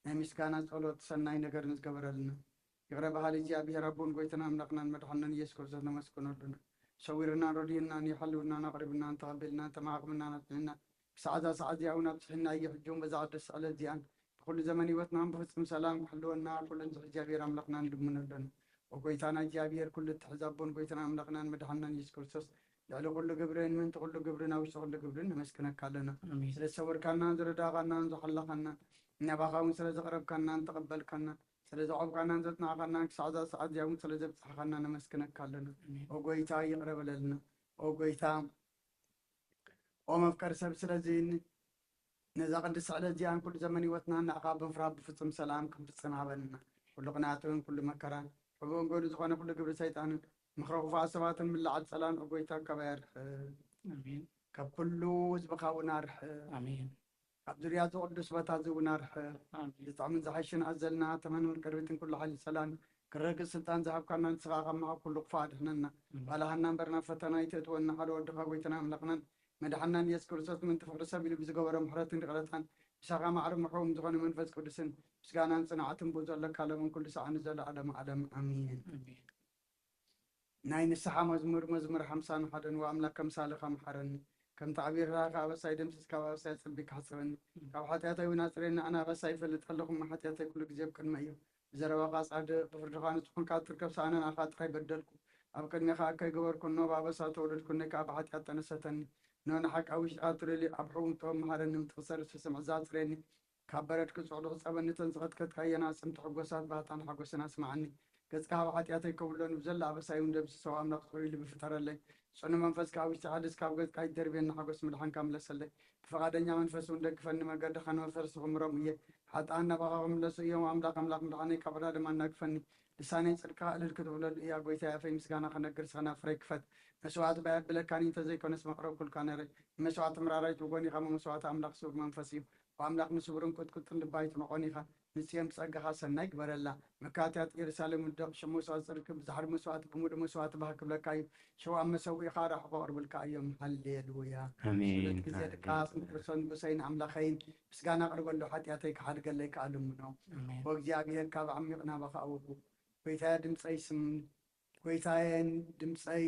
ናይ ምስጋና ጸሎት ሰናይ ነገርን ዝገበረልና ይቕረ በሃሊ እግዚኣብሔር ኣቦን ጎይታና ኣምላኽናን መድሓንናን ኢየሱስ ክርስቶስ ነመስግነሉ ኢና። ሰዊርናን ረድኡናን የሓልውናን ኣቕሪብናን ተቐቢልናን ተማዕቕምናን ኣጽኒዕና ክሳዕ እዛ ሰዓት እዚኣ እውን ኣብጽሒና እዩ። ሕጂ እውን በዛ ቅድስቲ ዕለት እዚኣን ብኩሉ ዘመን ህይወትናን ብፍጹም ሰላም ክሕልወና ኩሉ ንዝሕ እግዚኣብሔር ኣምላኽና ንልምኖ ኣለና። ኦ ጎይታና እግዚኣብሔር ኩሉ እትሕዝ ኣቦን ጎይታና ኣምላኽናን መድሓንናን ኢየሱስ ክርስቶስ ልዕሊ ኩሉ ግብርን ምእንቲ ኩሉ ግብርን ኣብ ውሽጢ ኩሉ ግብርን ነመስግነካ ኣለና። ኣሜን። ስለ ዝሰወርካናን ዝረዳእካናን ዝሓለኻናን ናባኻ እውን ስለ ዘቕረብካናን ተቐበልካናን ስለ ዘቆምካናን ዘጽናዕካናን ክሳዕ እዛ ሰዓት እዚኣ እውን ስለ ዘብጽሕካና ነመስግነካ ኣለና። ኣሜን። ኦ ጎይታ ይቕረ በለልና። ኦ ጎይታ ኦ መፍቀሪ ሰብ ስለዚ ነዛ ቅድስቲ ዕለት እዚኣን ኩሉ ዘመን ህይወትና ንዓኻ ብምፍራህ ብፍጹም ሰላም ክንፍጽም ሃበና። ኩሉ ቅንኣትን ኩሉ መከራን ሕቡእን ጎዱ ዝኾነ ኩሉ ግብሪ ሰይጣንን ምኽረ ክፉኣት ሰባትን ምልዓል ጸላን ኦ ጎይታ ካባይ ኣርሕቕ። ኣሜን። ካብ ኩሉ ህዝብኻ እውን ኣርሕቕ። ኣሜን። ካብ ዙርያ እዚ ቅዱስ ቦታ እዚ እውን ኣርሕቕ። ኣሜን። ዝጥዕምን ዝሓይሽን ኣዘልና ተመንን ቅርቢትን ኩሉ ሓይሊ ጸላን ክረግጽ ስልጣን ዝሃብካና ንስኻ ካብ መዓብ ኩሉ ክፉእ ኣድሕነና። ባልሃና እምበር ናብ ፈተና ኣይተእትወና ሓደ ወድኻ ጎይታና ኣምላኽናን መድሓንናን ኢየሱስ ክርስቶስ ምእንቲ ፍቕሪ ሰብ ኢሉ ብዝገበሮ ምሕረትን ይቕረታን ምሳኻ ማዕረ ምሕዎም ዝኾነ መንፈስ ቅዱስን ምስጋናን ጽንዓትን ብኡ ዘለካ ለምን ኩሉ ሰዓት ንዘለዓለም ዓለም ኣሜን። ኣሜን። ናይ ንስሓ መዝሙር መዝሙር ሓምሳን ሓደን ወኣምላክ ከምሳልኻ መሓረኒ ከምቲ ዓቢርካ ኣበሳይ ደምስስ ካብ ኣበሳይ ኣጸቢካ ሕጸበኒ ካብ ሓጢኣተይ እውን ኣጽርየኒ ኣነ ኣበሳይ ይፈልጥ ኣለኹ እሞ ሓጢኣተይ ኩሉ ግዜ ኣብ ቅድመይ እዩ ብዘረባኻ ጻድቕ ብፍርድኻ ንጹሕ ኮንካ ትርከብ ሰኣነ ንኣኻ ጥራይ በደልኩ ኣብ ቅድሜኻ ከይገበርኩ እኖ ብኣበሳ ተወለድኩ እነይ ከኣ ብሓጢኣት ጠነሰተኒ እኖ ንሓቂ ኣብ ውሽጢ ኣትርሊ ኣብ ሕቡም ጥበብ መሃረኒ ምትኽሰር ስስምዕ ዛጽርየኒ ካብ በረድ ክጽዕዱ ክጸበኒ እተን ዝቐትከትካየን ኣጽምቲ ሕጎሳት ባህታን ሓጎስን ኣስምዓኒ። ገጽካ ካብ ሓጢኣተይ ከውሎ ንብዘላ ኣበሳይ እውን ደምስሶ ኣምላኽ ጽሩይ ልቢ ፍጠረለይ። ጽኑ መንፈስካ ኣብ ውሽጢ ሓድስ ካብ ገጽካ ይደርብየኒ ሓጎስ ምድሓንካ ምለሰለይ። ብፈቓደኛ መንፈስ እውን ደግፈኒ መገድኻ ንመፈርሲ ክምሮም እየ። ሓጥኣን ናባኻ ክምለሱ እዮም ኣምላኽ ኣምላኽ ምድሓነይ ካብ ዕዳ ድማ ኣናግፈኒ። ልሳነይ ጽድቅካ እልል ክትብለሉ እያ ጎይታይ ኣፈይ ምስጋና ክነግር ስኸና ፍረይ ክፈት። መስዋዕቲ ባየብለካኒ እንተዘይኮነስ መቕረብኩልካ ነረ። ንመስዋዕቲ ምራራይት ብጎኒኻ መስዋዕቲ ኣምላኽ ስቡር መንፈስ እዩ። ኣምላኽ ንስቡርን ቅጥቅጥን ልባ ኣይትንቆን ኢኻ። ንጽዮን ብጸጋኻ ሰናይ ግበረላ። መካትያት ኢየሩሳሌም ውደቕ፣ ሽም መስዋዕቲ ጽድቂ ብዛሕሪ መስዋዕቲ ብምሉእ መስዋዕቲ ባህ ክብለካ እዩ። ሽው ኣብ መሰውኢኻ ኣራሕቑ ኣቕርብልካ እዮም። ሃሌሉያ። ኣሜን። ስሉት ግዜ ድቃስ ንክርስቶስ ንጉሰይን ኣምላኸይን ምስጋና ኣቕርበሉ ሓጢኣተይ ክሓድገለይ ከኣ ልምኖ። ኣሜን። ወእግዚኣብሔር ካብ ዓሚቕ ናባኻ ኣውቁ። ጎይታየ ድምፀይ ስም ጎይታየን ድምፀይ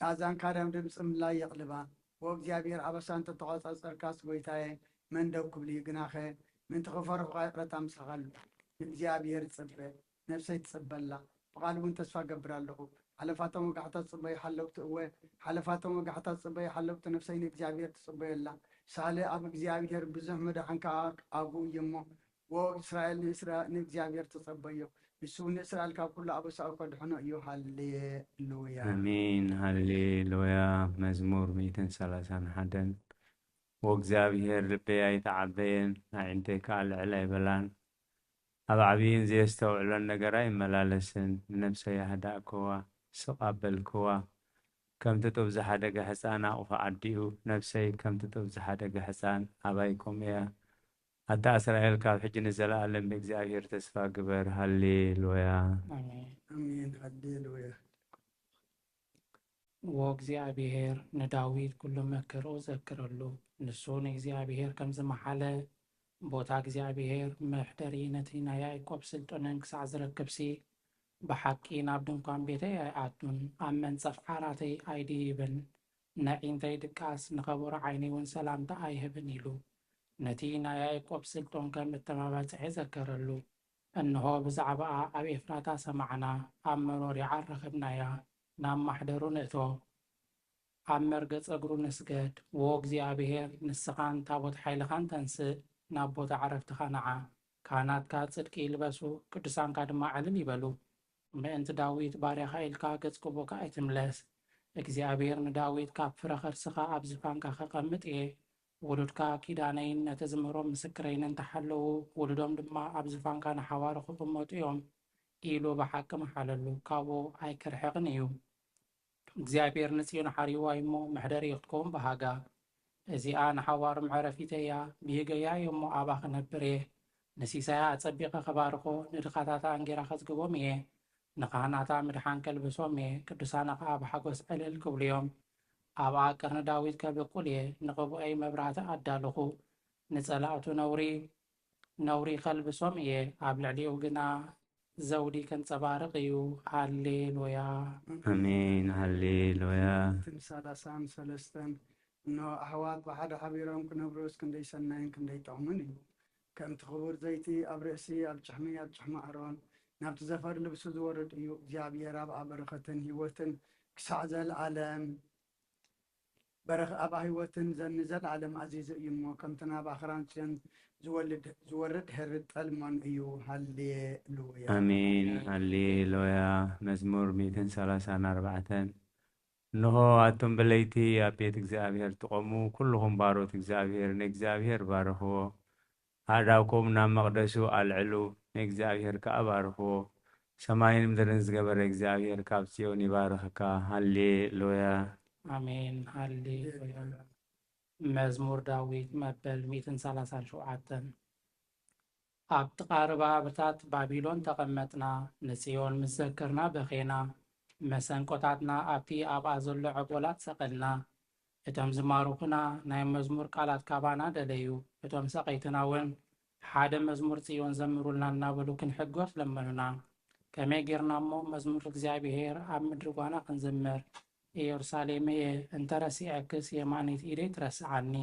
ኣዛንካ ደም ድምፂ ምላይ የቕልባ። ወእግዚኣብሔር ኣበሳ እንተተቖጻጸርካስ ጎይታየ መን ደው ክብል እዩ? ግናኸ ምእንቲ ክፈርሑኻ ይቕረታ ምሳኻ ኣሎ። ንእግዚኣብሔር ይጽበ፣ ነፍሰይ ትጽበላ፣ ብቓሉ እውን ተስፋ እገብር ኣለኹ። ሓለፋቶም ወጋሕታ ትጽበዩ ሓለውቲ፣ እወ፣ ሓለፋቶም ወጋሕታ ትጽበዩ ሓለውቲ ነፍሰይ ንእግዚኣብሔር ትጽበየላ። ሳሊ ኣብ እግዚኣብሔር ብዙሕ ምድሓን ከኣ ኣብኡ እዩ እሞ፣ ወእስራኤል ንእስራ-፣ ንእግዚኣብሔር ተጸበዮ፣ ንሱ እውን ንእስራኤል ካብ ኩሉ ኣበሳኡ ከድሕኖ እዩ። ሃሌሉያ። ኣሜን። ሃሌሉያ። መዝሙር ሚእትን ሰላሳን ሓደን። ወእግዚኣብሔር ልበይ ኣይተዓበየን፣ ኣዒንተይ ከኣ ልዕል ኣይበላን። ኣብ ዓብይን ዘየስተውዕሎን ነገር ኣይመላለስን። ንነፍሰይ ኣህዳእክዋ፣ ስቕ ኣበልክዋ። ከምቲ ጡብ ዝሓደገ ሕፃን ኣቕፎ ዓዲኡ፣ ነፍሰይ ከምቲ ጡብ ዝሓደገ ሕፃን ኣባይ ከምኡ እያ። ኣታ እስራኤል፣ ካብ ሕጂ ንዘለኣለም ብእግዚኣብሔር ተስፋ ግበር። ሃሌሉያ። ኣሜን። ኣሜን። ሃሌሉያ። ወእግዚኣብሔር ንዳዊት ኩሉ መከርኡ ዘክረሉ። ንሱ ንእግዚኣብሔር ከም ዝመሓለ፣ ቦታ እግዚኣብሔር መሕደሪ ነቲ ናይ ያዕቆብ ስልጡንን ክሳዕ ዝረክብሲ፣ ብሓቂ ናብ ድንኳን ቤተይ ኣይኣቱን፣ ኣብ መንጸፍ ዓራተይ ኣይድይብን፣ ነዒንተይ ድቃስ፣ ንኸበሮ ዓይነይ እውን ሰላምታ ኣይህብን ኢሉ። ነቲ ናይ ያዕቆብ ስልጡን ከም እተመባጽዐ ዘከረሉ። እንሆ፣ ብዛዕባኣ ኣብ ኤፍራታ ሰማዕና፣ ኣብ መሮር ይዓር ረኸብናያ። ናብ ማሕደሩ ንእቶ፣ ኣብ መርገጽ እግሩ ንስገድ። ዎ እግዚኣብሔር፣ ንስኻን ታቦት ሓይልኻን ተንስእ፣ ናብ ቦታ ዕረፍትኻ ንዓ። ካህናትካ ጽድቂ ይልበሱ፣ ቅዱሳንካ ድማ ዕልል ይበሉ። ምእንቲ ዳዊት ባርያኻ ኢልካ ገጽ ክቡእካ ኣይትምለስ። እግዚኣብሔር ንዳዊት ካብ ፍረ ኸርስኻ ኣብ ዝፋንካ ኸቐምጥ እየ። ውሉድካ ኪዳነይን ነቲ ዝምህሮም ምስክረይን እንተሓለዉ፣ ውሉዶም ድማ ኣብ ዝፋንካ ንሓዋሩ ክቕመጡ እዮም ኢሉ ብሓቂ መሓለሉ፣ ካብኡ ኣይክርሕቕን እዩ። እግዚኣብሔር ንጽዮን ሓሪዋ እሞ መሕደሪኡ ክትከውን ብሃጋ። እዚኣ ንሓዋሩ መዕረፊተይ እያ፣ ብሂገያ እየ እሞ ኣብኣ ክነብር እየ። ንሲሳያ ኣጸቢቐ ከባርኾ፣ ንድኻታታ ኣንጊራ ከጽግቦም እየ። ንኻህናታ ምድሓን ከልብሶም እየ፣ ቅዱሳና ኸኣ ብሓጎስ ዕልል ክብሉ እዮም። ኣብኣ ቅርኒ ዳዊት ከብቁል እየ፣ ንቕብኦይ መብራህቲ ኣዳለኹ። ንጸላእቱ ነውሪ ነውሪ ከልብሶም እየ፣ ኣብ ልዕሊኡ ግና ዘውዲ ከንጸባርቕ እዩ። ሃሌሉያ። ኣሜን። ሃሌሉያ። እትን ሰላሳን ሰለስተን እነሆ ኣሕዋት ብሓደ ሓቢሮም ክነብሩስ ክንደይ ሰናይን ክንደይ ጥዑምን እዩ። ከምቲ ክቡር ዘይቲ ኣብ ርእሲ ኣብ ጭሕሚ ኣብ ጭሕሚ ኣሮን ናብቲ ዘፈር ልብሱ ዝወርድ እዩ። እግዚኣብሔር ኣብ በረኸትን ህይወትን ክሳዕ ዘለዓለም በረኽ ኣብ ህይወትን ዘ- ንዘለዓለም ኣዚዙ እዩ እሞ ከምቲ ናብ ኣኽራን ጽዮን ዝወልድ ዝወርድ ህርድ ጠልሞን እዩ። ሃሌሉያ። ኣሜን። ሃሌሉያ። መዝሙር ሚእትን ሰላሳን ኣርባዕተን። እንሆ ኣቱም ብለይቲ ኣብ ቤት እግዚኣብሔር ትቖሙ፣ ኩልኹም ባሮት እግዚኣብሔር ንእግዚኣብሔር ባርኽዎ። ኣእዳውኩም ናብ መቕደሱ ኣልዕሉ፣ ንእግዚኣብሔር ከኣ ባርኽዎ። ሰማይን ምድርን ዝገበረ እግዚኣብሔር ካብ ጽዮን ይባርኽካ። ሃሌሉያ። ኣሜን። ሃሌሉያ። መዝሙር ዳዊት መበል ሚእትን ሰላሳን ሸውዓተን። ኣብቲ ቃርባ ኣብታት ባቢሎን ተቐመጥና፣ ንጽዮን ምስ ዘከርና በኼና። መሰንቆታትና ኣብቲ ኣብኣ ዘሎ ዕቦላት ሰቐልና። እቶም ዝማርኹና ናይ መዝሙር ቃላት ካባና ደለዩ። እቶም ሰቐይትና እውን ሓደ መዝሙር ጽዮን ዘምሩልና እናበሉ ክንሕጎስ ለመኑና። ከመይ ጌርና እሞ መዝሙር እግዚኣብሔር ኣብ ምድሪ ጓና ክንዝምር? ኢየሩሳሌመየ፣ እንተ ረሲዐክስ የማነይቲ ኢደይ ትረስዓኒ።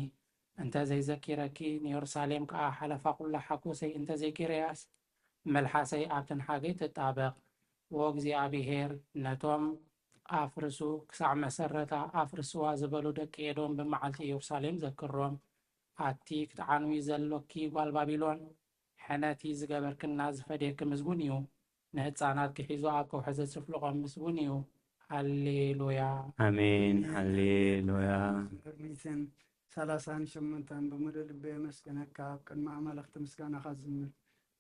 እንተ ዘይዘኪረኪ ንየሩሳሌም ከኣ ሓለፋ ኩላ ሓጎሰይ እንተ ዘይጌረያስ መልሓሰይ ኣብ ትንሓገይ ትጣበቕ። ዎ እግዚኣብሔር ነቶም ኣፍርሱ ክሳዕ መሰረታ ኣፍርስዋ ዝበሉ ደቂ ኤዶም ብመዓልቲ ኢየሩሳሌም ዘክሮም። ኣቲ ክትዓንዊ ዘሎኪ ጓል ባቢሎን፣ ሕነቲ ዝገበርክና ዝፈድየኪ ምስጉን እዩ። ንህጻናት ክሒዙ ኣብ ከውሒ ዘጽፍልቖም ምስጉን እዩ። ሃሌሉያ። ኣሜን። ሃሌሉያ። ቅድሚትን ሰላሳን ሸሞንተን ብምሉእ ልበይ የመስግነካ፣ ኣብ ቅድሚ ኣማልኽቲ ምስጋናኻ ዝምር።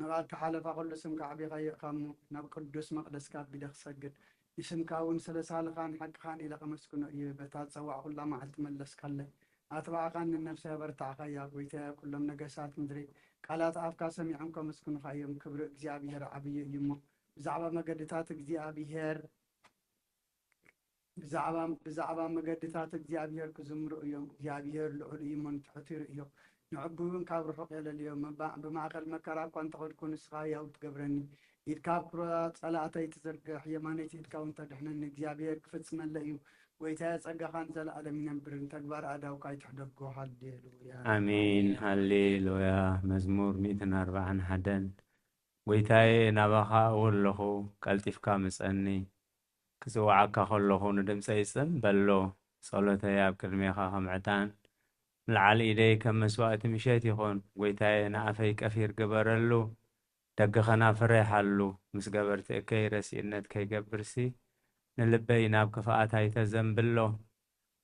ንቓልካ ሓለፋ ኩሉ ስምካ ኣዕቢኻዮ ኢኻ እሞ፣ ናብ ቅዱስ መቕደስካ ኣቢለ ክሰግድ፣ ንስምካ እውን ስለ ሳልኻን ሓቅኻን ኢለ ከመስግኖ እየ። በታ ዝጸዋዕኩላ መዓልቲ መለስካለይ፣ ኣትባዕኻን ንነፍሰይ ኣበርታዕካያ። ጎይታየ፣ ኩሎም ነገሳት ምድሪ ቃላት ኣፍካ ሰሚዖም ከመስግኑኻ እዮም። ክብሪ እግዚኣብሔር ዓብዪ እዩ እሞ፣ ብዛዕባ መገድታት እግዚኣብሔር ብዛዕባ ብዛዕባ መገድታት እግዚኣብሔር ክዝምሩ እዮም። እግዚኣብሔር ልዑል እዩ እሞ ንትሑት ይርእዮ፣ ንዕቡብን ካብ ርሑቕ የለልዮ። መባ- ብማእከል መከራ እኳ እንተኸድኩ ንስኻ ህያው ትገብረኒ። ኢድካ ኣብ ኩራ ጸላእተይ ትዝርግሕ፣ የማነይቲ ኢድካ እውን ተድሕነኒ። እግዚኣብሔር ክፍጽመለይ እዩ። ጎይታየ፣ ጸጋኻ ንዘለኣለም ይነብር፣ ንተግባር ኣእዳውካ ኣይትሕደጎ። ሃሌሉያ። ኣሜን። ሃሌሉያ። መዝሙር ሚእትን ኣርባዓን ሓደን። ጎይታየ፣ ናባኻ እው ኣለኹ፣ ቀልጢፍካ ምጸኒ። ክጽውዓካ ከለኹ ንድምጸይ ጽን በሎ። ጸሎተይ ኣብ ቅድሜኻ ከም ዕጣን፣ ምልዓል ኢደይ ከም መስዋእቲ ምሸት ይኹን። ጎይታየ፣ ንኣፈይ ቀፊር ግበረሉ፣ ደገ ኸናፍረይ ሓሉ። ምስ ገበርቲ እከይ ረሲእነት ከይገብርሲ፣ ንልበይ ናብ ክፍኣት ኣይተዘንብሎ።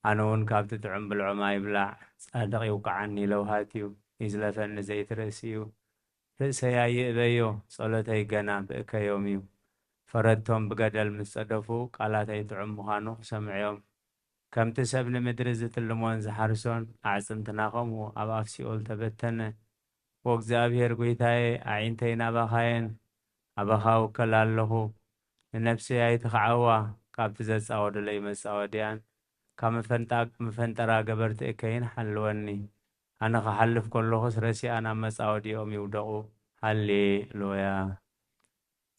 ኣነ እውን ካብቲ ጥዑም ብልዖም ኣይብላዕ። ጻድቕ ይውቅዓኒ ለውሃት እዩ፣ ይዝለፈኒ ዘይትርእሲ እዩ። ርእሰይ ኣይእበዮ፣ ጸሎተይ ገና ብእከዮም እዩ። ፈረድቶም ብገደል ምስ ጸደፉ፣ ቃላተይ ጥዑም ምዃኑ ክሰምዑ እዮም። ከምቲ ሰብ ንምድሪ ዝትልሞን ዝሓርሶን፣ ኣዕጽምትና ኸምኡ ኣብ ኣፍ ሲኦል ተበተነ። ወእግዚኣብሔር ጐይታየ፣ ኣዒንተይ ናባኻ እየን፣ ኣባኻ እውከል ኣለኹ። ንነፍሰይ ኣይትኽዓዋ፣ ካብቲ ዘጻወዱለይ መጻወድያን ካብ መፈንጣ- መፈንጠራ ገበርቲ እከይን ሓልወኒ። ኣነ ክሓልፍ ከለኹስ ረሲኣን ኣብ መጻወዲኦም ይውደቑ። ሃሌ ሉያ።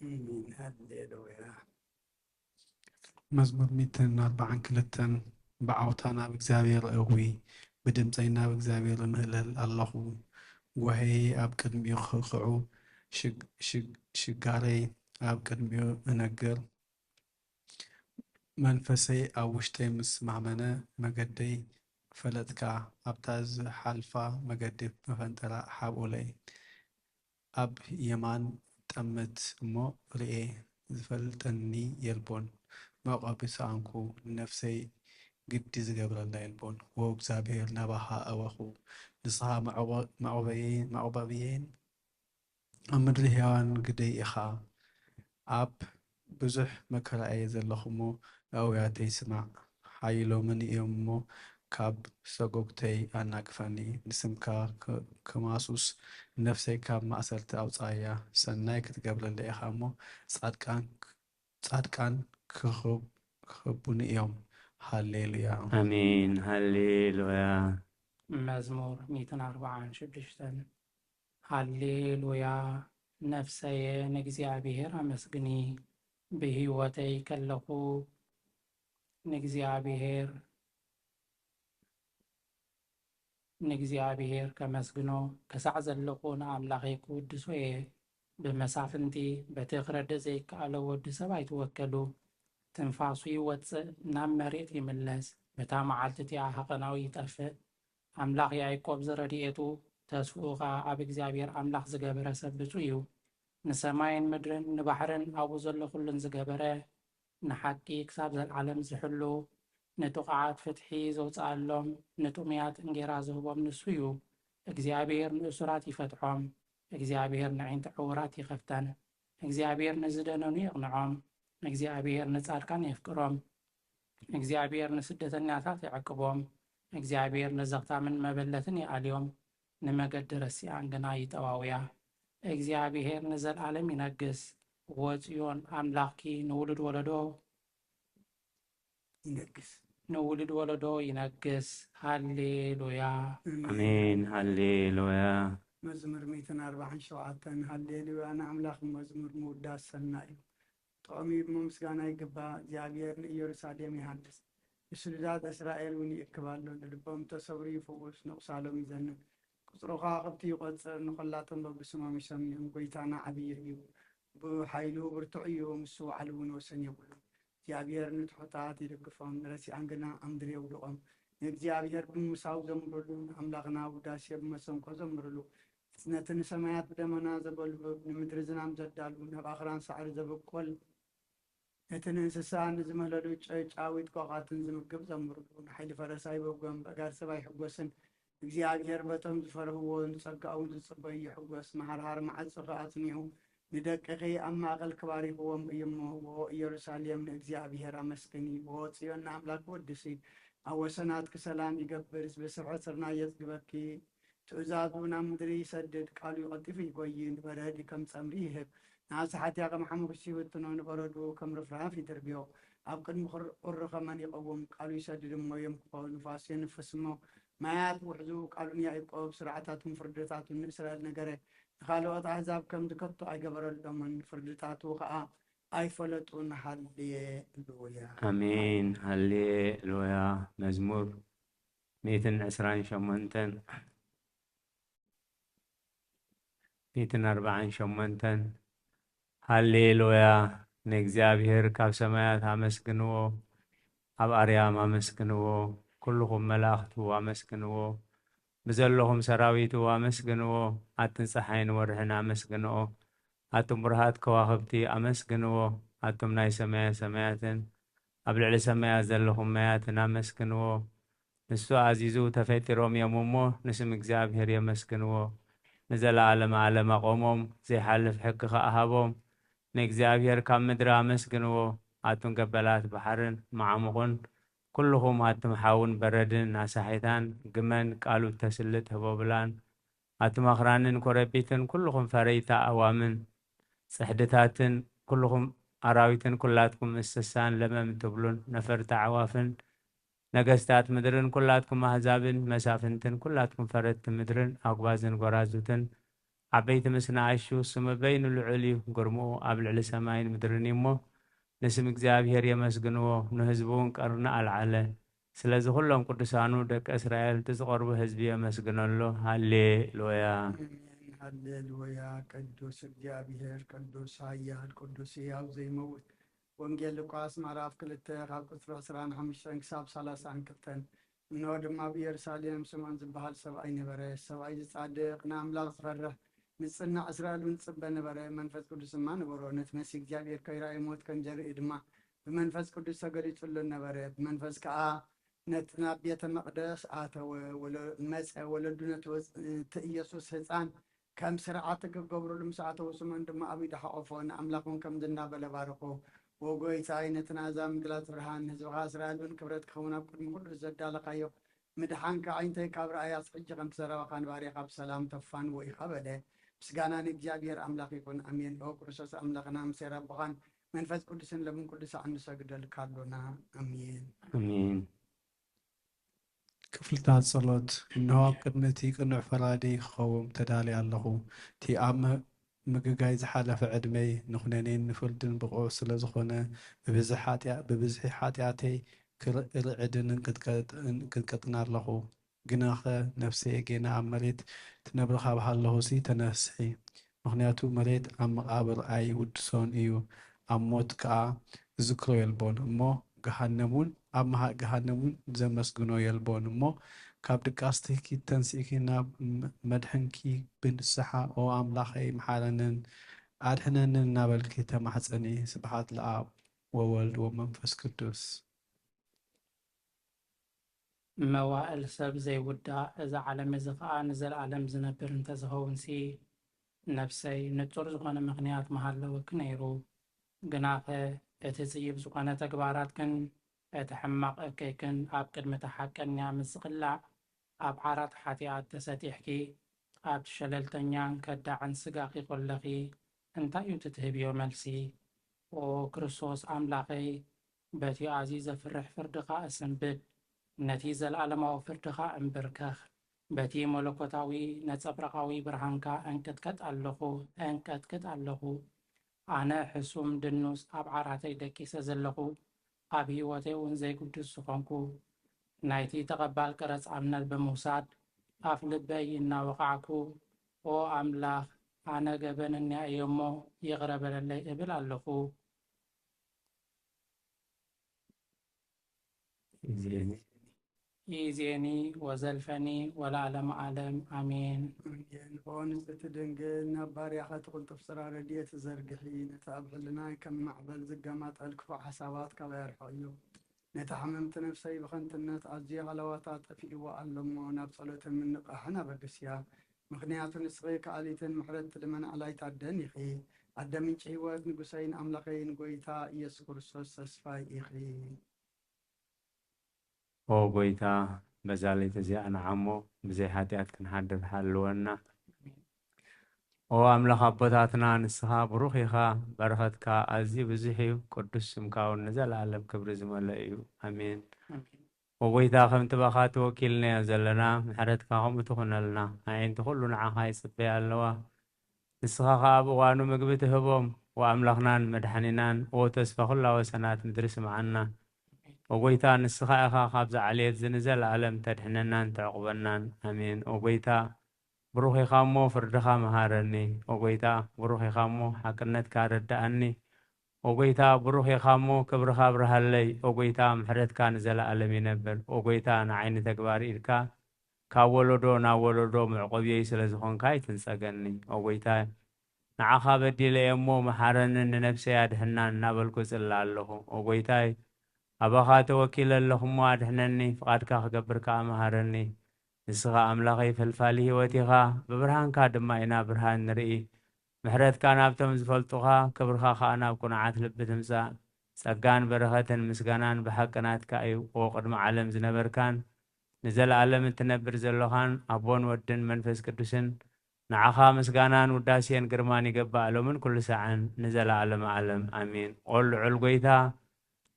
ኣሜን። ሃሌሉያ። መዝሙር ሚእትን ኣርባዓን ክልተን። ብዓውታ ናብ እግዚኣብሔር እዊ፣ ብድምፀይ ናብ እግዚኣብሔር እምህለል ኣለኹ። ጓሄይ ኣብ ቅድሚኡ ክርክዑ፣ ሽግ- ሽግ- ሽጋረይ ኣብ ቅድሚኡ እነግር። መንፈሰይ ኣብ ውሽጠይ ምስ ማመነ፣ መገደይ ፈለጥካ፣ ኣብታ ዝሓልፋ መገዲ መፈንጠራ ሓብኡለይ። ኣብ የማን ጠምት እሞ ርኤ፣ ዝፈልጠኒ የልቦን። መዕቆቢ ሰኣንኩ፣ ንነፍሰይ ግዲ ዝገብረላ የልቦን። ዎ እግዚኣብሔር፣ ናባኻ እወኹ፣ ንስኻ መዕቆ- መዕቆበየይን መዕቆቢየይን ኣብ ምድሪ ህያዋን ግደይ ኢኻ። ኣብ ብዙሕ መከራ እየ ዘለኹ እሞ፣ ኣውያተይ ስማዕ። ሓይሎምን እዮም እሞ፣ ካብ ሰጎግተይ ኣናግፈኒ። ንስምካ ክ- ክማሱስ፣ ንነፍሰይ ካብ ማእሰርቲ ኣውጽኣያ። ሰናይ ክትገብረለይ ኢኻ እሞ፣ ጻድቃን ጻድቃን ክኽብ- ክኽቡኒ እዮም። ሃሌሉያ። ኣሜን። ሃሌሉያ። መዝሙር ሚእትን ኣርባዓን ሽዱሽተን። ሃሌሉያ። ነፍሰየ ንእግዚኣብሔር ኣመስግኒ፣ ብህይወተይ ከለኹ ንእግዚኣብሔር ንእግዚኣብሔር ከመስግኖ፣ ክሳዕ ዘለኹ ንኣምላኸይ ክውድሶ እየ። ብመሳፍንቲ፣ በቲ ክረድእ ዘይከኣሎ ወዲ ሰብ ኣይትወከሉ። ትንፋሱ ይወጽእ፣ ናብ መሬት ይምለስ፣ በታ መዓልቲ እቲኣ ሃቐናዊ ይጠፍእ። ኣምላኽ ያዕቆብ ዝረድኤቱ ተስፍኡ ኸኣ ኣብ እግዚኣብሔር ኣምላኽ ዝገበረ ሰብ ብፁዕ እዩ። ንሰማይን ምድርን ንባሕርን ኣብኡ ዘሎ ኹሉን ዝገበረ፣ ንሓቂ ክሳብ ዘለዓለም ዝሕሉ፣ ንጥቑዓት ፍትሒ ዘውጽኣሎም፣ ንጥሙያት እንጌራ ዝህቦም ንሱ እዩ። እግዚኣብሔር ንእሱራት ይፈትሖም፣ እግዚኣብሔር ነዒንቲ ዕውራት ይኸፍተን፣ እግዚኣብሔር ንዝደነኑ የቕንዖም፣ እግዚኣብሔር ንጻድቃን የፍቅሮም። እግዚኣብሔር ንስደተኛታት ይዕቅቦም፣ እግዚኣብሔር ንዘኽታምን መበለትን ይኣልዮም፣ ንመገዲ ረሲኣን ግና ይጠዋውያ። እግዚኣብሔር ንዘለዓለም ይነግስ። ወጽዮን ኣምላኽኪ ንውሉድ ወለዶ ይነግስ። ንውሉድ ወለዶ ይነግስ። ሃሌሉያ። ኣሜን። ሃሌሉያ። መዝሙር ሚእትን ኣርባዓን ሸውዓተን። ሃሌሉያ ንኣምላኽ መዝሙር ምውዳስ ሰናይ እዩ። ጥዑም እዩ እሞ ምስጋና ይግባእ። እግዚኣብሔር ንኢየሩሳሌም ይሃንድስ፣ ንስዱዳት እስራኤል እውን ይእክብ ኣሎ። ንልቦም እተሰብሩ ይፍውስ፣ ንቑሳሎም ይዘንብ። ቁጽሪ ከዋኽብቲ ይቖጽር፣ ንኹላቶም በብስሞም ይሰምዮም። ጐይታና ዓብዪ እዩ፣ ብሓይሉ ብርቱዕ እዩ፣ ንሱ ባዕሉ እውን ወሰን የብሉን። እግዚኣብሔር ንትሑታት ይድግፎም፣ ንረሲኣን ግና ኣብ ምድሪ የውድቖም። ንእግዚኣብሔር ብምሳው ዘምሩሉ፣ ንኣምላኽና ውዳሴ ብመሰንቆ ዘምሩሉ። ነቲ ንሰማያት ብደመና ዘጎልብብ፣ ንምድሪ ዝናም ዘዳሉ፣ ናብ ኣኽራን ሳዕሪ ዘብቁል፣ ነቲ ንእንስሳ ንዝምህለሉ ጨ-፣ ጫዊት ቆቓትን ዝምግብ ዘምሩሉ። ንሓይሊ ፈረስ ኣይበግዖን፣ በጋር ሰብ ኣይሕጎስን። እግዚኣብሔር በቶም ዝፈርህዎ ንጸጋኡ ዝጽበዩ ይሕጎስ። መሃርሃር መዓጹኺ ኣጽኒዑ፣ ንደቅኺ ኣብ ማእከልኪ ባሪኽዎም እዩ እሞ። ዎ ኢየሩሳሌም ንእግዚኣብሔር ኣመስግኒ፣ ዎ ጽዮን ንኣምላክ ወድሲ። ኣብ ወሰናትኪ ሰላም ይገብር፣ ብስብሐ ስርናይ የጽግበኪ። ትእዛዙ ናብ ምድሪ ይሰድድ፣ ቃሉ ቀልጢፉ ይጎዪ። ንበረድ ከም ጸምሪ ይህብ፣ ንኣስሓትያ ከም ሓሙኽሽቲ ይብትኖ። ንበረዱ ከም ርፍራፍ ይድርብዮ፣ ኣብ ቅድሚ ቁር-፣ ቁሪ ከመን ይቐውም። ቃሉ ይሰድድ እሞ የምክኾ፣ ንፋስ የንፍስ እሞ ማያት ውሕዙ። ቃሉ ንያዕቆብ ስርዓታቱን ፍርድታቱን ንእስራኤል ነገረ። ንኻልኦት ኣህዛብ ከምዚ ከቶ ኣይገበረሎምን፣ ፍርድታቱ ኸኣ ኣይፈለጡን። ሃሌሉያ። ኣሜን። ሃሌሉያ። መዝሙር ሚእትን ዕስራን ሸሞንተን፣ ሚእትን ኣርባዓን ሸሞንተን። ሃሌሉያ፣ ንእግዚኣብሔር ካብ ሰማያት ኣመስግንዎ፣ ኣብ ኣርያም ኣመስግንዎ፣ ኩልኹም መላእኽቱ ኣመስግንዎ፣ ብዘለኹም ሰራዊቱ ኣመስግንዎ፣ ኣትን ጸሓይን ወርሕን ኣመስግንኦ፣ ኣቱም ብሩሃት ከዋኽብቲ ኣመስግንዎ፣ ኣቱም ናይ ሰማየ ሰማያትን ኣብ ልዕሊ ሰማያት ዘለኹም ማያትን ኣመስግንዎ። ንሱ ኣዚዙ ተፈጢሮም እዮም እሞ፣ ንስም እግዚኣብሔር የመስግንዎ። ንዘለዓለመ ዓለም ኣቖሞም፣ ዘይሓልፍ ሕጊ ኸኣ ሃቦም። ንእግዚኣብሔር ካብ ምድሪ ኣመስግንዎ፣ ኣቱም ገበላት ባሕርን መዓሙቑን፣ ኩልኹም ኣቱም ሓውን በረድን ኣሳሒታን፣ ግመን ቃሉ እተስልጥ ህቦብላን፣ ኣቱም ኣኽራንን ኮረቢትን፣ ኩልኹም ፈረይቲ ኣእዋምን ጽሕድታትን፣ ኩልኹም ኣራዊትን፣ ኩላትኩም እንስሳን ለመም ትብሉን ነፈርቲ ኣዕዋፍን፣ ነገስታት ምድርን፣ ኩላትኩም ኣህዛብን መሳፍንትን፣ ኩላትኩም ፈረድቲ ምድርን ኣጉባዝን ጎራዙትን፣ ዓበይቲ ምስ ንኣሽቱ፣ ስሙ በይኑ ልዑል እዩ፣ ግርምኡ ኣብ ልዕሊ ሰማይን ምድርን እዩ እሞ፣ ንስም እግዚኣብሔር የመስግንዎ፣ ንህዝቡ እውን ቀርኒ ኣልዓለ። ስለዚ ኩሎም ቅዱሳኑ ደቂ እስራኤል፣ እቲ ዝቐርቡ ህዝቢ የመስግነሎ። ሃሌሉያ። ኣሜን። ሃሌሉያ። ቅዱስ እግዚኣብሔር፣ ቅዱስ ኃያል፣ ቅዱስ ሕያው ዘይመውት። ወንጌል ሉቃስ ምዕራፍ ክልተ ካብ ቁጽሪ ዕስራን ሓሙሽተን ክሳብ ሰላሳን ክልተን። እንሆ ድማ ኣብ ኢየሩሳሌም ስምዖን ዝበሃል ሰብኣይ ነበረ። ሰብኣይ ዝጻድቕ፣ ንኣምላኽ ዝፈርሕ፣ ንጽናዕ እስራኤል እውን ዝጽበ ነበረ። መንፈስ ቅዱስ ድማ ነበሮ። ነቲ መሲህ እግዚኣብሔር ከይረኣየ ሞት ከም ዘርኢ ድማ ብመንፈስ ቅዱስ ተገሊጹሉ ነበረ። ብመንፈስ ከኣ ነቲ ናብ ቤተ መቕደስ ኣተወ፣ ወለ-፣ መጸ። ወለዱ ነቲ ወጽ-፣ እቲ ኢየሱስ ህጻን ከም ስርዓት ክገብሩሉ ምስ ኣተዉ፣ ስምዖን ድማ ኣብ ኢዱ ሓቖፎ፣ ንኣምላኽ እውን ከምዚ እናበለ ባረኾ፣ "ወጎይታይ፣ ነቲ ናዛ ምግላጽ ብርሃን ንህዝብኻ እስራኤል እውን ክብረት ክኸውን ኣብ ቅድሚ ኩሉ ዘዳለኻዮ ምድሓንካ ኣዒንተይ ካብ ረኣያስ፣ ሕጂ ከምቲ ዘረባኻ ንባርያኻ ብሰላም ተፋንዎ ኢኻ" በለ። ምስጋና ንእግዚኣብሔር ኣምላኽ ይኹን፣ ኣሜን። ኦ ክርስቶስ ኣምላኽና፣ ምስ ኣቦኻን መንፈስ ቅዱስን ለምን ኩሉ ሳዕ ንሰግደልካ ኣሎና፣ ኣሜን። ኣሜን። ክፍልታት ጸሎት። እንሆ፣ ኣብ ቅድሚ እቲ ቅኑዕ ፈራዲ ክኸውን ተዳልየ ኣለኹ። እቲ ኣብ ም-፣ ምግጋይ ዝሓለፈ ዕድመይ ንኹነኔን ንፍርድን ብቑዕ ስለ ዝኾነ፣ ብብዝሒ ሓጢኣ-፣ ብብዝሒ ሓጢኣተይ ክር-፣ እርዕድን እንቅጥቀጥ-፣ እንቅጥቀጥን ኣለኹ። ግናኸ ነፍሰየ ጌና ኣብ መሬት ትነብር ካብ ሃለኹሲ ተነስሒ። ምኽንያቱ መሬት ኣብ መቓብር ኣይውድሶን እዩ፣ ኣብ ሞት ከኣ ዝዝክሮ የልቦን እሞ፣ ገሃነም እውን፣ ኣብ መሃ-፣ ገሃነም እውን ዘመስግኖ የልቦን እሞ፣ ካብ ድቃስትኪ ተንሲእኪ ናብ መ-፣ መድሕንኪ ብንስሓ፣ "ኦ ኣምላኸይ፣ መሓረንን ኣድሕነንን" እናበልኪ ተማሕጸኒ። ስብሓት ለኣብ ወወልድ ወመንፈስ ቅዱስ። መዋእል ሰብ ዘይውዳእ፣ እዚ ዓለም እዚ ኸኣ ንዘለኣለም ዝነብር እንተዝኸውንሲ፣ ነፍሰይ፣ ንጹር ዝኾነ ምኽንያት ምሃለወኪ ነይሩ። ግናኸ፣ እቲ ጽዩፍ ዝኾነ ተግባራትክን እቲ ሕማቕ እከይክን ኣብ ቅድሚ እታ ሓቀኛ ምስ ዝቕላዕ፣ ኣብ ዓራት ሓጢኣት ተሰጢሕኪ፣ ኣብ ሸለልተኛን ከዳዕን ስጋኺ ከለኺ፣ እንታይ እዩ እቲ ትህብዮ መልሲ? ኦ ክርስቶስ ኣምላኸይ፣ በቲ ኣዝዩ ዘፍርሕ ፍርድኻ እስንብድ፣ ነቲ ዘለኣለማዊ ፍርድኻ እንብርከኽ፣ በቲ መለኮታዊ ነጸብራቓዊ ብርሃንካ እንቅጥቀጥ ኣለኹ፣ እንቀጥቅጥ ኣለኹ። ኣነ ሕሱም ድኑስ ኣብ ዓራተይ ደቂሰ ዘለኹ፣ ኣብ ህይወተይ እውን ዘይግዱስ ዝኾንኩ፣ ናይቲ ተቐባል ቀረጽ ኣብነት ብምውሳድ፣ ኣፍ ልበይ እናወቓዕኩ፣ "ኦ ኣምላኽ፣ ኣነ ገበነኛ እየ እሞ ይቕረ በለለይ" እብል ኣለኹ። ኢዜኒ ወዘልፈኒ ወለዓለመ ዓለም፣ ኣሜን። ኣሜን። ኦ ንጽሕቲ ድንግል፣ ናብ ባርያኸ እቲ ቅልጡፍ ጽራ ረድኤት ዘርግሒ፣ ነቲ ኣብ ሕልናይ ከም ማዕበል ዝገማጠል ክፉእ ሓሳባት ካባይ ኣርሕቕዮ። ነታ ሕምምቲ ነፍሰይ ብኸንትነት ኣዝዮ ሃለዋታ ጠፊእዎ ኣሎ እሞ፣ ናብ ጸሎትን ምንቕቓሕን ኣበግስያ። ምኽንያቱ ንስኺ ከኣሊትን ምሕረት ትልመን ኣላይት ኣደን ኢኺ። ኣደ ምንጪ ህይወት፣ ንጉሰይን ኣምላኸይን ጎይታ ኢየሱስ ክርስቶስ ተስፋይ ኢኺ። ኦ ጎይታ፣ በዛ ለይቲ እዚኣ ንዓሞ ብዘይ ሓጢኣት ክንሓድር ሓልወና። ኦ ኣምላኽ ኣቦታትና፣ ንስኻ ብሩኽ ኢኻ፣ በረኸትካ ኣዝዩ ብዙሕ እዩ፣ ቅዱስ ስምካ እውን ንዘለኣለም ክብሪ ዝመልኦ እዩ። ኣሜን። ኣሜን። ኦ ጎይታ፣ ከምቲ ባኻ ተወኪልናዮ ዘለና፣ ምሕረትካ ከምኡ ትኹነልና። ኣዒንቲ ኩሉ ንዓኻ ይጽበያ ኣለዋ። ንስኻ ኸኣ ኣብ እዋኑ ምግቢ ትህቦም። ወኣምላኽናን መድሓኒናን፣ ወተስፋ ኩላ ወሰናት ምድሪ ስምዓና። ኦ ጎይታ፣ ንስኻ ኢኻ ካብዛ ዓሌት እዚ ንዘለኣለም ተድሕነናን ተዕቑበናን። ኣሜን። ኦ ጎይታ፣ ብሩኽ ኢኻ እሞ ፍርድኻ መሃረኒ። ኦ ጎይታ፣ ብሩኽ ኢኻ እሞ ሓቅነትካ ኣረድኣኒ። ኦ ጎይታ፣ ብሩኽ ኢኻ እሞ ክብርኻ ኣብርሃለይ። ኦ ጎይታ፣ ምሕረትካ ንዘለኣለም ይነብር። ኦ ጎይታ፣ ንዓይ ንተግባር ኢድካ ካብ ወለዶ ናብ ወለዶ መዕቆብየይ ስለ ዝኾንካ ኣይትንጸገኒ። ኦ ጎይታ፣ ንዓኻ በዲለ እየ እሞ መሓረንን ንነፍሰይ ኣድሕናን እናበልኩ እጽሊ ኣለኹ። ኦ ጎይታይ፣ ኣባኻ ተወኪለ ኣለኹ እሞ ኣድሕነኒ፣ ፍቓድካ ክገብር ከኣ መሃረኒ። ንስኻ ኣምላኸይ ፈልፋሊ ህይወት ኢኻ፣ ብብርሃንካ ድማ ኢና ብርሃን ንርኢ። ምሕረትካ ናብቶም ዝፈልጡኻ፣ ክብርኻ ከኣ ናብ ቅኑዓት ልቢ ትምጻእ። ጸጋን በረኸትን ምስጋናን ብሓቂ ናትካ እዩ። ኦ ቅድሚ ዓለም ዝነበርካን ንዘለኣለም እትነብር ዘሎኻን ኣቦን ወድን መንፈስ ቅዱስን፣ ንዓኻ ምስጋናን ውዳሴን ግርማን ይገባእ፣ ሎምን ኩሉ ሳዕን ንዘለኣለመ ዓለም። ኣሜን። ኦ ልዑል ጐይታ፣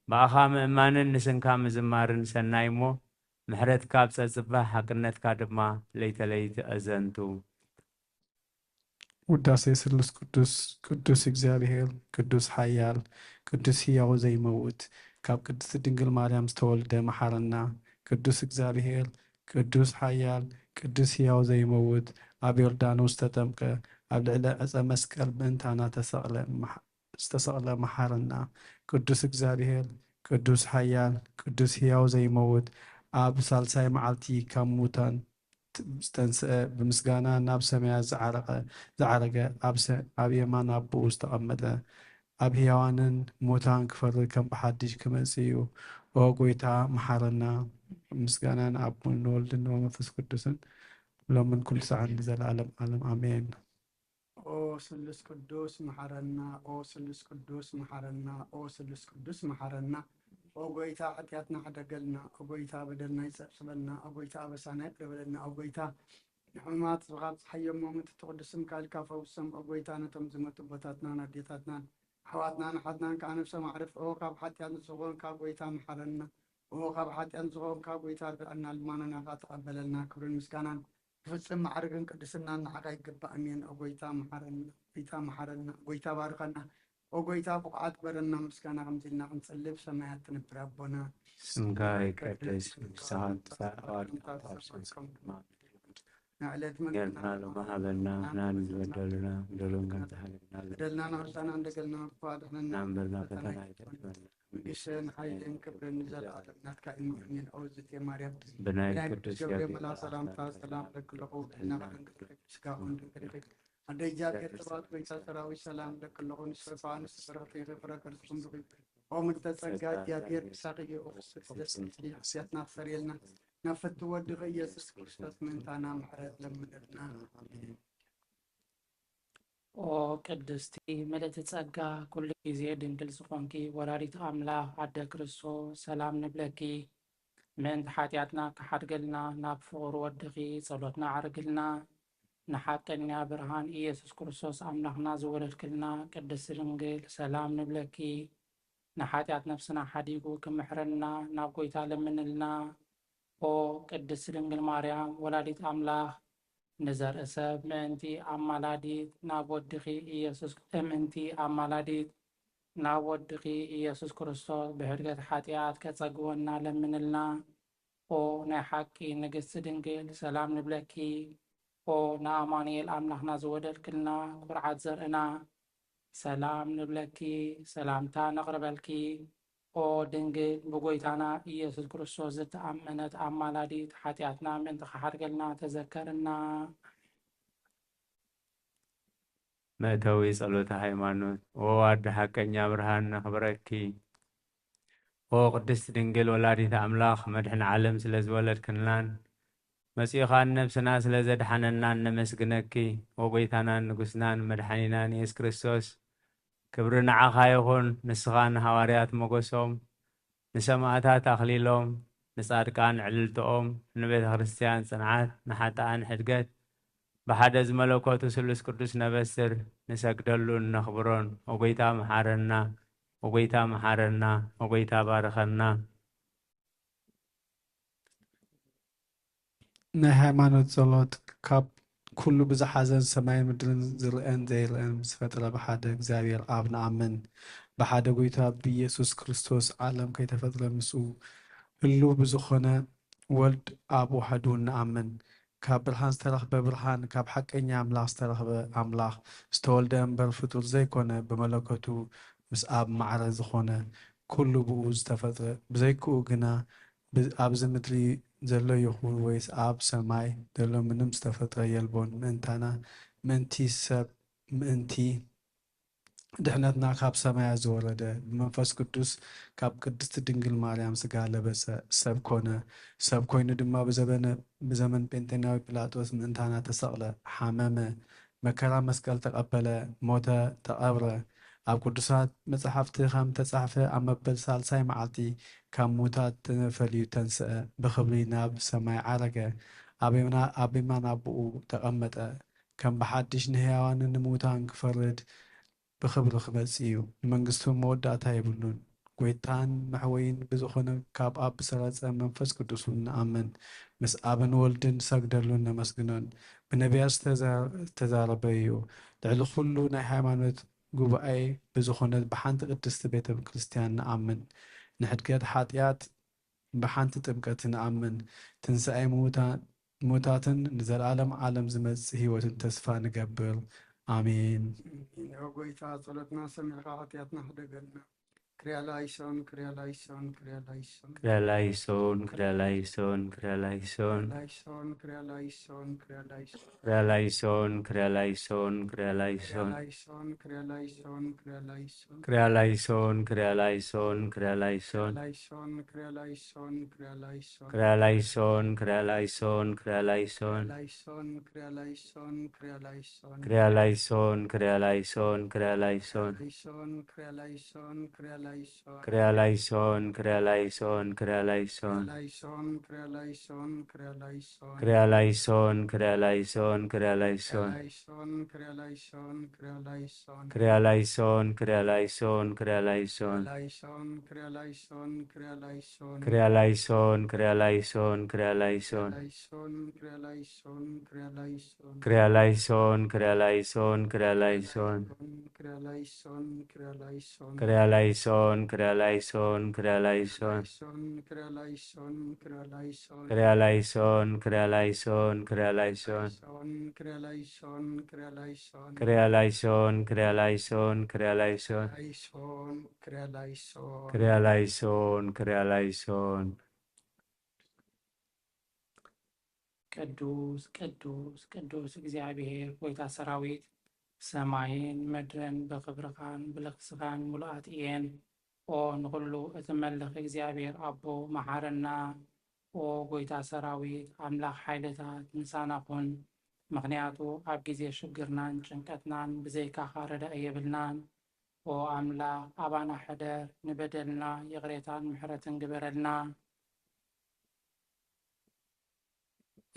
ብኣኻ ምእማንን ንስምካ ምዝማርን ሰናይ እሞ፣ ምሕረትካ ኣብ ጸጽባሕ፣ ሓቅነትካ ድማ ለይተ ለይተ ኣዘንቱ። ውዳሴ ስሉስ ቅዱስ። ቅዱስ እግዚኣብሔር፣ ቅዱስ ሓያል፣ ቅዱስ ህያው ዘይመውት፣ ካብ ቅድስቲ ድንግል ማርያም ዝተወልደ መሓረና። ቅዱስ እግዚኣብሔር፣ ቅዱስ ሓያል፣ ቅዱስ ህያው ዘይመውት፣ ኣብ ዮርዳኖስ ዝተጠምቀ፣ ኣብ ልዕሊ ዕፀ መስቀል ምእንታና ተሰቕለ፣ መሓ-፣ ዝተሰቕለ መሓረና። ቅዱስ እግዚኣብሔር፣ ቅዱስ ሓያል፣ ቅዱስ ህያው ዘይመውት፣ ኣብ ሳልሳይ መዓልቲ ካብ ሙታን ዝተንስአ፣ ብምስጋና ናብ ሰማያት ዝዓረቀ፣ ዝዓረገ፣ ኣብ ሰ-፣ ኣብ የማን ኣቦኡ ዝተቐመጠ፣ ኣብ ህያዋንን ሙታን ክፈርድ ከም ብሓድሽ ክመጽእ እዩ። ኦ ጐይታ፣ መሓረና። ምስጋና ንኣቦን ንወልድን ንመንፈስ ቅዱስን፣ ሎምን ኩሉ ሰዓት ንዘለዓለም ዓለም። ኣሜን። ኦ ስሉስ ቅዱስ መሓረና፣ ኦ ስሉስ ቅዱስ መሓረና፣ ኦ ስሉስ ቅዱስ መሓረና። ኦ ጐይታ፣ ሓጢኣትና ሕደገልና። ኦ ጐይታ፣ በደልና ይጸብጽበልና። ኦ ጐይታ፣ ኣበሳና ይቕረ በለልና። ኦ ጐይታ፣ ንሕሙማት ስብኻ ኣብጽሓዮም። ምእንቲ እቲ ቅዱስ ስምካ ኢልካ ፈውሶም። ኦ ጐይታ፣ ነቶም ዝመቱ ኣቦታትናን ኣዴታትናን ኣሕዋትናን ኣሓትናን ከኣ ነፍሶም ኣዕርፍ። ኦ ካብ ሓጢኣት ንጹህ ዝኾንካ ጐይታ፣ መሓረና። እሞ ካብ ሓጢኣን ዝኾንካ ጎይታ ርድኣና፣ ልማኖና ኸዓ ተቐበለልና። ክብርን ምስጋናን ብፍጽም ማዕርግን ቅድስናን ንዓኻ ይግባእ። ኣሜን። ኦ ጎይታ መሓረና፣ ጎይታ መሓረና፣ ጎይታ ባርኸና። ኦ ጎይታ ብቑዓት ግበረና። ምስጋና ከምዚ ኢልና ክንጽልብ ሰማያት ትነብር ኣቦና፣ ስምካ ይቀደስ፣ መንግስትኻ ትምጻእ፣ ፈቃድካ ኣብ ሰማይ ከም ንዕለት ጌርና መንግስትና ሎሚ ሃበና፣ ንሕና ንዝበደሉና በደሎም ከም ዝሓለና በደልና ንክሕሰና እንደገልና እኳ ኣድሕነና፣ ናብ በደልና ፈተና ፈተና ኣይተእትወና፣ መንግስትን ሓይልን ክብርን ንዘለኣለም ናትካ እዩ። ኣሜን። ኦ ዝቴ ማርያም ብናይ ብናይ ቅዱስ ቅዱስ ገብርኤል ገብርኤል መልኣክ ሰላምታ ሰላምታ ሰላም ለኪ ኣለኹ፣ ጥዕናኺ ድንግል፣ ስጋኺ እውን ድንግል እዩ። ኣደ እግዚኣብሔር ጽባኦት፣ ጎይታ ሰራዊት ሰላም ለኪ ኣለኹ፣ ንስኺ እኮ ኣንስቲ ብርኽቲ ኢኺ፣ ፍረ ከርስኺ ብሩኽ እዩ። ኦ ምልዕተ ጸጋ፣ ጸጋ እግዚኣብሔር ምሳኺ እዩ። ኦ ቅድስቲ ቅድስቲ ሓጢኣትና ክሰርየልና፣ ናብ ፍትው ወድኺ ኢየሱስ ክርስቶስ ምእንታና ምሕረት ለምንልና። ኣሜን። ኦ ቅድስቲ ምልእቲ ጸጋ፣ ኩሉ ግዜ ድንግል ዝኾንኪ ወላዲት ኣምላኽ ኣደ ክርስቶስ፣ ሰላም ንብለኪ። ምእንቲ ሓጢኣትና ክሓድገልና ናብ ፍቑር ወድኺ ጸሎትና ኣዕርግልና። ንሓቀኛ ብርሃን ኢየሱስ ክርስቶስ ኣምላኽና ዝወለድክልና ቅድስቲ ድንግል፣ ሰላም ንብለኪ። ንሓጢኣት ነፍስና ሓዲጉ ክምሕረና ናብ ጎይታ ለምንልና። ኦ ቅድስቲ ድንግል ማርያም ወላዲት ኣምላኽ፣ ንዘርኢ ሰብ ምእንቲ ኣማላዲት ናብ ወድኺ ኢየሱስ፣ ምእንቲ ኣማላዲት ናብ ወድኺ ኢየሱስ ክርስቶስ ብሕድገት ሓጢኣት ከጸግወና ለምንልና። ኦ ናይ ሓቂ ንግስቲ ድንግል፣ ሰላም ንብለኪ። ኦ ንኣማኑኤል ኣምላኽና ዝወለድክልና ኩርዓት ዘርእና፣ ሰላም ንብለኪ፣ ሰላምታ ነቕርበልኪ። ኦ ድንግል፣ ብጎይታና ኢየሱስ ክርስቶስ ዝተኣመነት ኣማላዲት፣ ሓጢኣትና ምእንቲ ክሓድገልና ተዘከርና። መእተዊ ጸሎተ ሃይማኖት። ኦ ኣደ ሓቀኛ ብርሃን ነኽብረኪ። ኦ ቅድስት ድንግል ወላዲት ኣምላኽ፣ መድሕን ዓለም ስለ ዝወለድክንላን መጺኡ ኸኣ ንነብስና ስለ ዘድሓነናን ነመስግነኪ። ኦ ጎይታናን ንጉስናን መድሓኒናን ኢየሱስ ክርስቶስ፣ ክብሪ ንዓኻ ይኹን። ንስኻ ንሃዋርያት ሞገሶም፣ ንሰማእታት ኣኽሊሎም፣ ንጻድቃን ዕልልትኦም፣ ንቤተ ክርስቲያን ጽንዓት፣ ንሓጥኣን ሕድገት፣ ብሓደ ዝመለኮቱ ስሉስ ቅዱስ ነበስር፣ ንሰግደሉን ነኽብሮን። ኦ ጎይታ መሓረና፣ ኦ ጎይታ መሓረና፣ ኦ ጎይታ ባርኸና። ናይ ሃይማኖት ጸሎት። ካብ ኩሉ ብዝሓዘን ሰማይን ምድርን ዝርአን ዘይርአን ዝፈጠረ ብሓደ እግዚኣብሔር ኣብ ንኣምን። ብሓደ ጎይታ ብኢየሱስ ክርስቶስ ዓለም ከይተፈጥረ ምስኡ ህሉው ብዝኾነ ወልድ ኣብ ዋሕዱ ንኣምን። ካብ ብርሃን ዝተረኽበ ብርሃን፣ ካብ ሓቀኛ ኣምላኽ ዝተረኽበ ኣምላኽ፣ ዝተወልደ እምበር ፍጡር ዘይኮነ፣ ብመለኮቱ ምስ ኣብ ማዕረ ዝኾነ፣ ኩሉ ብኡ ዝተፈጥረ፣ ብዘይክኡ ግና ብ-፣ ኣብዚ ምድሪ ዘሎ ይኹን ወይስ ኣብ ሰማይ ዘሎ ምንም ዝተፈጥረ የልቦን። ምእንታና፣ ምእንቲ ሰብ፣ ምእንቲ ድሕነትና ካብ ሰማያት ዝወረደ፣ ብመንፈስ ቅዱስ ካብ ቅድስቲ ድንግል ማርያም ስጋ ለበሰ፣ ሰብ ኮነ። ሰብ ኮይኑ ድማ ብዘበነ-፣ ብዘመን ጴንጤናዊ ጲላጦስ ምእንታና ተሰቕለ፣ ሓመመ፣ መከራ መስቀል ተቐበለ፣ ሞተ፣ ተቐብረ። ኣብ ቅዱሳት መጻሕፍቲ ከም ተጻሕፈ፣ ኣብ መበል ሳልሳይ መዓልቲ ካብ ሙታት ተፈልዩ ተንስአ፣ ብኽብሪ ናብ ሰማይ ዓረገ፣ ኣብ የማና-፣ ኣብ የማን ኣቦኡ ተቐመጠ። ከም ብሓድሽ ንሕያዋንን ንምውታን ክፈርድ ብኽብሪ ክመጽእ እዩ። ንመንግስቱ መወዳእታ የብሉን። ጐይታን መሕወይን ብዝኾነ ካብ ኣብ ዝሰረጸ መንፈስ ቅዱስ እውን ንኣምን። ምስ ኣብን ወልድን ንሰግደሉን ነመስግኖን። ብነቢያት ዝተዛ-፣ ዝተዛረበ እዩ። ልዕሊ ኩሉ ናይ ሃይማኖት ጉባኤ ብዝኾነት ብሓንቲ ቅድስቲ ቤተ ክርስቲያን ንኣምን። ንሕድገት ሓጢኣት ብሓንቲ ጥምቀት ንኣምን። ትንሳኤ ምውታ-፣ ምውታትን ንዘለኣለም ዓለም ዝመጽእ ህይወትን ተስፋ ንገብር። ኣሜን። ኦ ጐይታ፣ ጸሎትና ሰሚዕካ ሓጢኣትና ሕደገልና። ክርያ ላይሶን፣ ክርያ ላይሶን፣ ክርያ ላይሶን። ክርያ ላይሶን፣ ክርያ ላይሶን፣ ክርያ ላይሶን። ክርያ ላይሶን፣ ክርያ ላይሶን፣ ክርያ ላይሶን። ክርያ ላይሶን፣ ክርያ ላይሶን፣ ክርያ ላይሶን። ላይሶን፣ ክርያ ላይሶን፣ ክርያ ላይሶን። ክርያ ላይሶን፣ ክርያ ላይሶን፣ ክርያ ላይሶን። ላይሶን፣ ክርያ ላይሶን፣ ክርያ ላይሶን። ክርያ ላይሶን፣ ክርያ ላይሶን፣ ክርያ ላይሶን። ላይሶን፣ ክርያ ላይሶን፣ ክርያ ላይሶን። ክርያ ላይሶን፣ ክርያ ላይሶን፣ ክርያ ላይሶን። ላይሶን፣ ክርያ ላይሶን፣ ክርያ ክሪያላይሶን፣ ክሪያላይሶን፣ ክሪያላይሶን። ክሪያላይሶን፣ ክሪያላይሶን፣ ክሪያላይሶን። ክሪያላይሶን፣ ክሪያላይሶን፣ ክሪያላይሶን። ክሪያላይሶን፣ ክሪያላይሶን፣ ክሪያላይሶን። ክሪያላይሶን፣ ክሪያላይሶን፣ ክሪያላይሶን። ክሪያላይሶን፣ ክሪያላይሶን፣ ክሪያላይሶን። ክሪያላይሶን፣ ክሪያላይሶን፣ ክሪያላይሶን። ክሪያላይሶን፣ ክሪያላይሶን፣ ክሪያላይሶን። ክሪያላይሶን፣ ክሪያላይሶን፣ ክሪያላይሶን። ክሪያላይሶን፣ ክሪያላይሶን፣ ክሪያላይሶን። ክሪያላይሶን፣ ክሪያላይሶን፣ ክሪያላይሶን። ክሪያላይሶን፣ ክሪያላይሶን፣ ክሪያላይሶን። ክሪያላይሶን፣ ክሪያላይሶን፣ ክሪያላይሶን። ክሪያላይሶን፣ ክሪያላይሶን፣ ክሪያላይሶን። ክሪያላይሶን፣ ክሪያላይሶን፣ ክሪያላይሶን። ክሪያላይሶን፣ ክሪያላይሶን። ክሪያላይሶን፣ ክሪያላይሶን። ቅዱስ፣ ቅዱስ፣ ቅዱስ እግዚኣብሔር ጐይታ ሰራዊት፣ ሰማይን ምድርን ብኽብርኻን ብልግስኻን ምሉኣት እየን። ኦ ንኹሉ እትመልኽ እግዚኣብሔር ኣቦ፣ መሓረና። ኦ ጐይታ ሰራዊት፣ ኣምላኽ ሓይልታት፣ ምሳና ኩን። ምኽንያቱ ኣብ ግዜ ሽግርናን ጭንቀትናን ብዘይካኻ ረዳኢ የብልናን። ኦ ኣምላኽ፣ ኣባና ሕደር፣ ንበደልና ይቕሬታን ምሕረትን ግበረልና።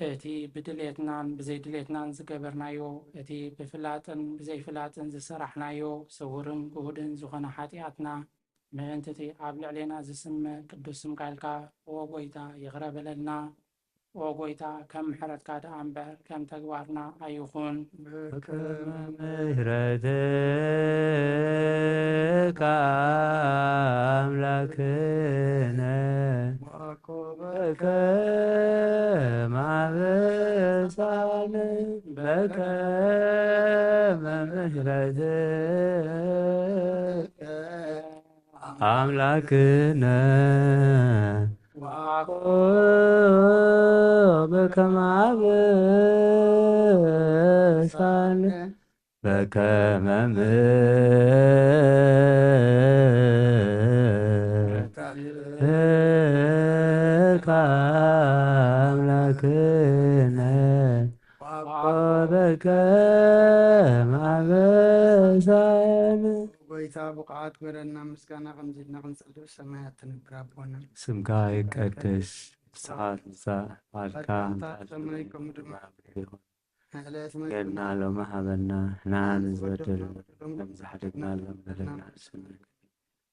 እቲ ብድሌትናን ብዘይድሌትናን ዝገበርናዮ፣ እቲ ብፍላጥን ብዘይፍላጥን ዝሰራሕናዮ፣ ስውርን ግሁድን ዝኾነ ሓጢኣትና ምእንቲ እቲ ኣብ ልዕሌና ዝስመ ቅዱስ ስምካ ኢልካ፣ ኦ ጐይታ፣ ይቕረ በለልና። ኦ ጐይታ፣ ከም ምሕረትካ ደኣ እምበር ከም ተግባርና ኣይኹን። በከመ ምሕረትከ ኣምላክነ፣ በከመ አበሳነ፣ በከመ ምሕረትከ ኣምላክነ፣ በከመ አበሳነ፣ በከመ ምሕረትከ አምላክነ፣ በከመ አበሳነ። ጐይታ ብቑዓት ግበረና፣ ምስጋና ከምዚ ኢልና ክንጽሊ፣ ብሰማያት ትነብር ኣቦና። ስምካ ይቀደስ፣ ምጻእ፣ ምጻእ ፍቓድካ ኣብ ሰማይ ከምኡ ድማ ኣብ ምድሪ ይኹን። ንዕለት መግብና ገና ሎሚ ሃበና፣ ንሕና ንዝበደሉና ከም ዝሓደግናሎም በደልና ንስእነካ።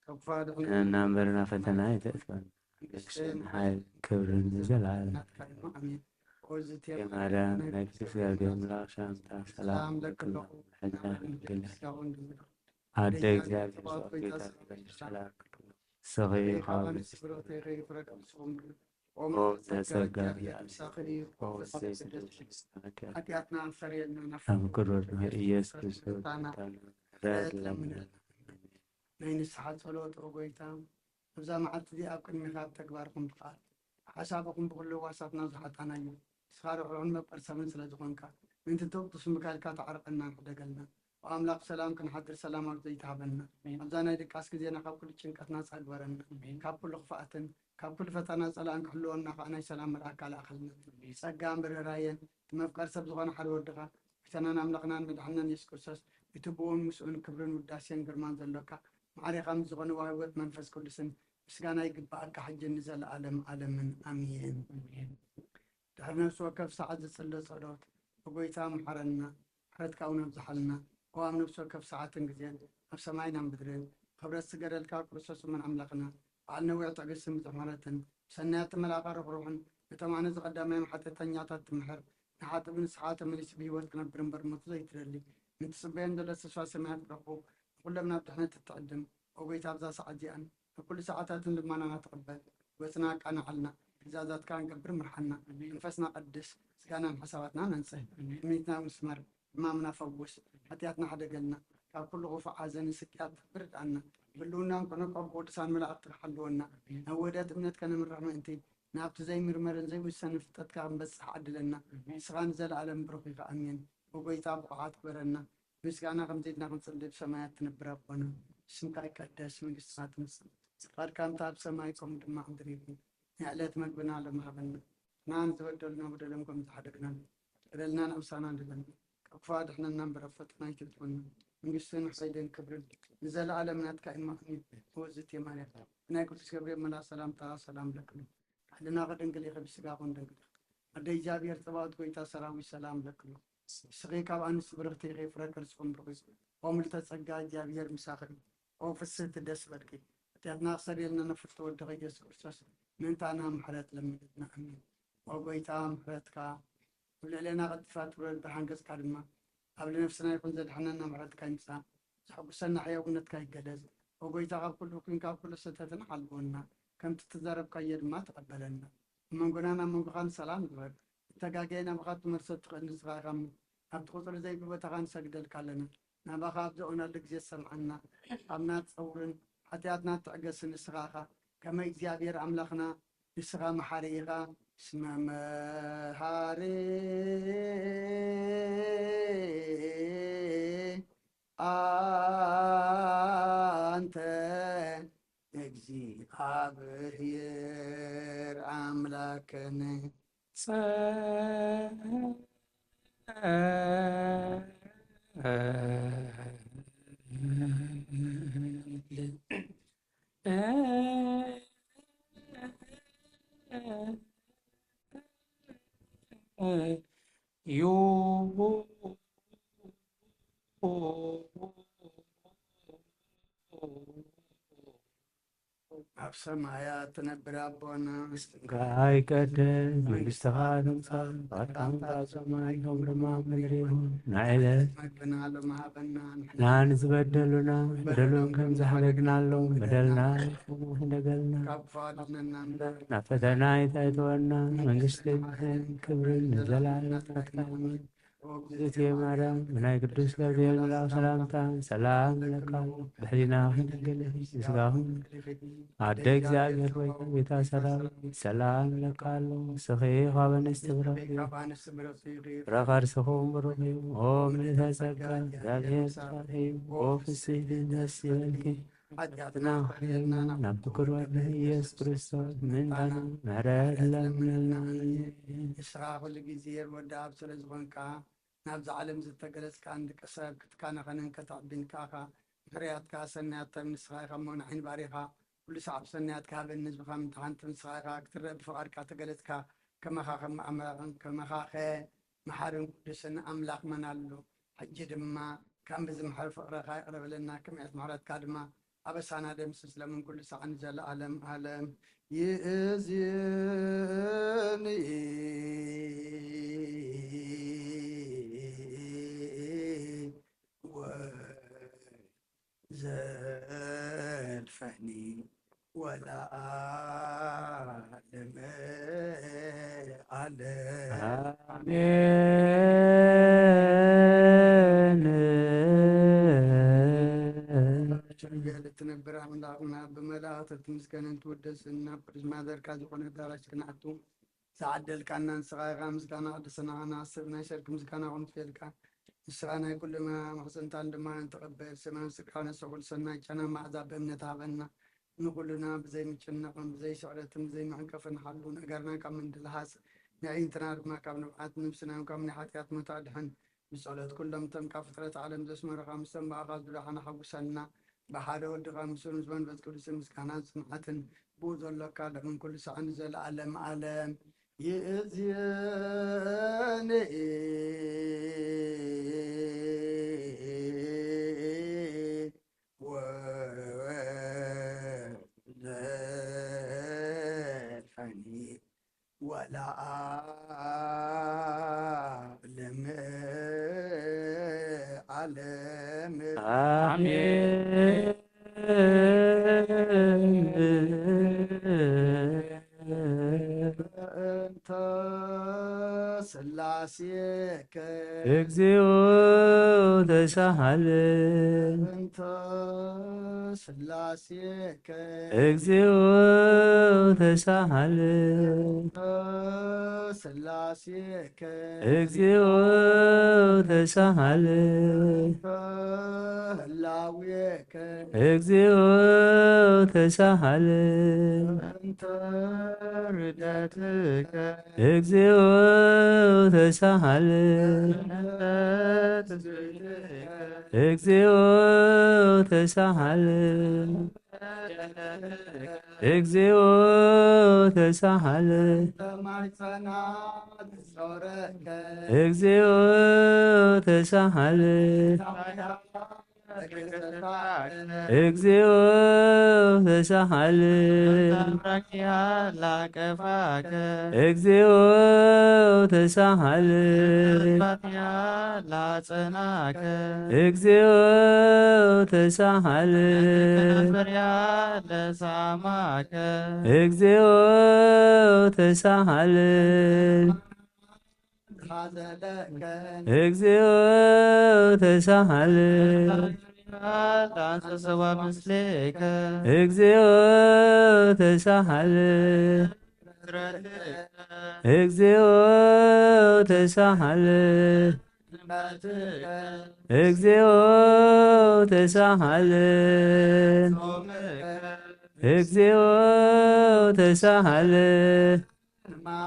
ካብ ክፉእ ኣድሕነና። ንሕና እምበር ናብ ፈተና ኣይተእትወና። መንግስትን ሓይልን ክብርን ንዘለዓለም ናትካ እዩ። ኣሜን። ኦ ዝቴ ማርያም፣ ናይ ቅድስት ድንግል ኣምላኽ ሰላምታ፣ ሰላም ለኪ ኣለኹ። ሕና ድንግል ነኪ። ኣደ እግዚኣብሔር፣ ጸባኦት ጌታ፣ ሰላም ንስኺ ካብ ኣንስቲ ፍሬ ከርሥኺ ይባረክ። ኦ እመ ጸጋ፣ ጸጋ፣ ምሳኺ እዩ። ኦ ዘይትደልሲ ኃጢአትና፣ ኃጢአትና ሰርየልና፣ ናብ ቅዱስ ኢየሱስ ክርስቶስ ምሕረት ለምነልና። ናይ ንስሓ ጸሎት፣ ኦ ጐይታ፣ ኣብዛ መዓልቲ እዚኣ ኣብ ቅድሚኻ ኣብ ተግባር ክንበቕዕ፣ ሓሳብኹም ብኹሉ ህዋሳትና ዝሓጣናዮ፣ ንስኻ ርሑቕን መብቀል ሰብን ስለ ዝኾንካ፣ ምእንቲ ትውክቱ ስምካ ኢልካ ተዓርቐና፣ ንሕደገልና። ኦ ኣምላኽ ሰላም ክንሓድር ሰላማዊ ዘይትሃበና። ኣሜን። ኣብዛ ናይ ድቃስ ግዜና ካብ ኩሉ ጭንቀት ናጻ ግበረና። ኣሜን። ካብ ኩሉ ክፍኣትን ካብ ኩሉ ፈተና ጸላእን ክሕልወና ከኣ ናይ ሰላም መልኣካ ልኣኸልና። ኣሜን። ጸጋን ርህራሄን እቲ መፍቀር ሰብ ዝኾነ ሓደ ወድኻ፣ ጎይታናን ኣምላኽናን መድሓንናን የሱስ ክርስቶስ፣ እቲ ብኡን ምስኡን ክብርን ውዳሴን ግርማን ዘሎካ፣ ማዕሬኻ ምስ ዝኾነ ዋህቦት መንፈስ ቅዱስን ምስጋና ይግብኣካ፣ ሕጂ ንዘለኣለም ኣለምን። ኣሜን። ኣሜን። ድሕሪ ነፍሲ ወከፍ ሰዓት ዝጽለ ጸሎት፣ "ኦ ጐይታ፣ ምሓረና፣ ምሕረትካ እውን ኣብዝሓልና። ኦ ኣብ ነፍሲ ወከፍ ሰዓትን ግዜን፣ ኣብ ሰማይን ኣብ ምድርን፣ ክብረት ዝገደልካ ክርስቶስ እሙን ኣምላኽና፣ በዓል ነዊሕ ትዕግስትን ብዙሕ ምሕረትን፣ ብሰናያት መልኣኻ ርሕሩሕን፣ ነቶም ኣነ ዝቐዳማዮም ሓጢኣተኛታት ትምሕር፣ ንሓጥእ ብንስሓ ተመሊሱ ብህይወት ክነብር እምበር ሞቱ ዘይትደሊ፣ ንትጽበዮም ዘሎ ተስፋ ሰማያት ክረኽቡ፣ ንኹሎም ናብ ድሕነት እትዕድም፣ ኦ ጐይታ፣ ኣብዛ ሰዓት እዚኣን ኣብ ኩሉ ሰዓታትን ልመናና ተቐበል። ገጽና ኣቃንዓልና፣ ትእዛዛትካ ክንገብር ምርሓና። ኣሜን። መንፈስና ቀድስ፣ ስጋናን ሓሳባትናን ኣንጽህ። ኣሜን። ትምኒትና እውን ስመር፣ ሕማምና ፈውስ፣ ሓጢኣትና ሕደገልና፣ ካብ ኩሉ ክፉእ ሓዘንን ስቅያት ርድኣና። ኣሜን። ህልውናን ኩነኮም ብቅዱሳን መላእኽትኻ ሓልወና። ኣሜን። ናብ ውህደት እምነት ከነምርሕ ምእንቲ፣ ናብቲ ዘይምርመርን ዘይውሰንን ፍልጠትካ ክንበጽሕ ዓድለና። ኣሜን። ንስኻ ንዘለኣለም ብሩኽ ኢኻ። ኣሜን። ብጐይታ ብቑዓት ግበረና። ምስጋና ከምዚ ኢልና ክንጽሊ፣ ብሰማያት ትነብር ኣቦና፣ ስምካ ይቀደስ፣ መንግስትኻ ትምጻእ፣ ፍቓድካ ከምቲ ኣብ ሰማይ ከምኡ ድማ ኣብ ምድሪ ይኹን። ናይ ዕለት መግብና ሎሚ ሃበና። ንሕና ንዝበደሉና በደሎም ከም ዝሓደግና፣ በደልና ንዕብሳና ንበል። ካብ ክፉእ ኣድሕነና እምበር ኣብ ፈተና ኣይተእትወና። መንግስትን ሓይልን ክብርን ንዘለኣለም ናትካ እዩ። ማእሚ ወዝት የማርያም ናይ ቅዱስ ገብርኤል መላ ሰላምታ ሰላም ለክሉ። ሕልና ከደንግል ኢኸ ብስጋ ኮን ደንግል። ኣደ እግዚኣብሔር ጸባኦት ጎይታ ሰራዊት ሰላም ለክሉ። ንስኺ ካብ ኣንስቲ ብርኽቲ ኢኺ፣ ፍረ ከርስኹም ብሩኽ እዩ። ኦ ምልዕተ ጸጋ እግዚኣብሔር ምሳኺ እዩ። ኦ ፍስህቲ ደስ በልኪ። ሓጢኣትና ክሰርየልና ንፍርቶ ወድኺ ኢየሱስ ክርስቶስ ምእንታና ምሕረት ለምንልና። ኣሜን። ኦ ጎይታ ምሕረትካ ኣብ ልዕሌና ቀልጢፋ ትውረድ፣ ብርሃን ገጽካ ድማ ኣብ ነፍስና ይኹን ዘድሕነና ምሕረትካ ይምጻእ። ዘሐጉሰና ሕያውነትካ ይገለጽ። ኦ ጎይታ ካብ ኩሉ እኩይን ካብ ኩሉ ስህተትን ሓልወና፣ ከምቲ እተዛረብካዮ ድማ ተቐበለና። ኣብ መንጎናን ኣብ መንጎኻን ሰላም ግበር። እተጋገየ ናባኻ ትመልሶ እትኽእል ንስኻ ኢኻ እሞ፣ ኣብቲ ቁጽሪ ዘይብቦታኻ ንሰግደልካ ኣለና። ናባኻ ኣብ ዘእውናሉ ግዜ ሰምዓና። ኣብና ጸውርን ሓጢኣትና ትዕገስን ንስኻ ኢኻ። ከመይ እግዚኣብሔር ኣምላኽና ንስኻ መሓሪ ኢኻ። እስመ መሃሪ ኣንተ እግዚኣብሔር ኣምላክነ። ኣብ ሰማያት ትነብር ኣቦና፣ ስምካ ይቀደስ፣ መንግስትኻ ትምጻእ፣ ፈቃድካ ኣብ ሰማይ ከም ድማ ኣብ ምድሪ ይኹን። ንዕለት መግብና ሎሚ ሃበና፣ ንሕና ንዝበደሉና በደሎም ከም ዝሓለግናሎም በደልና ንደገልና፣ ካብ ክፉ ኣድሕነና እምበር፣ ናብ ፈተና ኣይተእትወና፣ መንግስትን ክብርን ንዘለኣለም ናትካ እዩ። እግዝእትየ ማርያም፣ ብናይ ቅዱስ ገብርኤል መልኣክ ሰላምታ ሰላም እብለካ ኣለኹ። ብሕሊናኺ ድንግል ኢኺ፣ ብስጋኺ ኣደ እግዚኣብሔር ወይ ቤታ ሰላም ሰላም እብለካ ኣለኹ። ንስኺ ካብ ኣንስቲ ብሩኽ ኢኺ፣ ፍረ ከርስኹም ብሩኽ እዩ። ኦ ምልዕተ ጸጋ፣ እግዚኣብሔር ምሳኺ እዩ። ኦ ፍስሕቲ ደስ ይበልኪ፣ ሓጢኣትና ክሕረልና ናብ ፍቁር ወድኺ ኢየሱስ ክርስቶስ ምእንታና ምሕረት ለምነልና። ንስኻ ኩሉ ግዜ ወዲ ኣብ ስለ ዝኾንካ፣ ናብዛ ዓለም ዝተገለጽካ፣ ንደቂ ሰብ ክትካነኸንን ከተዕብን ከኣኻ፣ ምሕረያትካ ሰናያት ተም ንስኻ ኢኻ እሞ፣ ንዓይኒ ባሪኻ፣ ኩሉ ሰዓብ ሰናያትካ ሃበኒ፣ ህዝብኻ ምእንቲ ሓንቲ ንስኻ ኢኻ ክትረአ ብፍቓድካ ተገለጽካ፣ ከማኻ ከም ኣምላኽን ከማኻኸ መሓርን ቅዱስን ኣምላኽ መን ኣሎ? ሕጂ ድማ ከም ብዝምሕር ፍቕርኻ ይቕረ በለና፣ ከም ምሕረትካ ድማ ኣበሳና ደምስስ፣ ሎምን ኩሉ ሰዓት ንዘለዓለም ዓለም። ይእዝኒ ወዘልፈኒ ወለዓለመ ዓለም። ኣሜን። ሸንገል እትነብር ኣምላኽና፣ ብመላእክት እትምስገንን ትውደስን፣ ናብ ቅዱስ ማደርካ ዝኾነ ኣዳራሽ ክንኣቱ ዝዓደልካና ንስኻ ኢኻ። ምስጋና ቅድስና ንዓና፣ ሰብ ናይ ሰርክ ምስጋና ኹን ትፈልካ። ንስኻ ናይ ኩልና መኽሰንታን ድማ ንተቐበል። ሰማያዊ ስጋነ ሰጉል ሰናይ ጨና መዓዛ ብእምነት ሃበና። ንኹልና ብዘይ ምጭናቕን ብዘይ ስዕረትን ብዘይ መዕንቀፍን ሓሉ ነገርና ካብ ምንድልሃስ፣ ንዕይንትና ድማ ካብ ንብዓት፣ ነብስና እውን ካብ ናይ ሓጢኣት ሞት ኣድሕን። ብጸሎት ኩሎም እቶም ካብ ፍጥረት ዓለም ዘስመሩኻ፣ ምስቶም ብኣኻ ዝደሓኑ ሓጉሰና። ብሓደ ወድኻ ምስኡ ምስ መንፈስ ቅዱስን ምስጋናን ጽንዓትን ብኡ ዘሎካ፣ ሎምን ኩሉ ሰዓት ንዘለኣለም ዓለም። ይእዝየኒ ወዘልፈኒ ወለዓለመ ዓለም። ኣሜን። በእንተ ስላሴከ እግዚኦ ተሳሃለ። በእንተ ስላሴከ እግዚኦ ተሳሃለ። በእንተ ስላሴከ እግዚኦ ተሳሃለ። በእንተ ህላዌከ እግዚኦ ተሳሃለ። በእንተ ርደትከ እግዚኦ ተሳሃል። እግዚኦ ተሳሃል። እግዚኦ ተሳሃል። እግዚኦ ተሳሃል። እግዚኦ ተሳሃል። እግዚኦ ተሳሃል። ጸናከ። እግዚኦ ተሳሃል። ለሳማከ። እግዚኦ ተሳሃል። እግዚኦ ተሳሃል። ላንሰሰዋ ምስሌከ። እግዚኦ ተሳሃል። እግዚኦ ተሳሃል። እግዚኦ ተሳሃል። እግዚኦ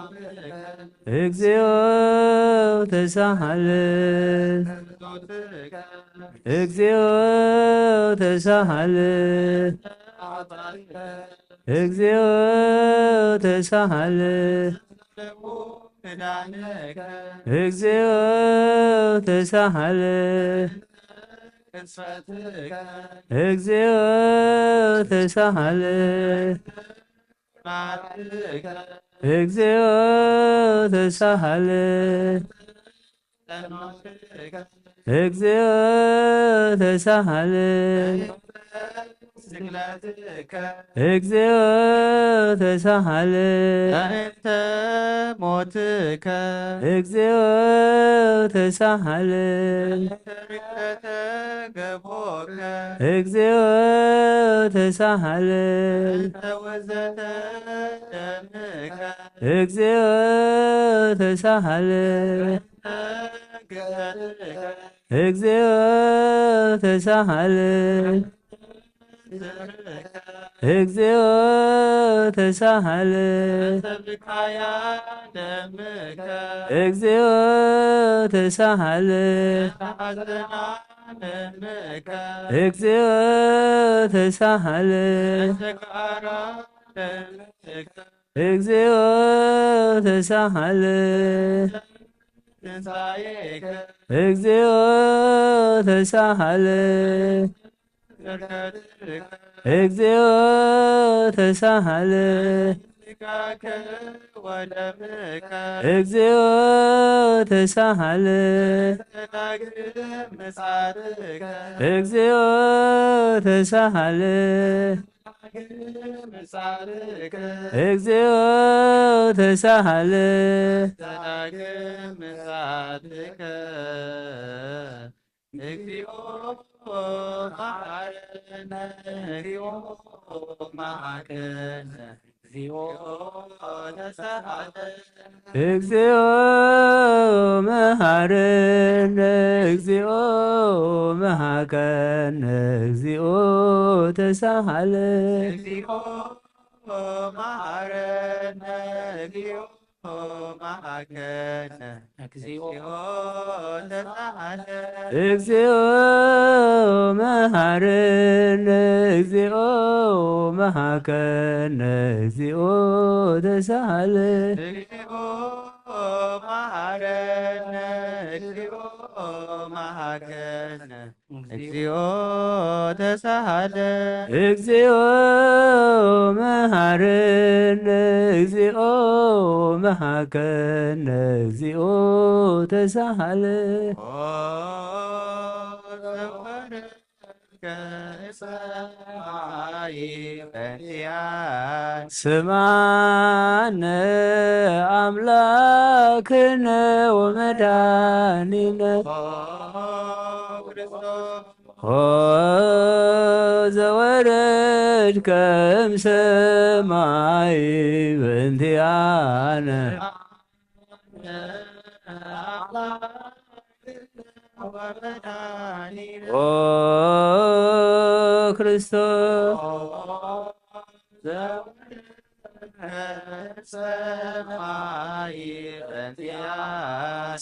ተሳሃል። እግዚኦ ተሳሃል። እግዚኦ ተሳሃል። እግዚኦ ተሳሃል። እግዚኦ ተሳሃል። እግዚኦ ተሳሃል። እግዚኦ ተሳሃል። እግዚኦ ተሳሃል። እግዚኦ ተሳሃል። ሞትከ። እግዚኦ ተሳሃል። ገቦከ። እግዚኦ ተሳሃል። ወዘተ ደምከ። እግዚኦ ተሳሃል። ገበርከ። እግዚኦ ተሳሃል። ዝርከ። እግዚኦ ተሳሃል። ሰብካያ ደምከ። እግዚኦ ተሳሃል። ሐዘና ደምከ። እግዚኦ ተሳሃል። ተቃራ ደምከ። እግዚኦ ተሳሃል። ትንሳኤከ። እግዚኦ ተሳሃል። በረከትከ። እግዚኦ ተሳሃል። ስጋከ ወደምከ። እግዚኦ ተሳሃል። ዳግም ምጽአትከ። እግዚኦ ተሳሃል። ዳግም ምጽአትከ። እግዚኦ ተሳሃል። ዳግም ምጽአትከ። እግዚኦ መሐረነ። እግዚኦ መሐረነ። እግዚኦ ተሳሃለ። እግዚኦ መሐረነ። እግዚኦ መሐቀነ። እግዚኦ ተሳሃለ። እግዚኦ መሐረነ። እግዚኦ መሐቀነ። እግዚኦ ተሳሃለ። እግዚኦ መሐረነ። እግዚኦ መሐቀነ። እግዚኦ ተሳሃለ። እግዚኦ መሐረነ። እግዚኦ መሐቀነ። እግዚኦ ተሳሃለ። እግዚኦ መሐረነ። እግዚኦ መሐቀነ። እግዚኦ ተሳሃለ። ኦ ዘወረድከ ሰማይ በንቲያን። ስማነ አምላክነ ወመድኃኒነ። ኦ ዘወረድከ እምሰማይ በእንቲአነ። ኦ ክርስቶስ ሰማይ በንቲያ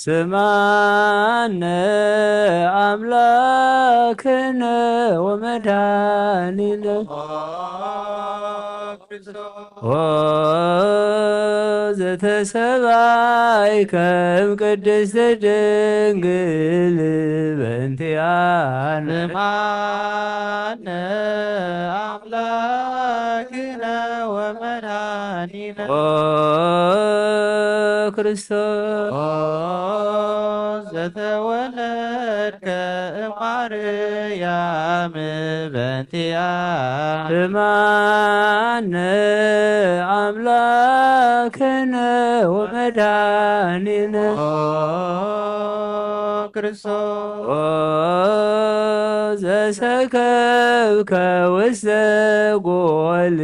ስማነ ኣምላክነ ወመድኃኒነ ኦ ዘተሰባይ ከም ቅድስት ድንግል በንቲያነ ስማነ ኣምላክነ ወመድኃኒነ ኦ ክርስቶስ ኦ ዘተወለድከ እማርያም በንቲያ ስማነ ኣምላክነ ወመድኃኒነ ኦ ክርስቶስ ኦ ዘሰከብከ ውስተ ጎል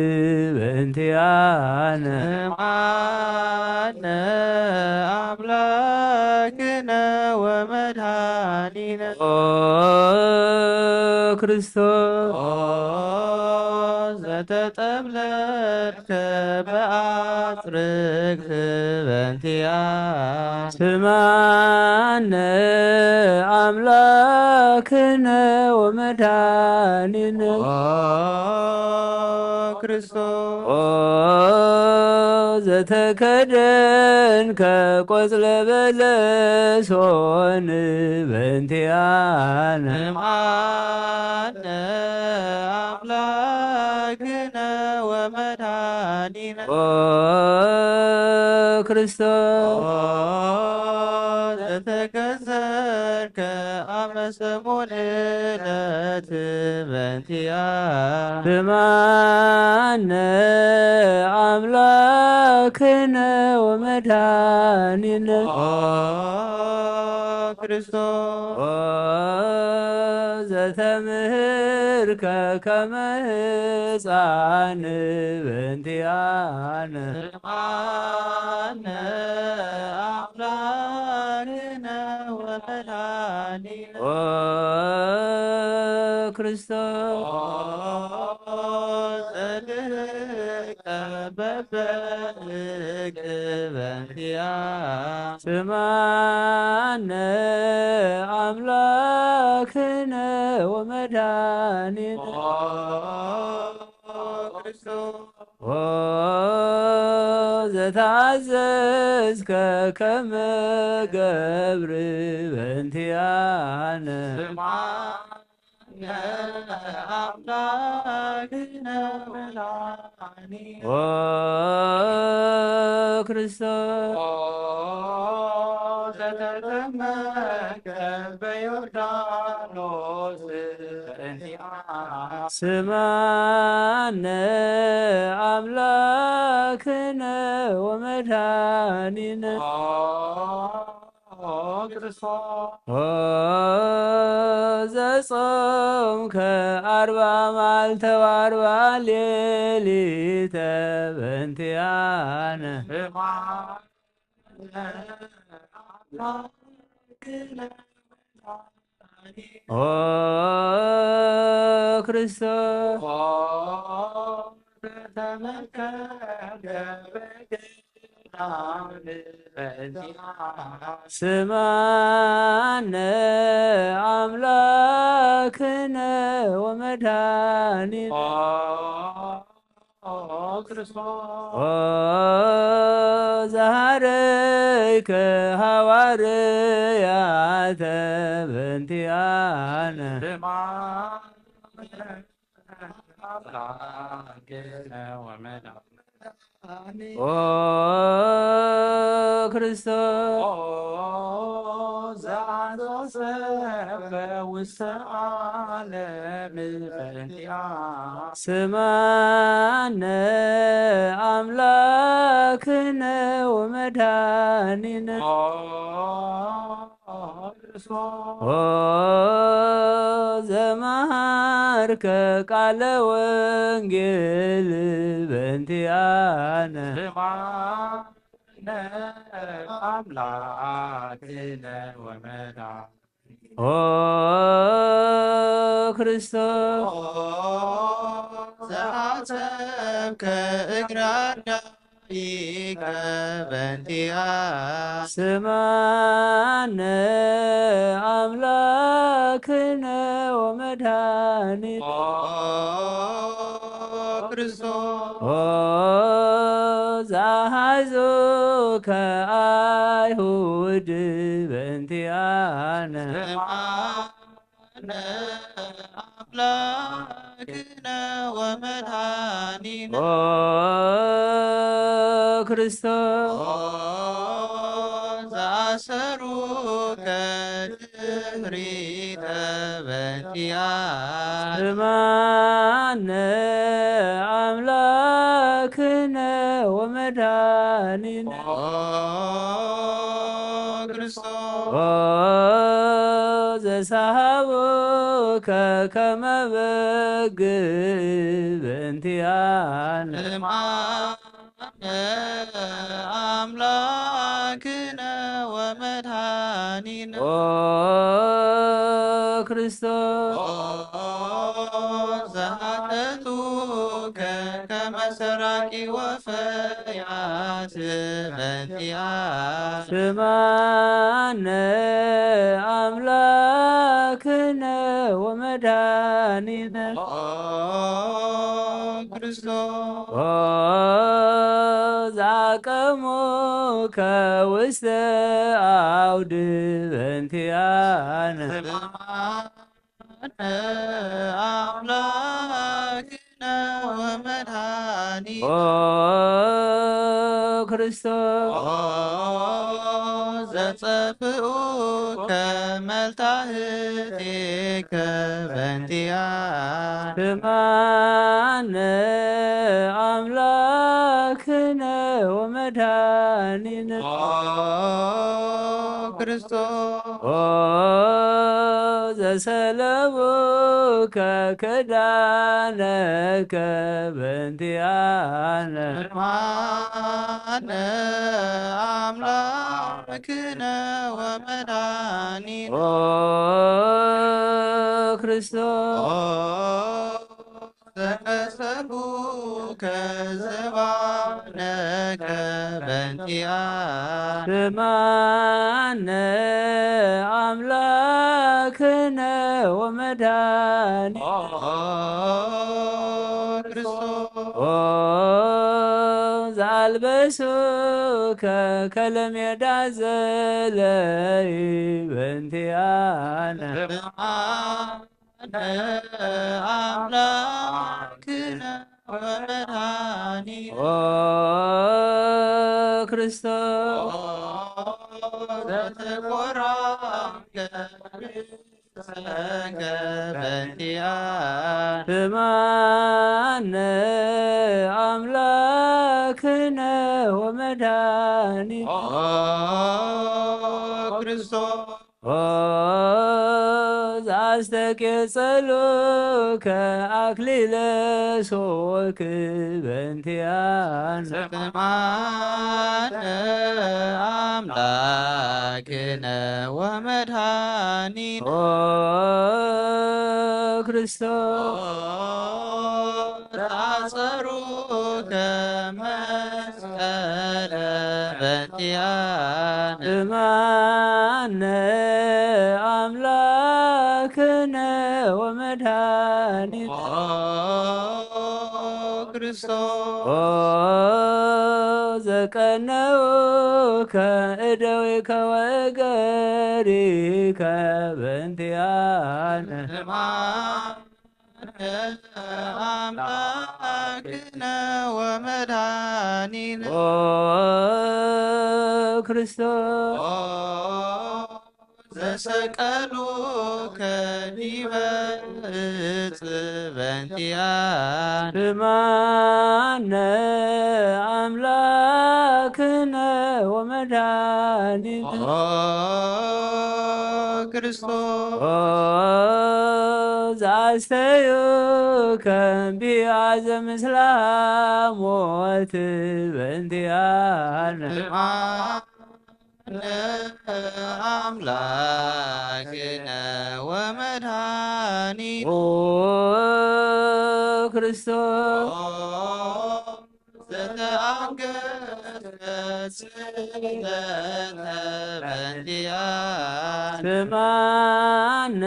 በንቲያነ ስምዓነ ኣምላክነ ወመድኃኒነ ኦ ክርስቶስ ኦ ዘተጠብለልከ በአጽርግት በንቲያ ስምዓነ ኣምላክነ ወመድኃኒነ ኦ ክርስቶስ ኦ ዘተከደንከ ቆጽለ በለሶን በንቲያነ ስምዓነ ኣምላክነ ወመድኃኒነ ኦ ክርስቶስ ኦ ዘተከዘንከ አመ ሰሙን ዕለት በንቲያ ስምዓነ ኣምላክነ ወመድኃኒነ ኦ ክርስቶስ ኦ ዘተምህርከ ከመ ሕፃን በንቲያነ ስምዓነ ኣምላክነ ወመድኃኒነ ኦ ክርስቶስ ኦ ዘልቀ በበልቅ በንቲያ ስምዓነ ኣምላክነ ወመድኃኒነ ኦ ክርስቶስ ኦ ዘተአዘዝከ ከመ ገብር በንቲያነ ስምዓነ አምላክነ ወመድኃኒነ ኦ ክርስቶስ ኦ ዘተጠመቀ በዮርዳኖስ በንቲያ ስምዓነ አምላክነ ወመድኃኒነ ኦ ክርስቶስ ኦ ዘጾምከ አርባ መዓልተ ወአርባ ሌሊተ በንቲያነ ስምዓነ አምላክነ ኦ ክርስቶስ ኦ ዘተመከረ በገዳም በዚያ ስምዓነ አምላክነ ወመድኃኒነ ኦ ኦ ክርስቶስ ኦ ዘሃረይከ ሐዋርያተ በንቲያነ ስምዓነ አምላክነ ወመድኃኒነ ኦ ክርስቶስ ኦ ዘአንጾሰ ውስተ ዓለም በእንቲአ ስምዓነ አምላክነ ወመድኃኒነ ኦ ክርስቶስ ኦ ዘመሃርከ ቃለ ወንጌል በእንቲአነ ስምዓነ አምላክነ ወመድኃኒነ ኦ ክርስቶስ ኦ ዘአሰብከ እግረ አዳም በእንቲኣ ስማነ ኣምላክነ ወመድኃኒነ ኦ ክርስቶስ ኦ ዘአሐዙከ አይሁድ በእንቲአነ ስማነ አምላክነ ወመድኃኒነ ኦ ክርስቶስ ኦ ዘአሰሩከ ድህሪተ በእንቲአነ ስማነ አምላክነ ወመድኃኒነ ኦ ክርስቶስ ኦ ዘሰሃቡከ ከመ በግ በእንቲአነ ስማነ አምላክነ ወመድኃኒነ ኦ ክርስቶስ ኦ ዘሐተቱከ ከመ ሰራቂ ወፈያት በእንቲአነ ስማነ አምላክነ ወመድኃኒነ ኦ ክርስቶስ ኦ ዘአቀሙከ ውስተ አውድ በእንቲአነ ስማነ አምላክነ ወመድኃኒነ ኦ ክርስቶስ ኦ ዘጸፍኡከ መልታህቴከ በእንቲአነ ስማነ አምላክነ ወመድኃኒነ ኦ ክርስቶስ ኦ ዘሰለቡከ ክዳነከ በእንቲአነ ስማነ አምላክነ ወመድኃኒነ ኦ ክርስቶስ ኦ ዘነሰቡከ ዘባነከ በእንቲአነ ስማነ አምላክነ ወመድኃኒነ ኦ ክርስቶስ ኦ ዘአልበሱከ ከለሜዳ ዘለይ በእንቲአነ ስማነ አምላክነ ወመድኃኒነ ኦ ክርስቶስ ኦ ዘተቆራምከ ርእሰከ በእንቲአነ ስማነ አምላክነ ወመድኃኒነ ኦ ክርስቶስ ኦ ዘአስተቄጸሉከ አክሊለ ሶክ በእንቲአነ ስማነ አምላክነ ወመድኃኒነ ኦ ክርስቶስ ኦ ዘአጸሩከ መስቀለ በእንቲአነ ስማነ አምላክነ ወመድኃኒነ ኦ ክርስቶስ ኦ ዘቀነውከ እደዊከ ወእገሪከ በእንቲአነ ስማነ አምላክነ ወመድኃኒነ ኦ ክርስቶስ ኦ ዘሰቀሉከ ዲበ ዕፅ በእንቲአነ ስማነ አምላክነ ወመድኃኒነ ኦ ክርስቶስ ኦ ዘአስተዩከ ቢአ ዘምስላ ሞት በእንቲአነ ስማነ አምላክነ ወመድኃኒነ ኦ ክርስቶስ ኦ ዘተአገ ስእለተ በእንቲኣነ። ስማነ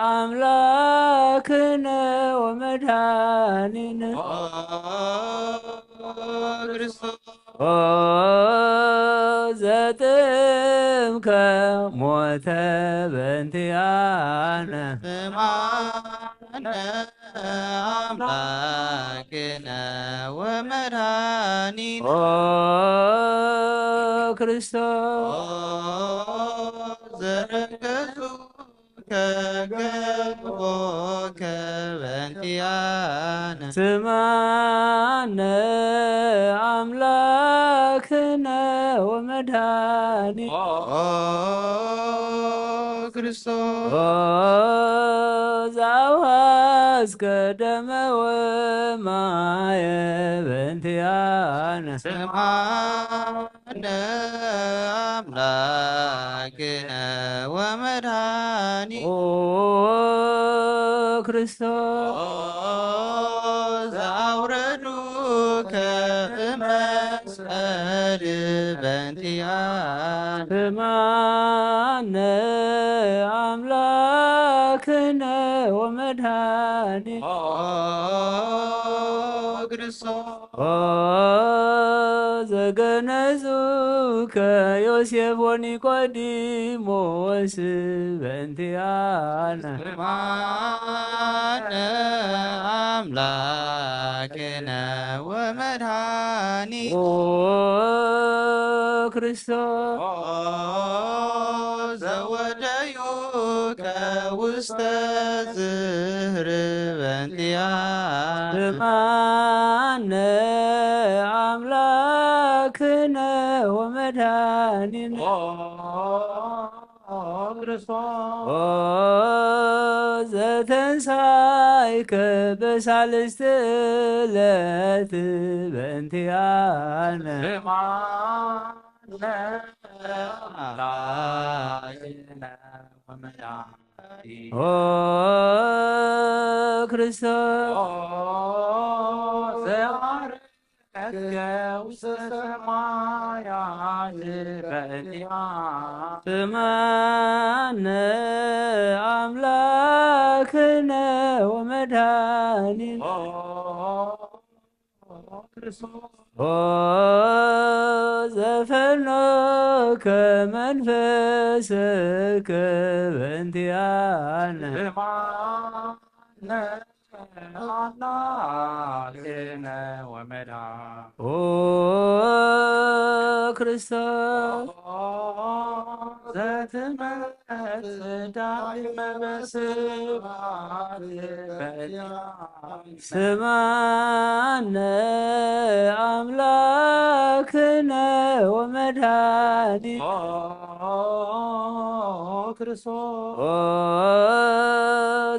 ኣምላክነ ወመድኃኒነ። ኦ ክርስቶስ። ኦ ዘጥምከ ሞተ በእንቲኣነ። ስማነ ኣምላክነ ወመድኃኒነ። ኦ ክርስቶስ። ኦ ዘረገጹ ከገብኦከ በእንቲኣነ። ስማነ ኣምላክነ ወመድኃኒ። ኦ ክርስቶስ። ኦ ዘአውሐዝከ ደመ ወማየ በእንቲኣነ። ስምዓነ አምላክነ ወመድኃኒ። ኦ ክርስቶስ። ኦ ዘአውረዱከ እምነ መስቀል በእንቲአነ። ስምዓነ አምላክነ ወመድኃኒ። ኦ ክርስቶስ። ኦ ዘገነዙከ ዮሴፍ ወኒቆዲሞስ በእንቲአነ። ስምዓነ አምላክነ ወመድኃኒ። ኦ ክርስቶስ። ኦ ዘወደዩከ ውስተ ዝህር በእንቲአነ። ስምዓነ አምላክነ ወመድኃኒነ። ኦ ክርስቶስ። ኦ ዘተንሳይከ በሳልስት ዕለት በእንቲአነ። ስምዓነ አምላክነ ወመድኃኒነ። ኦ ክርስቶስ። ኦ ዘዐረግከ ውስተ ሰማያት በእንቲአነ። ስምዓነ አምላክነ ወመድኃኒነ። ኦ ክርስቶስ። ኦ ዘፈኖከ መንፈስከ በእንቲአነ። ስምዓነ አምላክነ ወመድኃኒነ። ኦ ክርስቶስ። ኦ ዘትመጽእ ዳግመ በስብሐት በእንቲአነ። ስምዓነ አምላክነ ወመድኃኒነ። ኦ ክርስቶስ። ኦ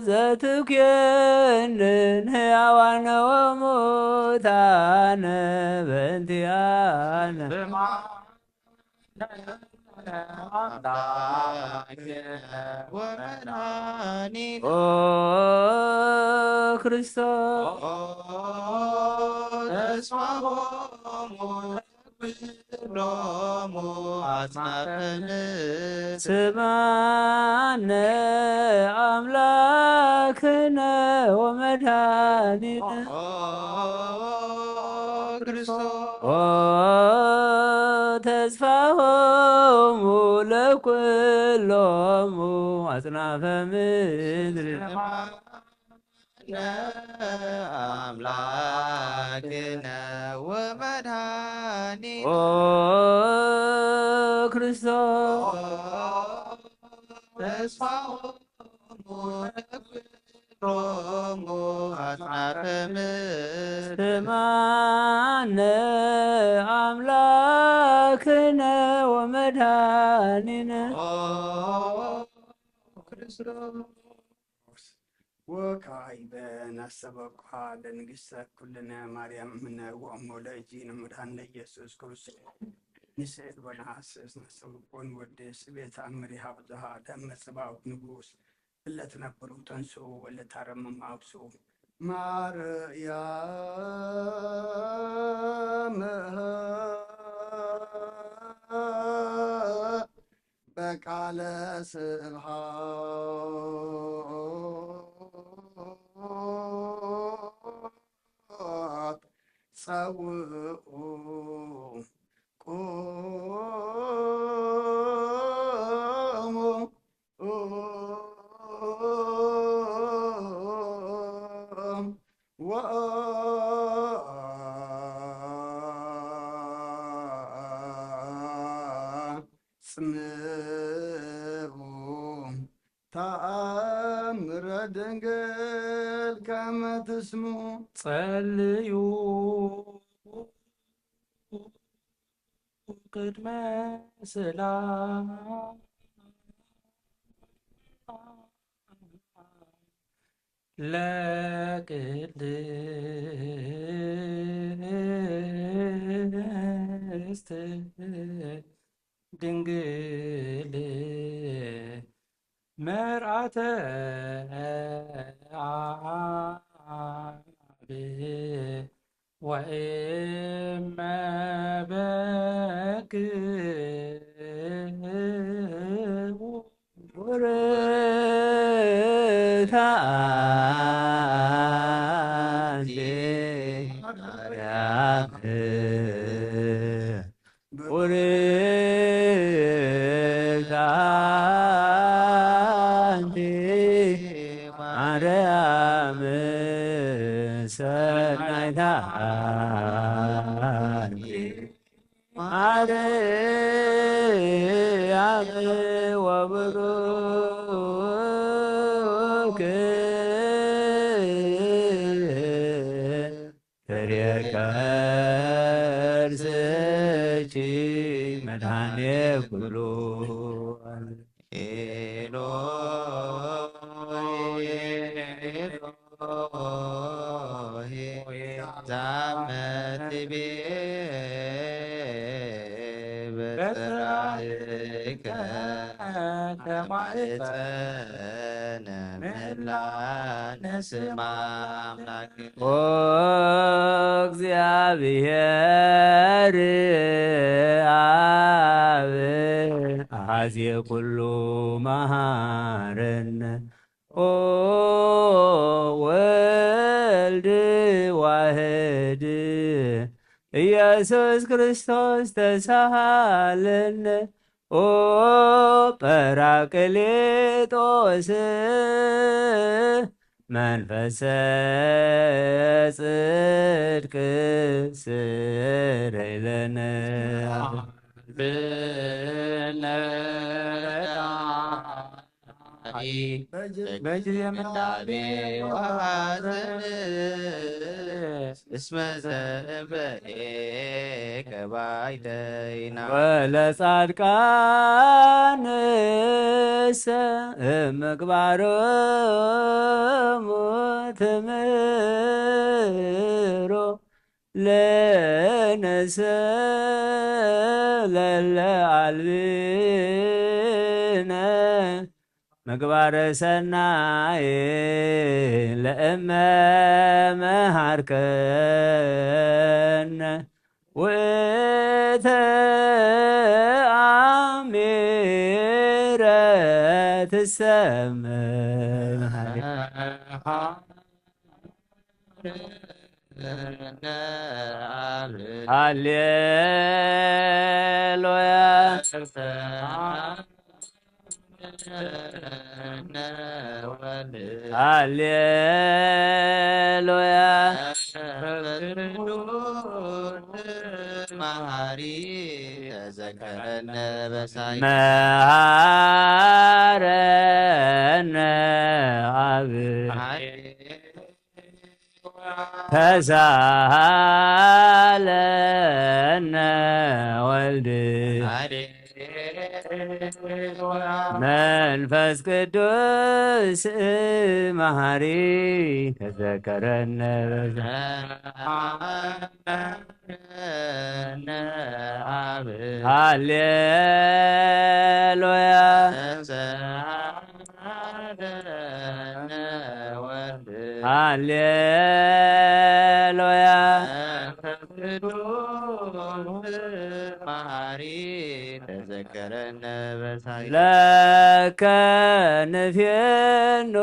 ዘትኩንን ሕያዋነ ወሙታነ በእንቲአነ። ስምዓነ አምላክነ ወመድኃኒነ። ኦ ክርስቶስ። ኦ ተስፋሆሙ ኩሎሙ አጽናፈ ምድር። ስምዓነ አምላክነ ወመድኃኒነ። ኦ ክርስቶስ። ኦ ተስፋሆሙ ለኩሎሙ አጽናፈ ምድር። ስምዓነ አምላክነ ወመድኃኒነ። ኦ ክርስቶስ። ተስፋሆሙ ለኩሎሙ አጽናፈ ምድር። ስምዓነ አምላክነ ወመድኃኒነ። ኦ ክርስቶስ። ወካዕበ ናስተበቅዓ ለንግሥተ ኩልነ ማርያም እምነ ወእሞ ለእግዚእነ መድኃኒነ ኢየሱስ ክርስቶስ። ንስዕድ ወነሐስስ ናስተበቅዖ ንወድስ ቤት አምር ይሃብ ዘሃ ደመ ጽባኦት ንጉሥ እለ ትነብሩ ተንሥኡ ወእለ ታረምም አብሱ። ማርያም በቃለ ስብሐት ጸውዑ ቁሙ ወአጽምዑ ተአምረ ድንግል ከመ ትስምዑ። ጸልዩ ቅድመ ስላ ለቅድስት ድንግል መርዓተ አብ ወእመ በክው ቡርክት አንቲ ማርያም ቡርክት አንቲ ማርያም ሰናይት አንቲ ማርያም ወብሩክ ፍሬ ከርስኪ መድኃኔ ኩሉ። ኤሎሄ፣ ኤሎሄ፣ ዛመ ትቤ በጽራይከ ተማሕፀነ ምህላ ንስማ አምላክ። ኦ እግዚአብሔር አብ አዜ ኩሉ መሃረነ። ኦ ወልድ ዋህድ ኢየሱስ ክርስቶስ ተሳሃለነ። ኦ ጳራቅሊጦስ መንፈሰ ጽድቅ ስረይ ለነ። ብነ በጊዜ ምንዳቤ ወሐዘን እስመ ዘእንበሌከ ባይተይና። ወለጻድቃንሰ እምግባሮሙ ትምህሮ ለነሰ ለለ አልብነ ምግባረ ሰናይ ለእመ መሃርከነ ውእተ አሚረ ትሰምዕ። ሃሌሉያ። ሃሌሉያ። መሐረነ አብ። ተሳሃለነ ወልድ። መንፈስ ቅዱስ መሐሪ ተዘከረነ። ሃሌሉያ። ሃሌሉያ። መሐሪ ተዘከረነ። ለከ ንፌኑ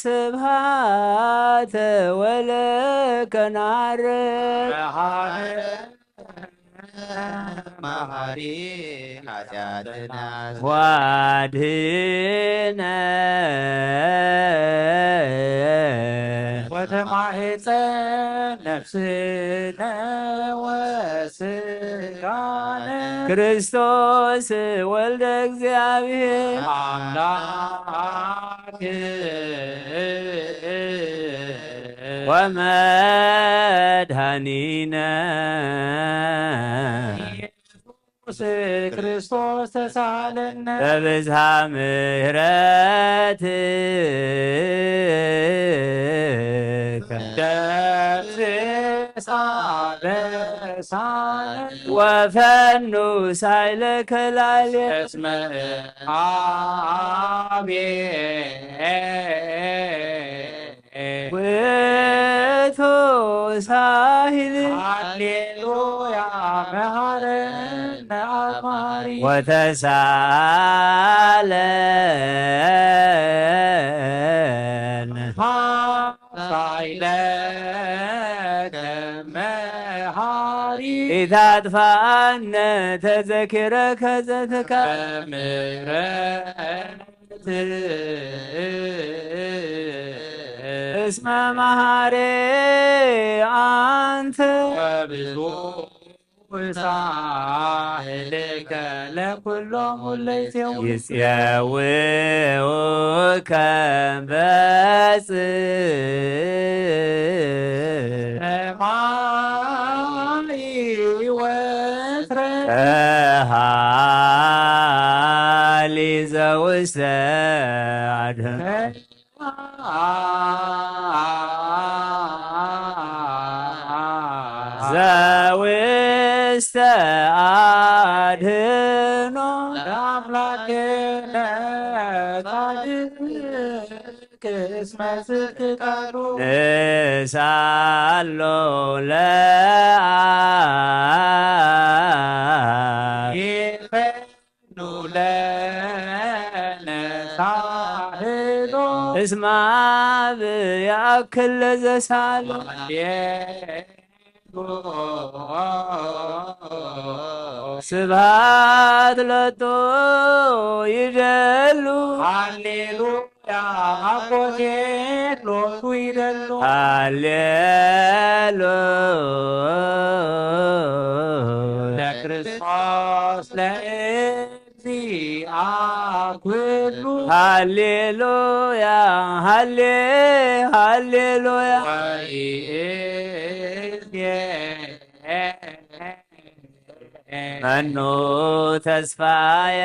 ስብሃተ ወለከ ናርግ መሓሪ ኃጢአትና ዋድነ ወተማሕፀን ነፍስነ ወስጋነ ክርስቶስ ወልደ እግዚአብሔር አምላክ ወመድኃኒነ ኢየሱስ ክርስቶስ ተሳለነ በብዝሃ ምሕረትከ ደምስስ አበሳነ ወፈኑ ሳይለከ ላዕሌነ እስመ አቤ ውእቱ ሳሂል ሃሌሉያ መሐረነ አብ መሐሪ ወተሳለን ሳይለከ መሐሪ ኢታጥፋነ ተዘኪረከ ዘትካ በምሕረት እስመ መሐሪ አንተ ወብዙ ሳህልከ ለኩሎም ሁለይቴው ይጼውከ በጽ ሰማይ ወትረ ተሃሊ ዘውስተ አድህኖ ዘውስተ አድህኖ ለአምላክነ ጻድቅ እስመ ጽድቅ ቃሉ ንሳሎ ለአብ ይፈኑ ለነ ሳህሎ እስመ አብ ያእክል ለዘሳሎ ስብሐት ለቶ ይደሉ ሃሌሉያ አኮቴት ሎቱ ይደሉ ሃሌሉያ ለክርስቶስ ለእግዚአ ኩሉ ሃሌሉያ ሃሌ ሃሌሉያ ወይእዜ መኑ ተስፋየ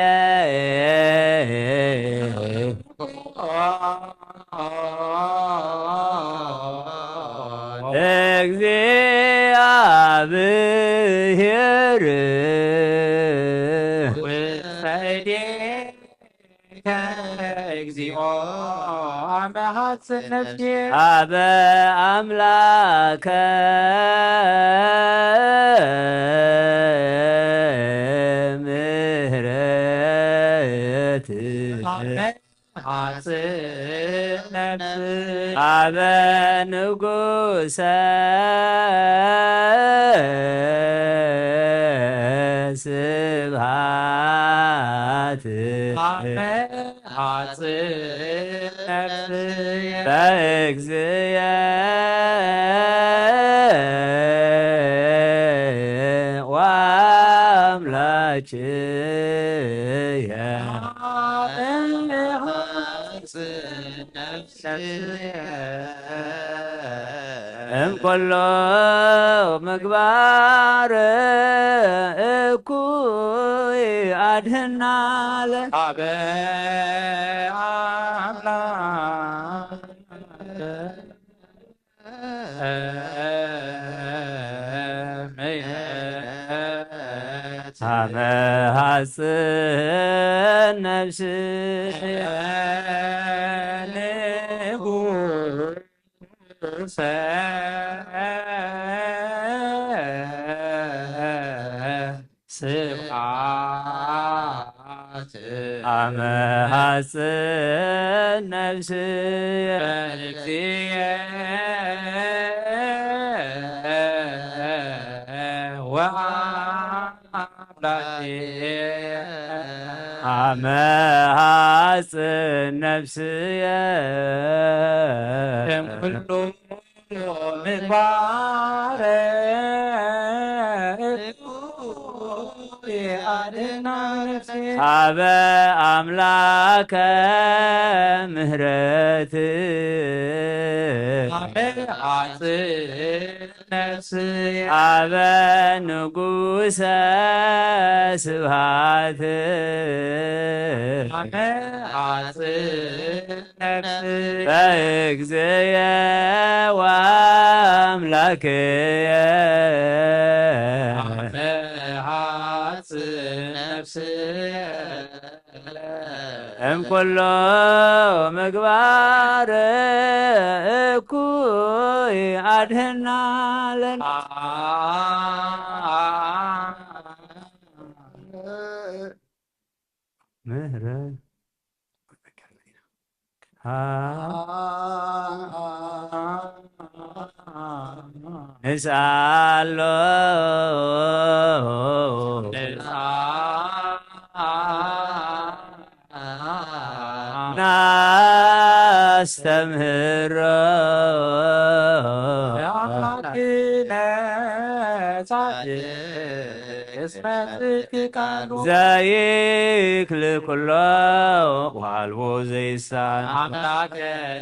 እግዚአብሔር ውሰዴ ከእግዚኦ አመ ሐጽን ነፍሴ አበ አምላከ ምህረት አመ ሐጽን ነፍስ አበ ንጉሰ ስብሐት አመ ሐጽን ነፍስየ በእግዚየ ወአምላክየ አመ ሐጽን ነፍስየ እምኩሎ ምግባር እኩይ አድህና አለ። አበ አምላክ ምሕረት አመ ሐጽን ነፍስየ ንጉሰ ስብሐት አመ ሐጽን ነፍስየ በእግዚእየ ወአምላክየ። አመ ሐጽን ነፍስየ እምኩሉ ምግባረ እኩይ አድና ነፍሴ። ሀበ አምላከ ምህረት አመ ሐጽን ነፍስየ አበ ንጉሰ ስብሃት አመ ሐጽን ነፍስየ በእግዚእየ ወአምላክየ አመ ሐጽን ነፍስየ እምኩሎ ምግባር እኩይ አድህና ለነ። ምህረት ንስኣሎ ናስተምህሮ ዘይክል ኩሎ ዋልቦ ዘይሳን አምላከ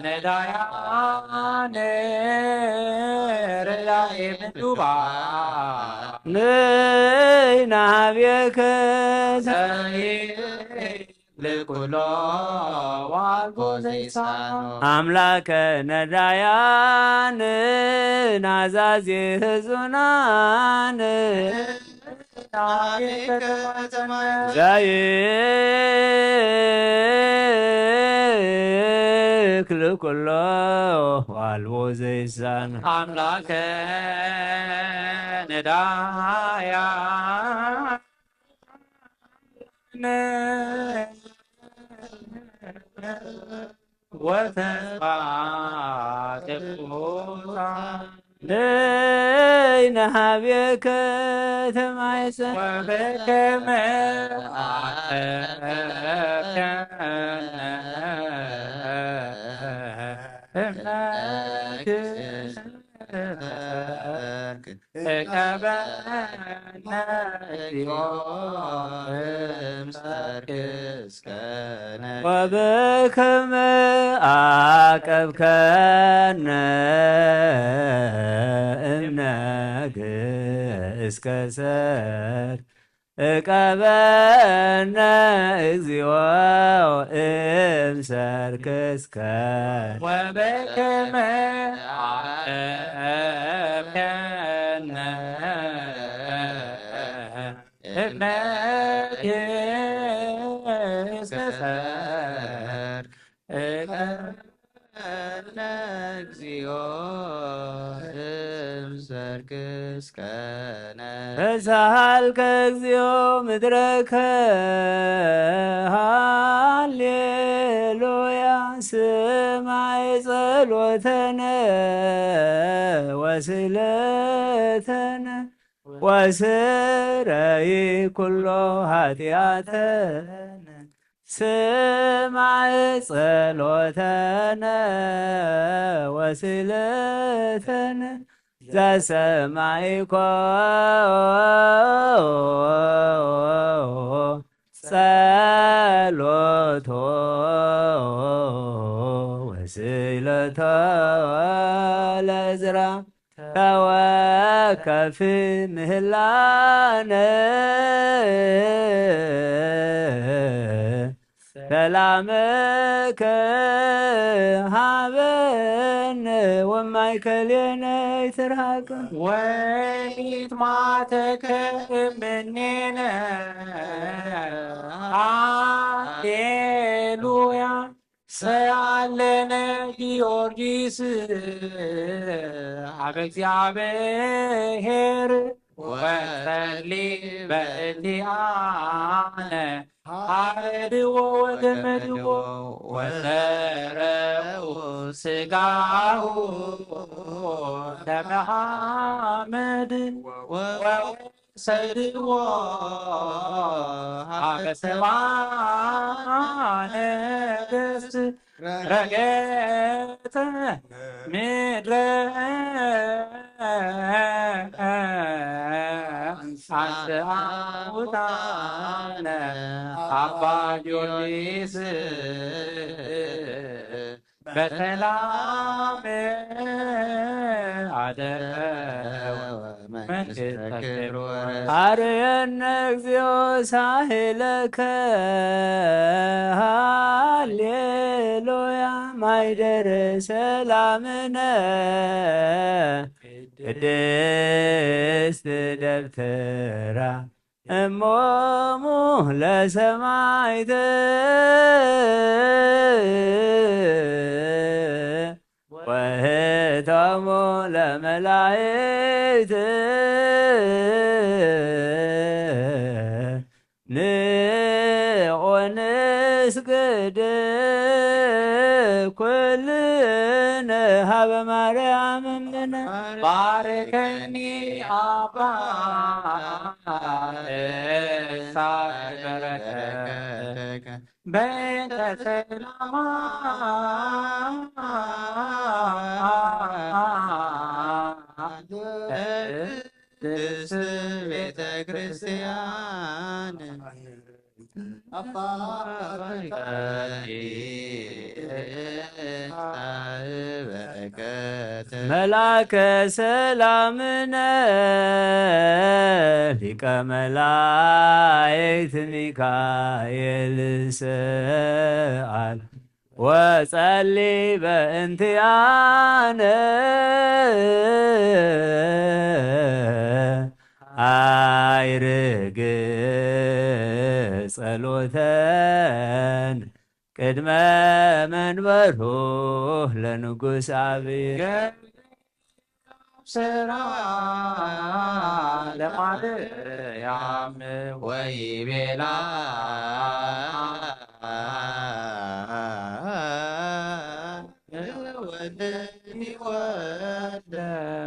ነዳያን ርዳኢ ምንዱባን ንሕና ሀቤከ ዘይክል ኩሎ ዋልቦ ዘይሳን አምላከ ነዳያን ናዛዜ ህዙናን ዘይክል ኩሎ ዋልቦ ዘይሳን አምላከ ነዳያን ወተስፋ ቅዱሳን ነይ ንሃቤከ ተማይሰ ወበከመ አቀብከነ እምነትከ እቀበነ እግዚኦ እምሰርክ እስከነ ወበከመ አቀብከነ እምነግ እስከ ሰር እቀበነ እግዚኦ እምሰርክ እስከ ወበከመ አቀብከነ እምነግ እስከ ሰርክ እቀነ እግዚኦ እምሰርክ እስከነ ተሳሃልከ እግዚኦ ምድረከ ሃሌሉያ ስማይ ጸሎተነ ወስለተነ ወስረይ ኩሎ ኃጢአተነ ስማዕ ጸሎተነ ወስለተነ ዘሰማይኮ ጸሎቶ ወስለቶ ለዝራ ተወከፍ ምህላነ ሰላምከ ሃበነ ወማእከሌነ ይትርሃቅ ወይትማተከ እምኔነ ሃሌሉያ ሰአለነ ጊዮርጊስ ሀበ እግዚአብሔር ወጸሊ በእንቲኣነ። ሓረድዎ ወገመድዎ ወዘረኡ ስጋሁ ደመ ሓመድ ወወሰድዎ ሀበ ሰማነ ገጽ ረገጸ ምድረ አንስአ ሙታነ አባ ጊዮርጊስ በሰላም አደረወ መንግስተ ክብር። አርየነ እግዚኦ ሳህለከ ሃሌሉያ ማይደር ሰላምነ ቅድስት ደብተራ እሞሙ ለሰማይት ወህቶሙ ለመላይት ንቆንስግድ ኩልነ ሀበ ማርያም እምነ። ባርከኒ አባ እሳት በረከትከ በእንተ ሰላማ ቅድስት ቤተ ክርስቲያን አባ በረከት መልአከ ሰላምነ ሊቀ መላእክት ሚካኤል ሰአል ወጸሊ በእንቲአነ አይርግ ጸሎተን ቅድመ መንበሩ ለንጉስ አብየ። ስራ ለማርያም ወይ ቤላ ወልድ ወልደ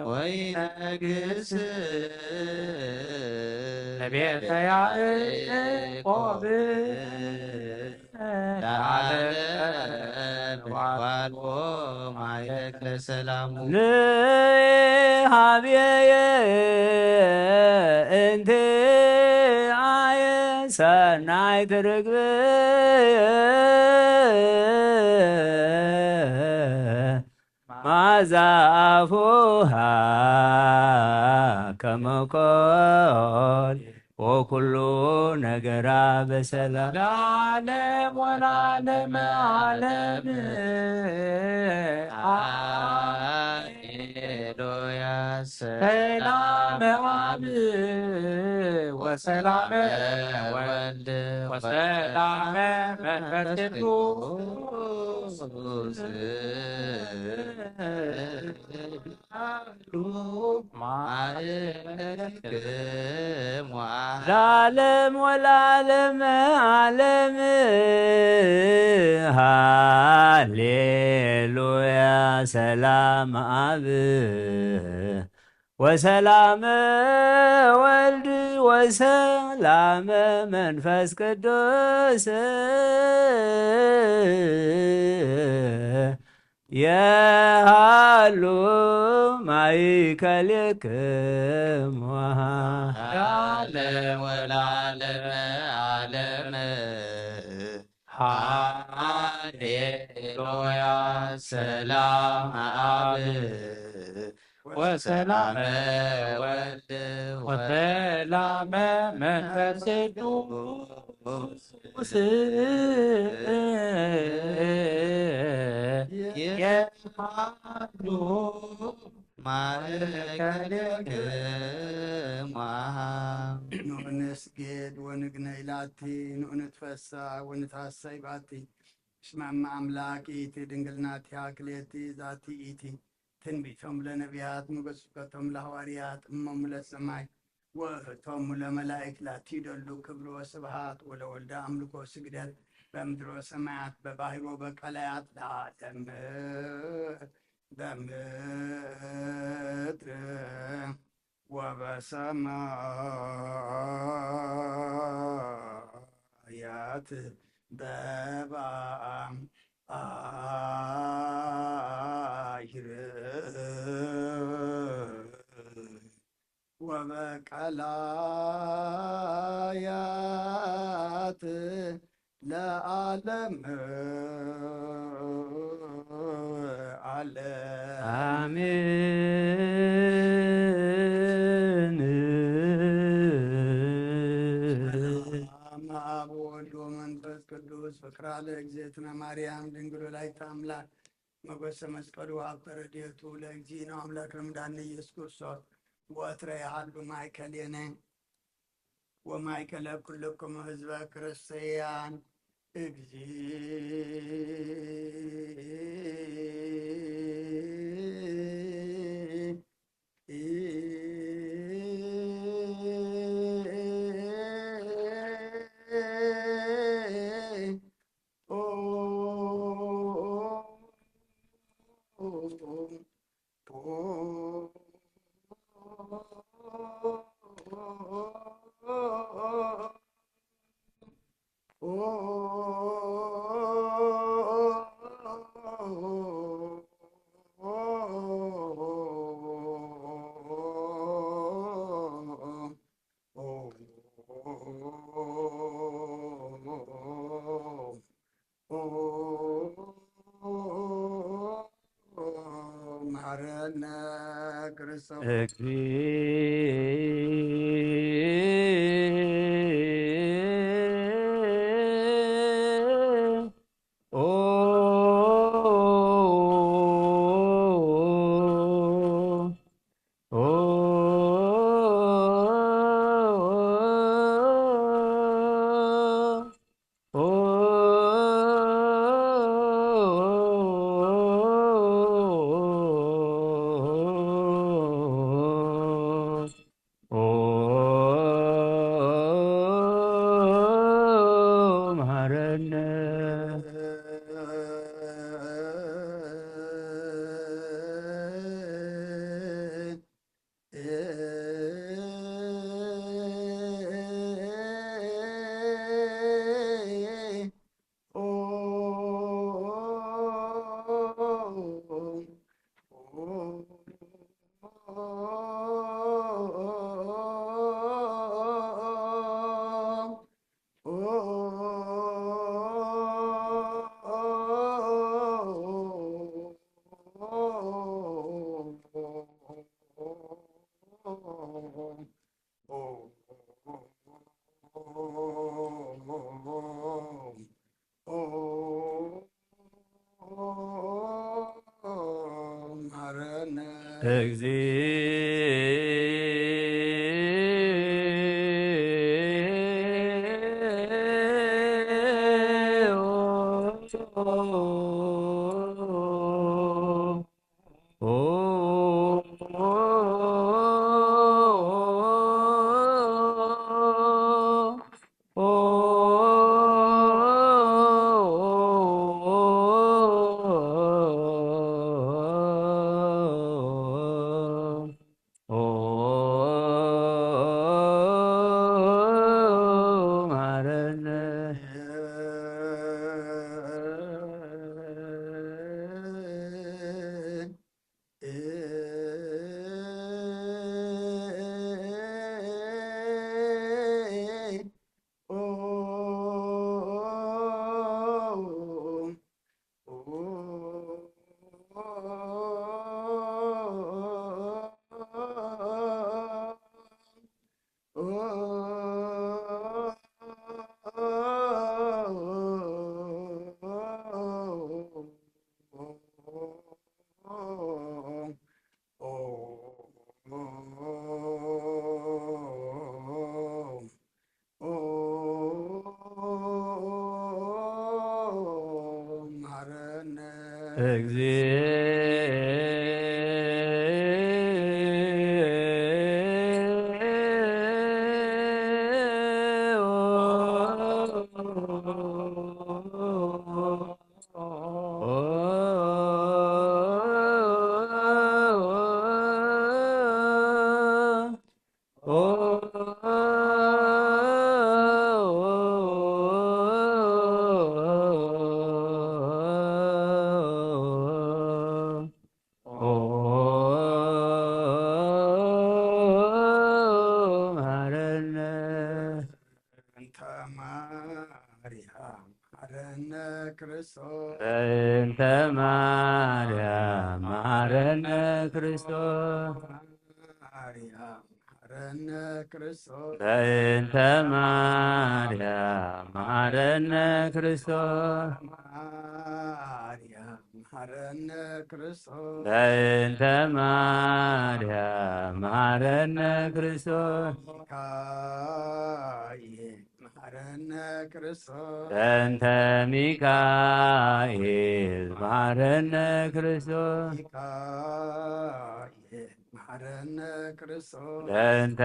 ወይ ነግስ ለቤተ ያዕቆብ ለዓለም ዋልዎ ማይለክ ለሰላሙ ንሃብየየ እንተ አየ ሰናይት ርግብየ ማዛ አፉሃ ከመኮል ወኩሉ ነገራ በሰላም ለዓለም ወለዓለመ ዓለም። ሃሌሉያ። ሰላም አብ ወሰላም ወልድ ወሰላም መንፈስ ቅዱስ ለዓለም ወለዓለመ ዓለም። ሃሌሉያ። ሰላም አብ ወሰላመ ወልድ ወሰላመ መንፈስ ቅዱስ የሃሉ ማእከሌክሙ። ለዓለም ወለዓለመ ዓለም። ሃሌሉያ። ሰላም አብ ወሰላመ ወልድ ወሰላመ መንፈስ ቅዱስ የሃሉ ማእከሌክሙ። ንስግድ ወንግነ ኢላቲ፣ ንእኑ ትፈሳ ወንታሰይ ባቲ። እስመ እመ አምላክ ኢቲ ድንግል ናቲሃ ክልኤቲ ዛቲ ኢቲ። ትንቢቶም ለነቢያት፣ ሞገስ ስብከቶም ለሐዋርያት፣ እሞሙ ለሰማይ፣ ወእቶሙ ለመላእክት ላቲ ደሉ ክብር ወስብሐት ወለወልደ አምልኮ ስግደት በምድር ወሰማያት በባሕር ወበቀላያት ለዓለም በምድር ወበሰማያት በባሕር ወበቀላያት ለዓለም ዓለም። አሜን። ሰላም አብ ወወልድ ወመንፈስ ቅዱስ ፍቅራ ለእግዝእትነ ማርያም ድንግል ወላዲተ አምላክ መጎሰ መስቀሉ ሀብተ ረድኤቱ ለእግዚእነ አምላክ ለመድኃኒነ ኢየሱስ ክርስቶስ ወትረ የሃሉ ማእከሌነ ወማእከለ ኩልክሙ ህዝበ ክርስቲያን እግዚእ መሐረነ ክርስቶስ። ማርያም መሓረነ ክርስቶስ። በእንተ ማርያም መሓረነ ክርስቶስ። ማርያም መሓረነ ክርስቶስ። በእንተ ማርያም መሓረነ ክርስቶስ። ማርያም መሓረነ ክርስቶስ። በእንተ ማርያም መሓረነ ክርስቶስ። ሚካኤል መሓረነ ክርስቶስ። በእንተ ሚካኤል መሓረነ ክርስቶስ። ሚካኤል መሓረነ ክርስቶስ። በእንተ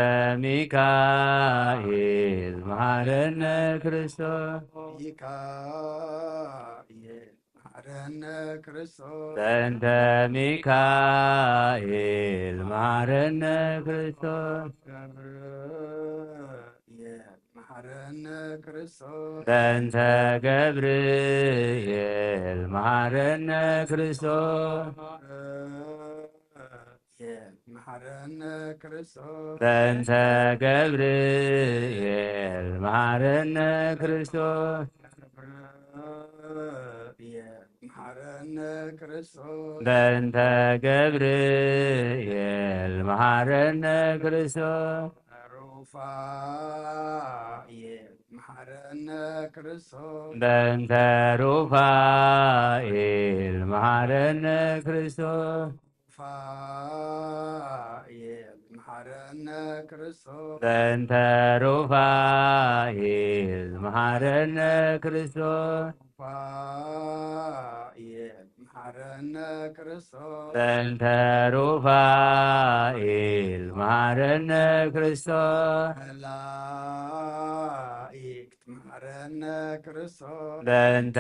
ሚካኤል መሓረነ ክርስቶስ። ሚካኤል መሓረነ ክርስቶስ። በእንተ ሚካኤል መሓረነ ክርስቶስ። ገብርኤል መሓረነ ክርስቶስ። በእንተ ገብርኤል መሓረነ ክርስቶስ። ገብርኤል መሓረነ ክርስቶስ። በእንተ ገብርኤል መሓረነ ክርስቶስ። ገብርኤል መሓረነ ክርስቶስ። በእንተ ገብርኤል መሓረነ ክርስቶስ። ሩፋኤል መሓረነ ክርስቶስ። በእንተ ሩፋኤል መሓረነ ክርስቶስ። ሩፋኤል መሓረነ ክርስቶስ። በእንተ ሩፋኤል መሓረነ ክርስቶስ። ሩፋኤል መሓረነ ክርስቶስ። በእንተ ሩፋኤል መሓረነ ክርስቶስ። መላእክት መሓረነ ክርስቶስ። በእንተ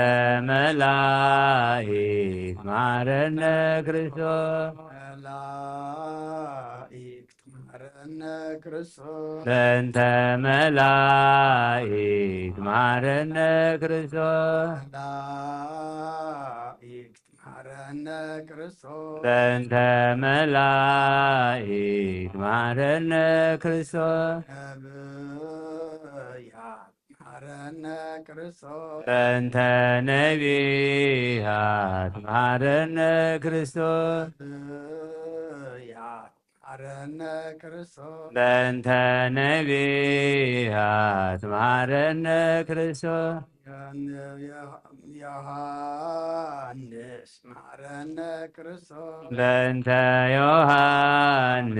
መላእክት መሓረነ ክርስቶስ። መላእክት መሓረነ ክርስቶስ። በእንተ መላእክት መሓረነ ክርስቶስ። መላእክት መሓረነ ክርስቶስ። በእንተ መላእክት መሓረነ ክርስቶስ። ነብያት መሓረነ ክርስቶስ። በእንተ ነቢያት መሓረነ ክርስቶስ። ነብያት መሓረነ ክርስቶስ። በእንተ ነቢያት መሓረነ ክርስቶስ። ዮሐንስ መሓረነ ክርስቶስ። በእንተ ዮሐንስ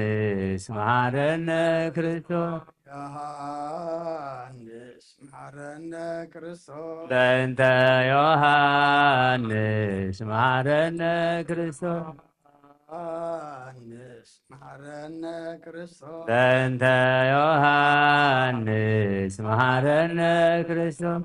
መሓረነ ክርስቶስ። ዮሐንስ መሓረነ ክርስቶስ። በእንተ ዮሐንስ መሓረነ ክርስቶስ። ዮሐንስ መሓረነ ክርስቶስ። በእንተ ዮሐንስ መሓረነ ክርስቶስ።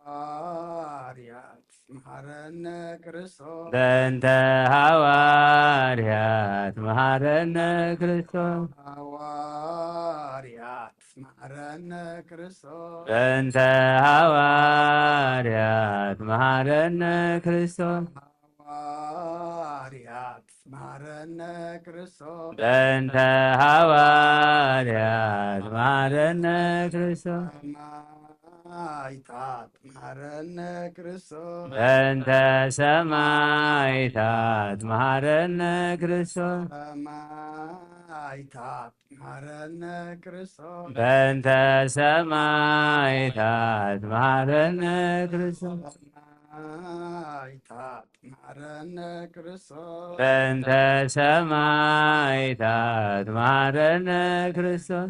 ሃዋርያት መሓረነ ክርስቶስ። በእንተ ሃዋርያት መሓረነ ክርስቶስ። ሃዋርያት መሓረነ ክርስቶስ። በእንተ ሃዋርያት መሓረነ ክርስቶስ። ሃዋርያት መሓረነ ክርስቶስ። በእንተ ሃዋርያት መሓረነ ክርስቶስ። ሰማዕታት መሓረነ ክርስቶስ። በእንተ ሰማዕታት መሓረነ ክርስቶስ። ሰማዕታት መሓረነ ክርስቶስ። በእንተ ሰማዕታት መሓረነ ክርስቶስ። ሰማዕታት መሓረነ ክርስቶስ። በእንተ ሰማዕታት መሓረነ ክርስቶስ።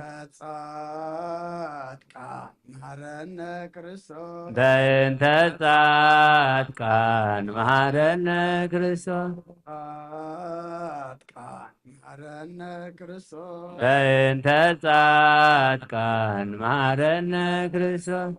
ጻድቃን መሓረነ ክርስቶስ። በእንተ ጻድቃን መሓረነ ክርስቶስ። ጻድቃን መሓረነ ክርስቶስ። በእንተ ጻድቃን መሓረነ ክርስቶስ።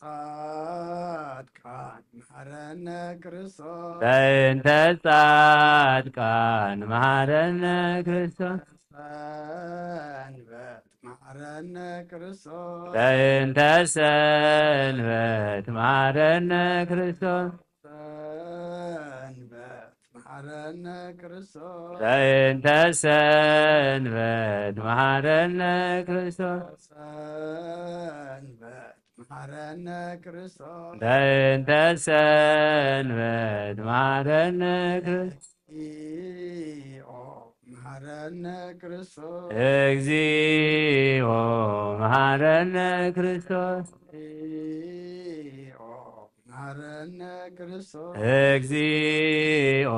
ጻድቃን መሓረነ ክርስቶስ። በእንተ ጻድቃን መሓረነ ክርስቶስ። ሰንበት መሓረነ ክርስቶስ። በእንተ ሰንበት መሓረነ ክርስቶስ። ሰንበት መሓረነ ክርስቶስ። በእንተ ሰንበት መሓረነ ክርስቶስ። ሰንበት መሐረነ ክርስቶስ። በእንተ ሰንበት መሐረነ ክርስቶስ። እግዚኦ መሐረነ ክርስቶስ። እግዚኦ መሐረነ ክርስቶስ። እግዚኦ መሐረነ ክርስቶስ። እግዚኦ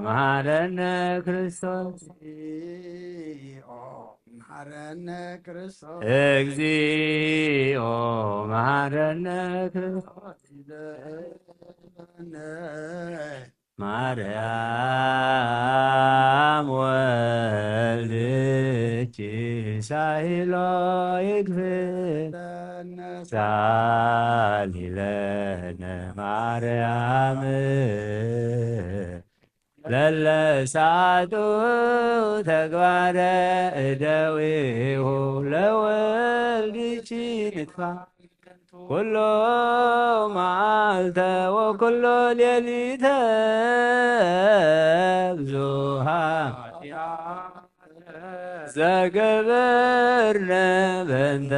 መሐረነ ክርስቶስ። እግዚኦ መሐረነ ክርስቶስ። እግዚኦ መሐረነ ክርስቶስ። ማርያም ወልድኪ ሳይሎ ይግብእ ሳሊለነ ማርያም ለለሳቱ ተግባረ እደዊሁ ለወልድኪ ንጥፋ ኩሎ መዓልተ ወኩሎ ሌሊተ ብዙሃ ዘገበርነ በእንተ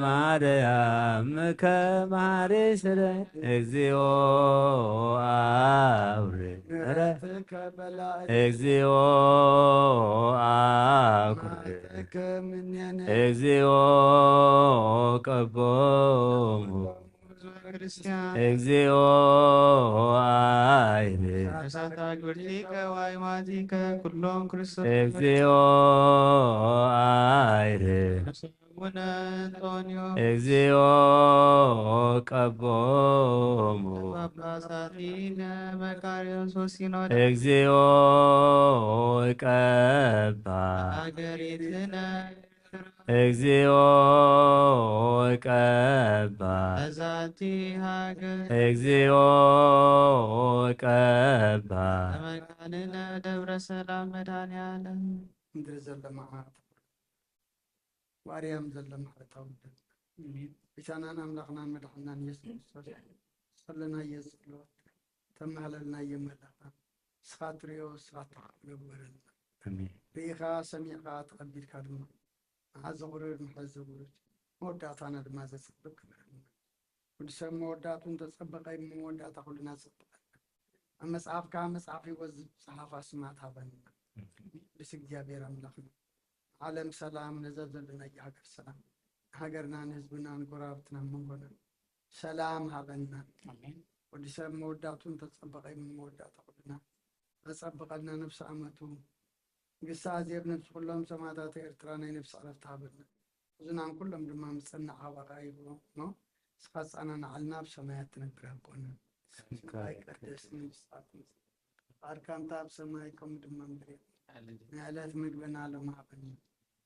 ማርያም ከማሪ ስረ እግዚኦ አውር እግዚኦ አኩር እግዚኦ ቀቦሙ እግዚኦ አይል እሳት አግብርቲከ ዋይማቲከ ኩሎም ክርስቶስ እግዚኦ አይል አቡነ አንጦንዮ እግዚኦ ቀቦሙ ጳጳሳቲነ መቃርዮስ ወሲኖዳ እግዚኦ ቀባ ሀገሪትነ እግዚኦ ቀባ በዛቲ ሀገር እግዚኦ ቀባ መካንነ ደብረ ሰላም መድኃኔ ዓለም ምድሪ ዘሎ መዓት ማርያም ዘሎ ምሕረት ኣውርደልና። ኣሜን። ጌታናን ኣምላኽናን መድሓንናን ኢየሱስ ክርስቶስ፣ ጸለናዮ ጸሎት፣ ተማህለልናዮ መላእኽቲ፣ ንስኻ ትርእዮ፣ ንስኻ ትረኽቦ ግበረልና። ኣሜን። ርኢኻ፣ ሰሚዕኻ፣ ተቐቢልካ ድማ፣ መሓዘ ቁሩብ፣ መሓዘ ውሉድ፣ መወዳእታና ድማ ዘጽብቅ ግበረልና። ወዲ ሰብ መወዳእቱ እንተጸበቐ፣ መወዳእታ ኩልና ዘጽብቀልና። ኣብ መጽሓፍካ፣ መጽሓፍ ህይወት ዝጸሓፋ ስማት ሃበና። ቅዱስ እግዚኣብሔር ኣምላኽና፣ ዓለም ሰላም፣ ነዛ ዘለናያ ሃገር ሰላም፣ ንሃገርና፣ ንህዝብና፣ ንጎረባብትና፣ መንጎና ሰላም ሃበና። ኣሜን። ወዲ ሰብ መወዳእቱ እንተጸበቐ፣ መወዳእታ ኩልና ኣጸብቐልና። ነፍሲ ኣመቱ ንግስቲ ኣዜብ፣ ነፍሲ ኩሎም ሰማእታት ኤርትራ ናይ ነፍሲ ዕረፍቲ ሃበልና። ሕዙናን ኩሎም ድማ ምጽናዕ ካባኻ ይግቦ እሞ፣ ንስኻ ጻናናዓልና፣ ኣብ ሰማያት ትነብር ኣቦና፣ ስምካ ይቀደስ፣ መንግስትካ ትምጻእ፣ ፍቃድካ እንተ ኣብ ሰማይ ከምኡ ድማ ምድሪ። ናይ ዕለት ምግብና ሎም ሃበና፣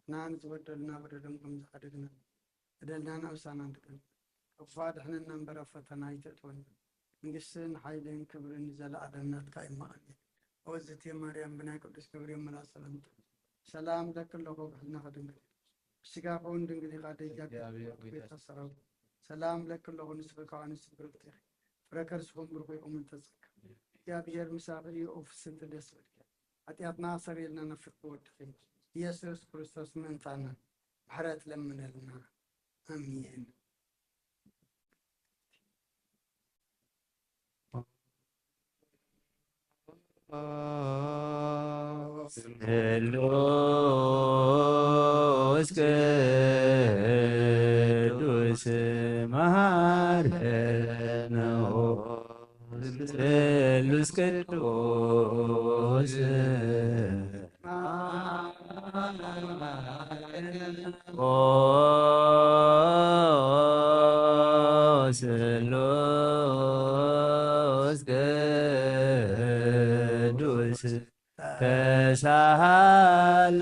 ንሕና ንዝበደሉና በደሎም ከም ዝሓደግና፣ በደልና ናብ ምሳና እንድገም፣ ካብ ክፉእ ኣድሕነና እምበር፣ ኣብ ፈተና ኣይተእትወና፣ መንግስትን ሓይልን ክብርን ንዘለኣለም ናትካ እዩ። እሞ ኣሜን። ኣወዝቲ ማርያም፣ ብናይ ቅዱስ ገብርኤል መልኣክ ሰላምታ ሰላም እለኪ ኣለኹ፣ ብሕልናኺ ድንግል ኢኺ፣ ብስጋኺ እውን ድንግል ኢኻ። ደጃ እግዚኣብሔር ጌታ ሰራዊት፣ ሰላም እለኪ ኣለኹ፣ ንስኺ ካብ ኣንስቲ ብርኽቲ ኢኺ፣ ፍረ ከርስኺ እውን ብሩኽ እዩ። እሙን ተጸጋ እግዚኣብሔር ምሳኺ እዩ፣ ኦ ፍስሕቲ ደስ ይበልኪ፣ ሓጢኣትና ኣሰረየልና፣ ናብ ፍቅሪ ወድኺ ኢየሱስ ክርስቶስ ምእንታና ምሕረት ለምነልና። ኣሜን። ስሉስ ቅዱስ መሐረነ፣ ስሉስ ቅዱስ ኦ ስሉስ ቅዱስ ተሳሃለ።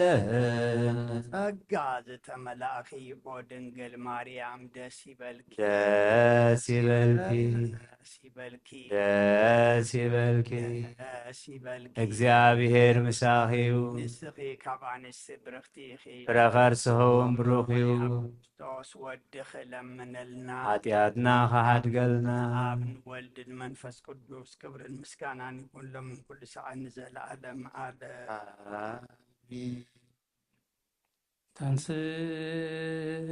ጸጋ ዝተመላእኪ ኦ ድንግል ማርያም ደስ ይበልኪ። ደስ ይበልኪ። ደስ ይበልኪ። ደስ ይበልኪ። ደስ ይበልኪ። እግዚኣብሔር ምሳኺ እዩ። ንስኺ ካብ ኣንስቲ ብርኽቲ ኢኺ። ፍረ ከርስኺ እውን ብሩኽ እዩ። ክርስቶስ ወድኺ ለምነልና። ሓጢኣትና ክሓድገልና። ኣብ ንወልድን መንፈስ ቅዱስ ክብርን ምስጋናን ይኹን ሎምን ኩሉ ሰዓት ንዘለዓለም ዓለም። ኣሜን። ተንስእ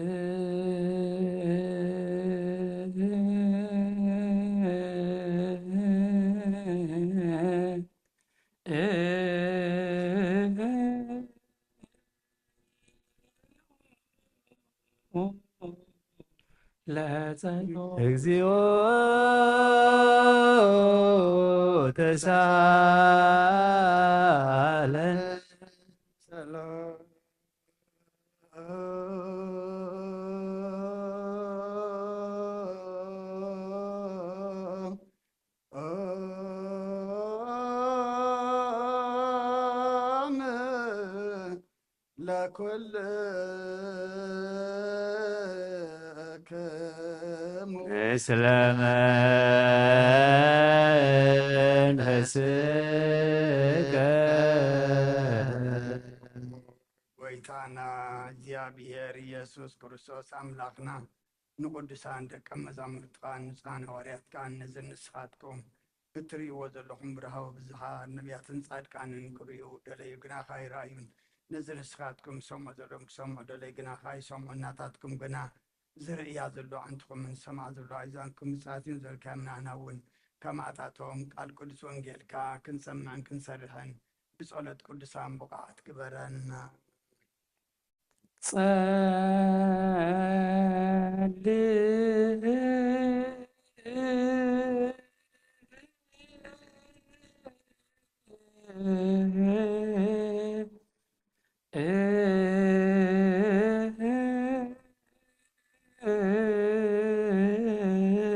ለጸሎ እግዚኦ ተሳለን። ለኩልክሙ። ምስለ መንፈስከ። ጎይታና እግዚኣብሔር ኢየሱስ ክርስቶስ ኣምላኽና፣ ንቅዱሳን ደቀ መዛሙርትካን ንጹሓን ሃዋርያትካን፣ ነዚ ንስኻትኩም እትርእይዎ ዘለኹም ብርሃወ ብዝሃ ነቢያትን ጻድቃንን ክርእዩ ደለዩ፣ ግናኻ ኣይረኣዩን። ነዚ ንስኻትኩም ዝሰምዑ ዘለኹም ክሰምዑ ደለዩ፣ ግናኻ ኣይሰምዑን። ናታትኩም ግና ዝርእያ ዘሎ ኣዕንትኹምን ዝሰምዓ ዘሎ ኣእዛንኩም ብፅዓት እዮም ዘልካዮም። ንኣና እውን ከማእታቶም ቃል ቅዱስ ወንጌልካ ክንሰምዕን ክንሰርሕን ብጸሎት ቅዱሳን ብቑዓት ግበረና። ጸልእ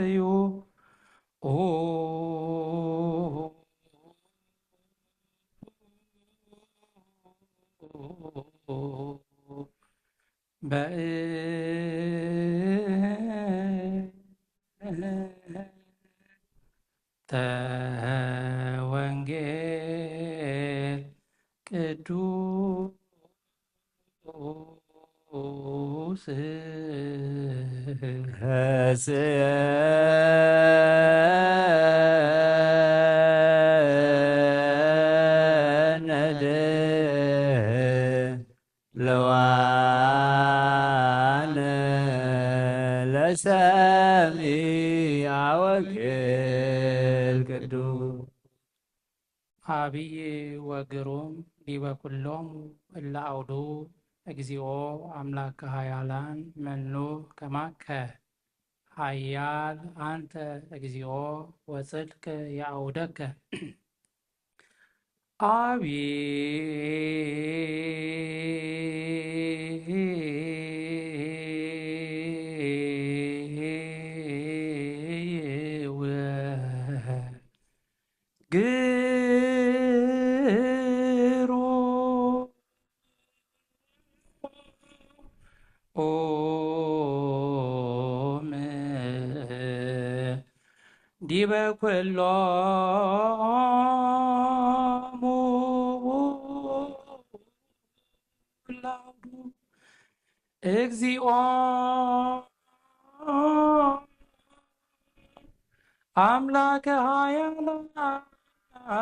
እዩ። በእንተ ወንጌል ቅዱስ ሐጽየነ ለዋነ ለሰሚዐ ወንጌል ቅዱስ። አብይ ወግሩም ዲበ ኩሎም እለ አውዱ፣ እግዚኦ አምላከ ኃያላን መኑ ከማከ። ኃያል አንተ እግዚኦ ወጽድቅ የአውደከ። አብይ ወግሩም ዲበ ኩሎሙ ለአውዱ እግዚኦ አምላከ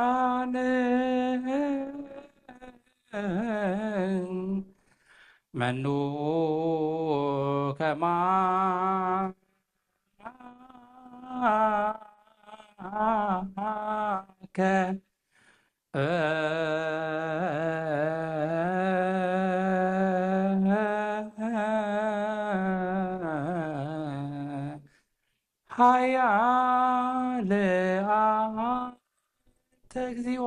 ኃያላን መኑ ከማከ። ኃያል አንተ እግዚኦ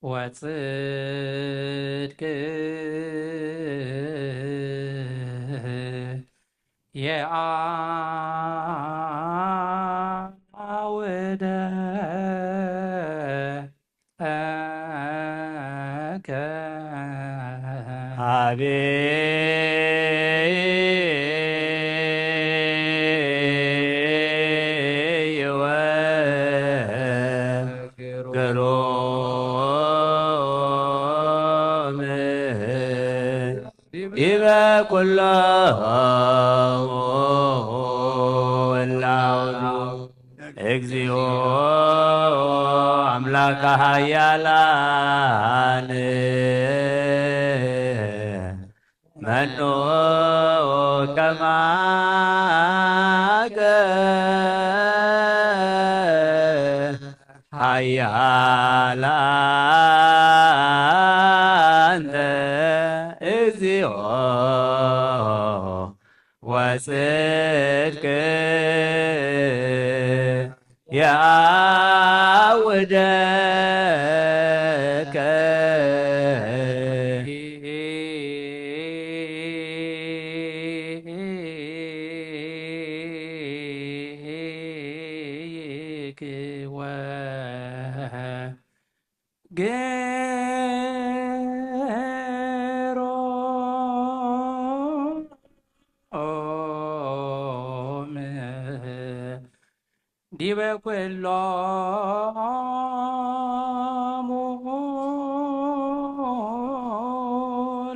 ወጽድቅ የአውደ እከ። አብይ ወግሩም ዲበ ኩሎሙ እለ አውዱ እግዚኦ አምላከ ኃያላን መኑ ከማከ ኃያል አንተ እግዚኦ ወጽድቅ ዲበ ኩሎሙ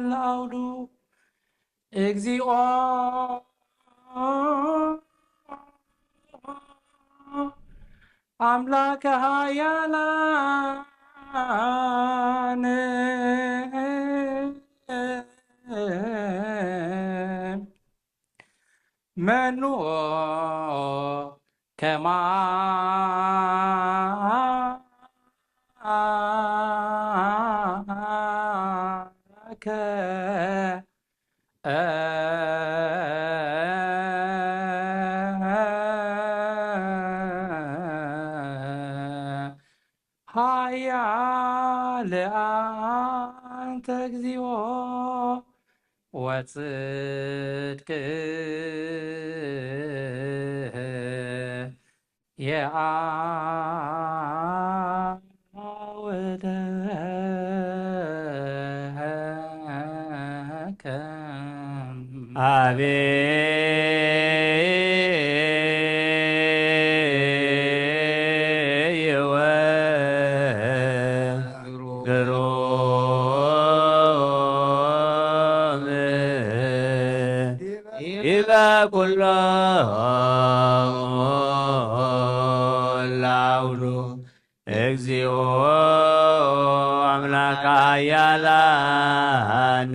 ለአውዱ እግዚኦ አምላከ ኃያላን መኑ ከማከ ኃያል አንተ እግዚኦ ወጽድቅ የአውደከ። አቤ ግሩም ዲበ ኩሎሙ ለአውዱ እግዚኦ አምላከ ኃያላን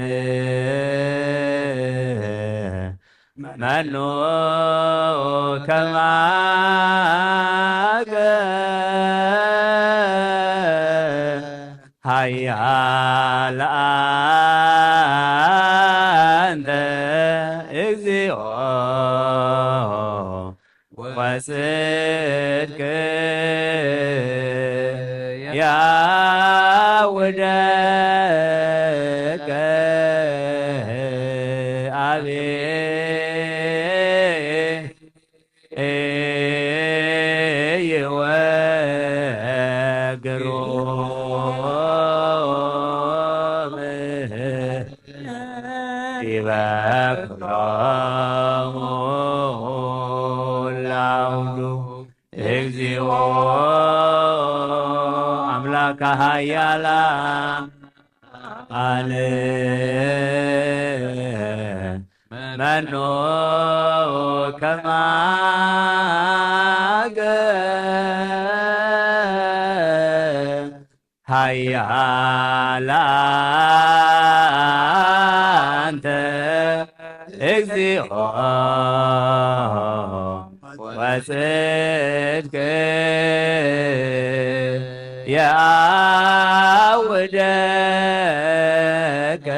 መኑ ከማከ ኃያል አንተ እግዚኦ ወጽድቅ ያውደከ። አቤ ይወግሩ ዲበ ኩሎሙ ለአውዱ እግዚኦ አምላከ ኃያላን መኑ ከማከ ኃያል አንተ እግዚኦ ወጽድቅ ያውደከ።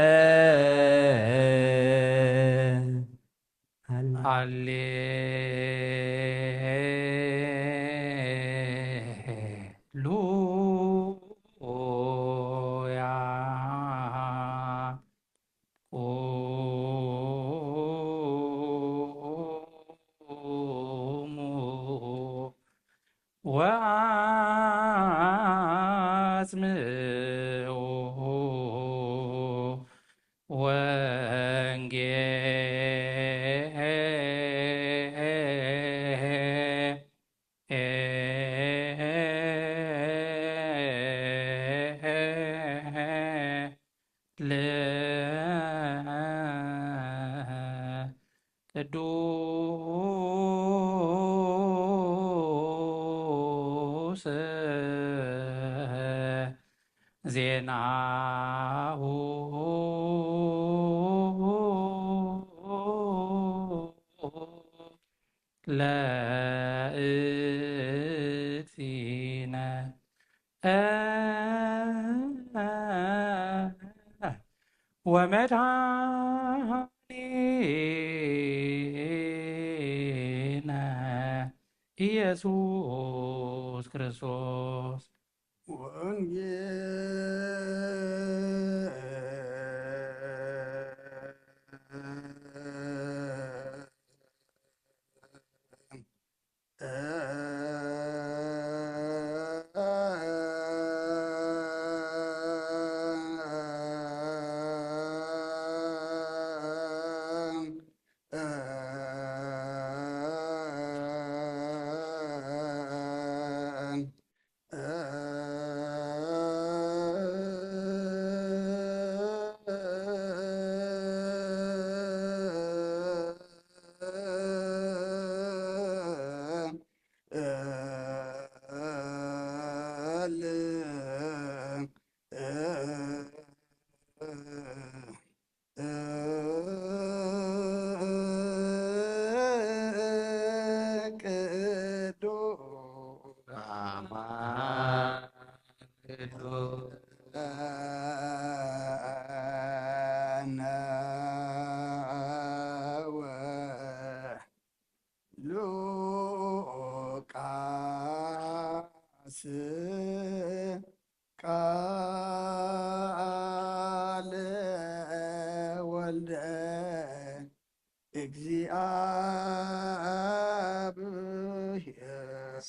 ሃሌሉያ። ቁሙ ወአጽምዑ ወንጌል ለቅዱስ ዜናሁ። ለእግዚእነ ወመድኃኒነ ኢየሱስ ክርስቶስ። ወንጌል ሉቃስ ቃለ ወልደ እግዚአብሔር።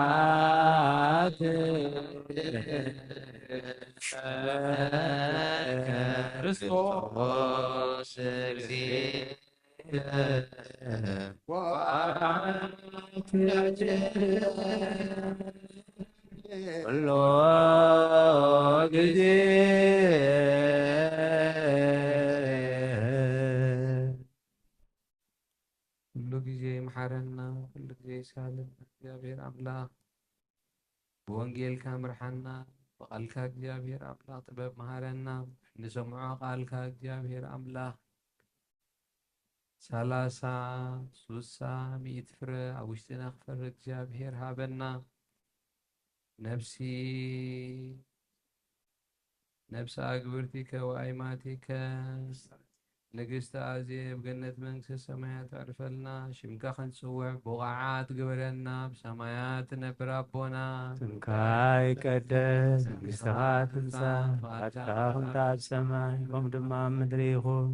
ስብሐት ለከ ክርስቶስ እግዚእ ኩሎ ጊዜ። ኩሉ ጊዜ ይምሓረና፣ ኩሉ ጊዜ ይሳለና። እግዚኣብሔር ኣምላኽ ብወንጌልካ ምርሓና፣ ብቓልካ እግዚኣብሔር ኣምላኽ ጥበብ መሃረና፣ ንሰምዖ ቓልካ እግዚኣብሔር ኣምላኽ ሰላሳ፣ ሱሳ፣ ሚእቲ ፍረ ኣብ ውሽጥና ክፈሪ እግዚኣብሔር ሃበና። ነፍሲ፣ ነፍሲ ኣግብርቲከ ወኣይማቲከ ንግስቲ ኣዜብ ገነት መንግስተ ሰማያት ኣዕርፈልና። ሽምካ ክንጽውዕ ብቑዓት ግበረና። ብሰማያት ትነብር ኣቦና፣ ስምካ ይቀደስ፣ መንግስትኻ ትምጻእ፣ ፍቓድካ ከምቲ ኣብ ሰማይ ከምኡ ድማ ኣብ ምድሪ ይኹን።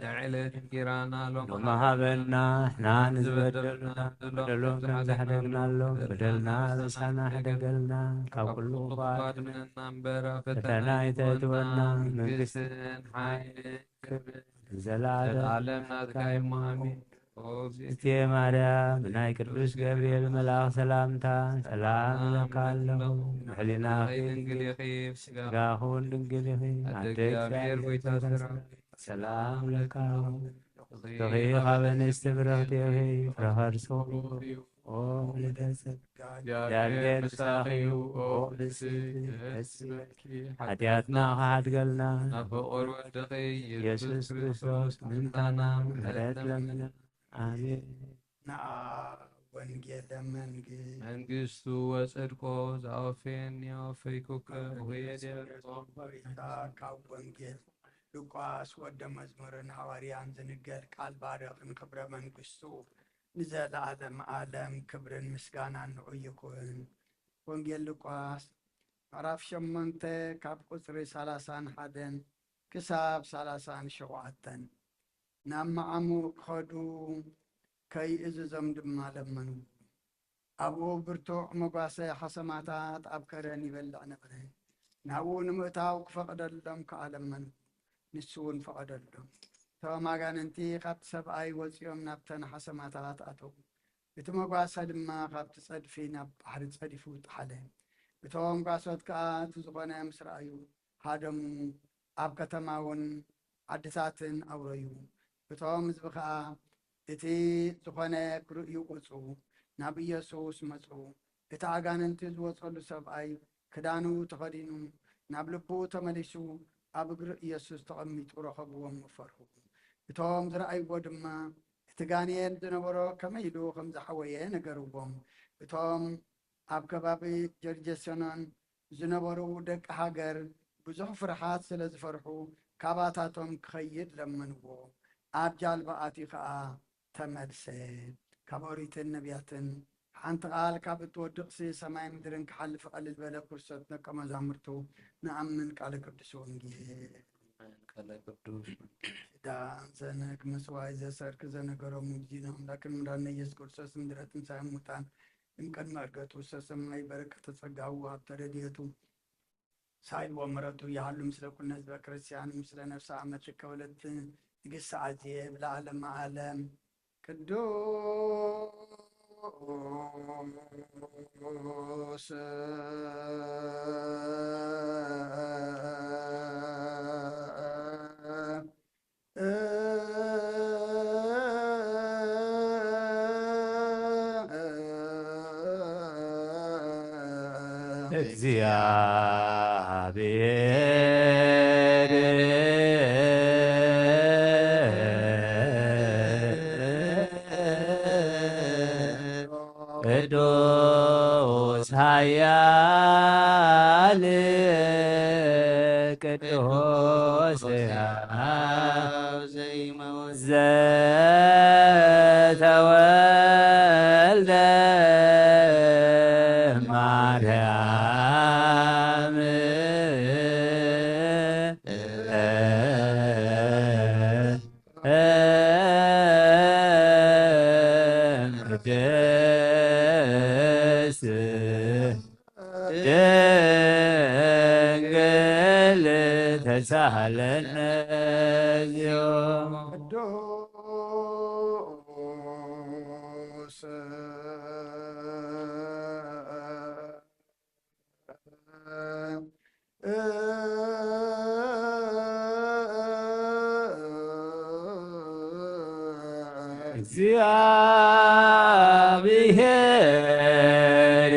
ንዕለት እንጀራና ሎሚ ሎሚ ሃበና፣ ንሕና ንዝበደሉና ዝበደሉና በደሎም ከም ዝሓደግናሎም በደልና ኣበሳና ሕደገልና፣ ካብ ኩሉ ክፉእ ኣድሕነና እምበር፣ ኣብ ፈተና ኣይተእትወና፣ መንግስትን ሓይልን ክብርን ዘለዓለም ናትካ እዩ፣ ኣሜን። ኦ እግዝእትየ ማርያም፣ ብናይ ቅዱስ ገብርኤል መልኣኽ ሰላምታ ሰላም እብለካ ኣለኹ። ብሕሊናኺ ድንግል ኢኺ፣ ብስጋኺ እውን ድንግል ኢኺ። ኣደ እግዚኣብሔር፣ ጐይታ ሰራዊት፣ ሰላም እብለካ ኣለኹ። ብሩኽቲ ኢኺ ካብ ኣንስቲ፣ ብርኽቲ ኢኺ ፍረ ከርስኺ። ኦ ምልዕተ ጸጋ፣ እግዚኣብሔር ምሳኺ እዩ። ኦ ብስቲ ደስ ይበልኪ፣ ሓጢኣትና ክሓድገልና፣ ናብ ፍቑር ወድኺ ኢየሱስ ክርስቶስ ምእንታና ምሕረት ለምንልና። ኣሜን። ንኣ ወንጌለ መንግስት መንግስቱ ወጽድቆ ዘኣወፈየኒ ኣወፈይኩከ። ወየደ ጾም በሪታ ካብ ወንጌል ሉቃስ ወደ መዝሙርን ሃዋርያን ዝንገር ቃል ባርኽን ክብረ መንግስቱ ንዘለዓለም ዓለም ክብርን ምስጋናን ንዑ ይኹን። ወንጌል ሉቃስ ምዕራፍ ሸሞንተ ካብ ቁጽሪ ሰላሳን ሓደን ክሳብ ሰላሳን ሸውዓተን። ናብ መዓሙቕ ከዱ፣ ከይእዝዞም ድማ ለመኑ። ኣብኡ ብርቱዕ መጓሰ ሓሰማታት ኣብ ከረን ይበልዕ ነበረ። ናብኡ ንምእታው ክፈቕደሎም ከኣ ለመኑ። ንሱ እውን ፈቐደሎም። እቶም ኣጋንንቲ ካብቲ ሰብኣይ ወጺኦም ናብተን ሓሰማታት ኣተዉ። እቲ መጓሰ ድማ ካብቲ ጸድፊ ናብ ባሕሪ ጸዲፉ ጠሓለ። እቶም ጓሶት ከኣ እቲ ዝኾነ ምስ ረኣዩ፣ ሃደሙ፣ ኣብ ከተማውን ዓድታትን ኣውረዩ። እቶም ህዝቢ ኸኣ እቲ ዝኾነ ክርእዩ ወጹ፣ ናብ ኢየሱስ መጹ። እቲ ኣጋንንቲ ዝወጸሉ ሰብኣይ ክዳኑ ተኸዲኑ፣ ናብ ልቡ ተመሊሱ፣ ኣብ እግሪ ኢየሱስ ተቐሚጡ ረኸብዎም፣ ፈርሁ። እቶም ዝረኣይዎ ድማ እቲ እቲ ጋኔን ዝነበሮ ከመይ ኢሉ ከም ዝሓወየ ነገርዎም። እቶም ኣብ ከባቢ ጀርጀሰኖን ዝነበሩ ደቂ ሃገር ብዙሕ ፍርሓት ስለ ዝፈርሑ፣ ካባታቶም ክኸይድ ለመንዎ። ኣብ ጃልባ ኣትዩ ኸኣ ተመልሰ። ካብ ኦሪትን ነቢያትን ሓንቲ ቃል ካብ እትወድቕሲ፣ ሰማይ ምድርን ክሓልፍ ቀልል በለ። ክርስቶስ ደቀ መዛሙርቱ ንኣምን። ቃለ ቅዱስ ወንጌል። ቃለ ቅዱስ። ዳ ዘነግ መስዋይ ዘሰርክ ዘነገሮም እግዚእነ ኣምላክን መድኃኒነ ኢየሱስ ክርስቶስ ምድረ ትንሣኤ ሙታን እምቅድመ ዕርገቱ ውስተ ሰማይ በረከተ ጸጋሁ ሀብተ ረድኤቱ ሳይል ወምሕረቱ ይሃሉ ምስለ ኩልነ ህዝበ ክርስቲያን ምስለ ነፍሰ አመትከ ወለት ንግሥ አዜ ብለዓለመ ዓለም። ቅዱስ እግዚአብሔር ቅዱስ ኃያል ቅዱስ ሕያው ዘተወልደ ማርያም ቅድስት ድንግል ተሳሃለነ እግዚኦ። ቅዱስ እግዚአብሔር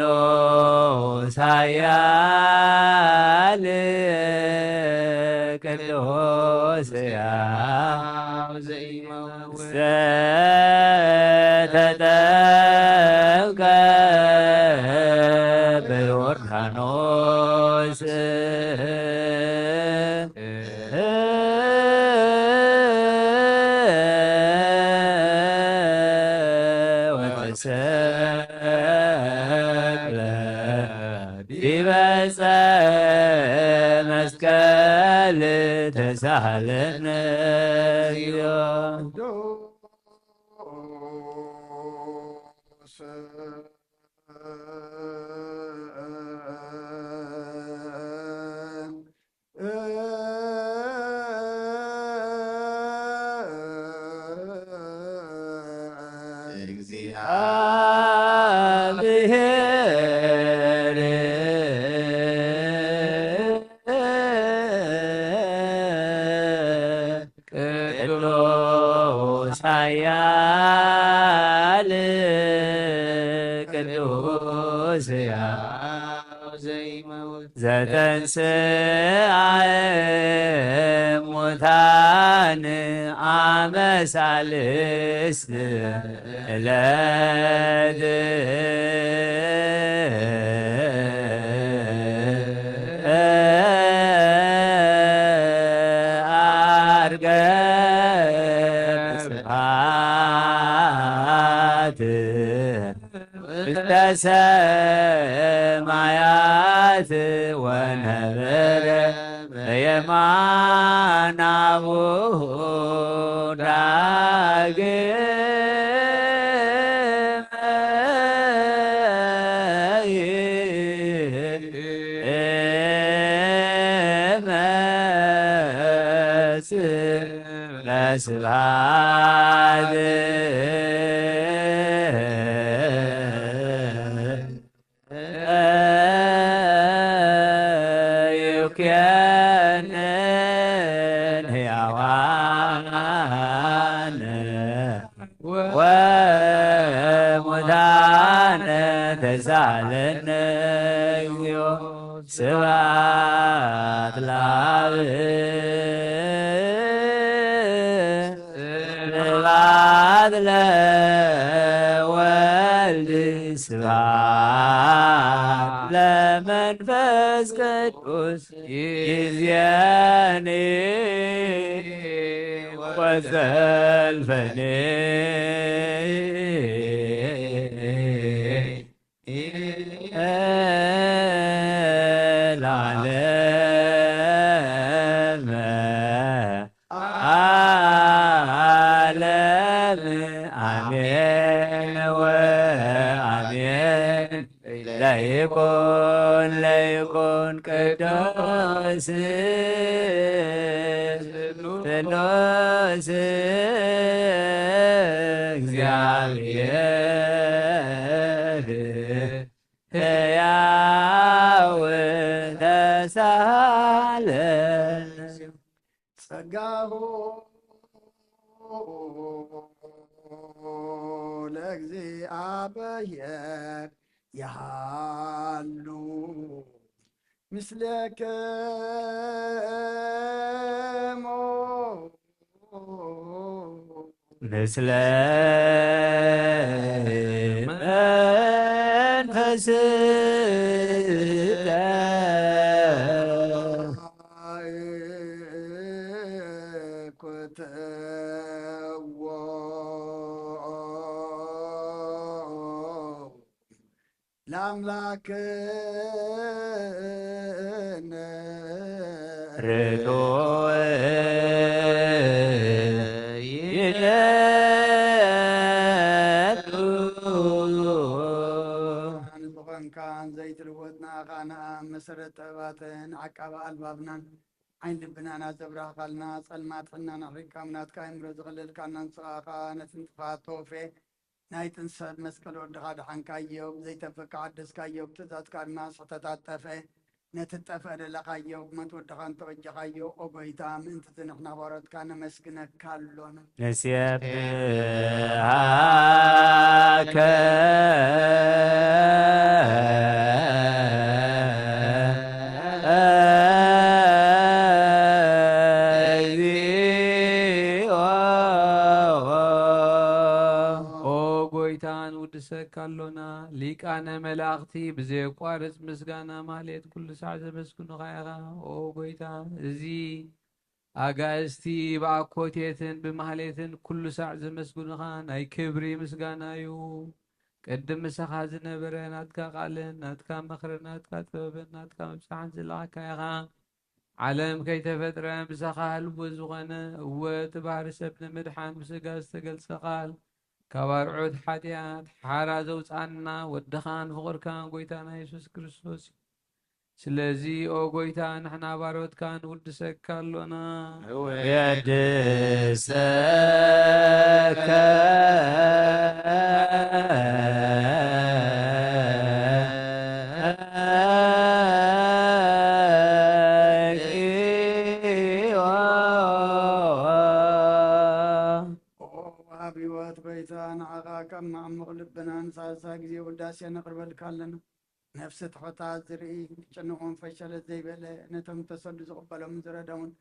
ቅዱስ ኃያል ቅዱስ ሕያው ዘኢይመውት ዘተጠምቀ በዮርዳኖስ ወተሰቅለ ዲበ ዕፀ መስቀል ተሳሃለነ እግዚኦ። እግዚአብሔር ቅዱስ ኃያል ቅዱስ ሕያው ዘኢይመውት ዘተንሥአ እሙታን አመ ሣልስት ዕለት ዐርገ በስብሐት ውስተ ሰማያት ወነበረ በየማነ አቡሁ ዳግመ ይመጽእ ለስብሐት ይኩነን ሕያዋን ወሙታን ተሳለነ። ለአብ ስብሐት ለወልድ ስብሐት ለመንፈስ ቅዱስ ይእዜኒ ወዘልፈኒ ለዓለመ ዓለም አሜን ወአሜን። ለይኩን ለይኩን ቅዱስ ስሉስ እግዚአብሔር ሕያው ተሳለ። ጸጋሁ ለእግዚአብሔር ይሃሉ ምስሌክሙ። ምስለ መንፈስከ። ለአምላክነ ርቱዕ ይደሉ። ዝኾንካን ዘይትልወጥ ንኣኻ ንኣብ መሰረት ጥበባትን ዓቃቢ ኣልባብናን ዓይን ልብናና ዘብራህካልና፣ ጸልማት ሕናና ኣርሒቕካ፣ ናትካ ኣእምሮ ዘኸለልካና ንስኻ ኸኣ ነቲ ንጥፋት ተወፌ ናይ ጥንሰት መስቀል ወድኻ ደሓንካዮ፣ ብዘይተንፈካ ሓደስካዮ፣ ብትእዛዝካ ድማ ስሕተታት ጠፍአ። ነቲ ዝጠፍአ ደለኻዮ፣ ብሞት ወድኻ እንተበጀኻዮ፣ ኦ ጐይታ፣ ምእንቲ እዚ ንሕና ባሮትካ ነመስግነካ ኣሎና። ንሴብሐከ እግዚኦ። ኦ ጐይታ፣ ንውድሰካ ኣሎና፣ ሊቃነ መላእኽቲ ብዘየቋርጽ ምስጋና ማህሌት ኩሉ ሳዕ ዘመስግኑኻ ኢኻ። ኦ ጐይታ፣ እዚ ኣጋእዝቲ ብኣኮቴትን ብማህሌትን ኩሉ ሳዕ ዘመስግኑኻ ናይ ክብሪ ምስጋና እዩ። ቅድም ምሳኻ ዝነበረ ናትካ ቃልን ናትካ ምኽርን ናትካ ጥበብን ናትካ ምብጻሕን ዝለኣኽካ ኢኻ። ዓለም ከይተፈጥረ ምሳኻ ህልው ዝኾነ፣ እወ፣ እቲ ባህሪ ሰብ ንምድሓን ብስጋ ዝተገልጸ ቃል፣ ካብ ኣርዑት ሓጢኣት ሓራ ዘውጻና ወድኻን ፍቑርካን ጐይታና የሱስ ክርስቶስ እዩ። ስለዚ ኦ ጐይታ፣ ንሕና ባሮትካ ንውድሰካ ኣሎና። ወድሰከ እግዚኦ። ኦ ወሃቢ ሕይወት ጐይታ፣ ንዓኻ ካብ መዓሙቕ ልብና ንሳልሳይ ግዜ ውዳሴ ነቕርበልካ ኣለና። ነፍሲ ትሑታት ዝርኢ፣ ክጭንቑን ፈሸለት ዘይበለ፣ ነቶም ተሰዱ ዝቕበሎምን ዝረደውን፣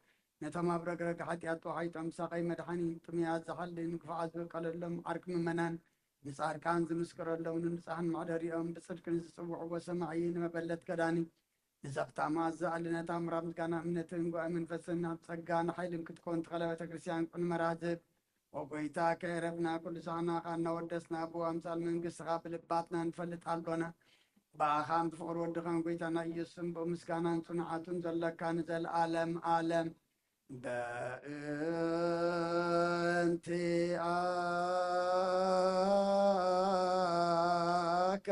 ነቶም ኣብ ረግረግ ሓጢኣት ተዋሒጦም ብሳቐይ መድሓኒ ጥሙያት ዝሓሊ፣ ንክፉዓት ዝብቀለሎም ዓርኪ ምእመናን፣ ንጻድቃን ዝምስክረሎም፣ ንንጹሓን መሕደሪኦም፣ ብጽድቂ ንዝጽውዕዎ ሰማዒ፣ ንመበለት ከዳኒ፣ ንዘኽታማት ዝኣሊ፣ ነታ ምራብ ምስጋና እምነትን ጉባኤ መንፈስን ኣብ ጸጋን ሓይልን ክትኮን ተኸለ ቤተ ክርስቲያን ቅን መራዝብ። ኦ ጐይታ፣ ከየረፍና ኩሉ ሳዕ ንዓኻ እናወደስና፣ ብኡ ኣምሳል መንግስትኻ ብልባትና ንፈልጥ ኣሎና። ብኣኻን ብፍቕሪ ወድኻን ጐይታና ኢየሱስን ብኡ ምስጋናን ጽንዓቱን ዘለካ ንዘለኣለም ኣለም። በእንቲኣከ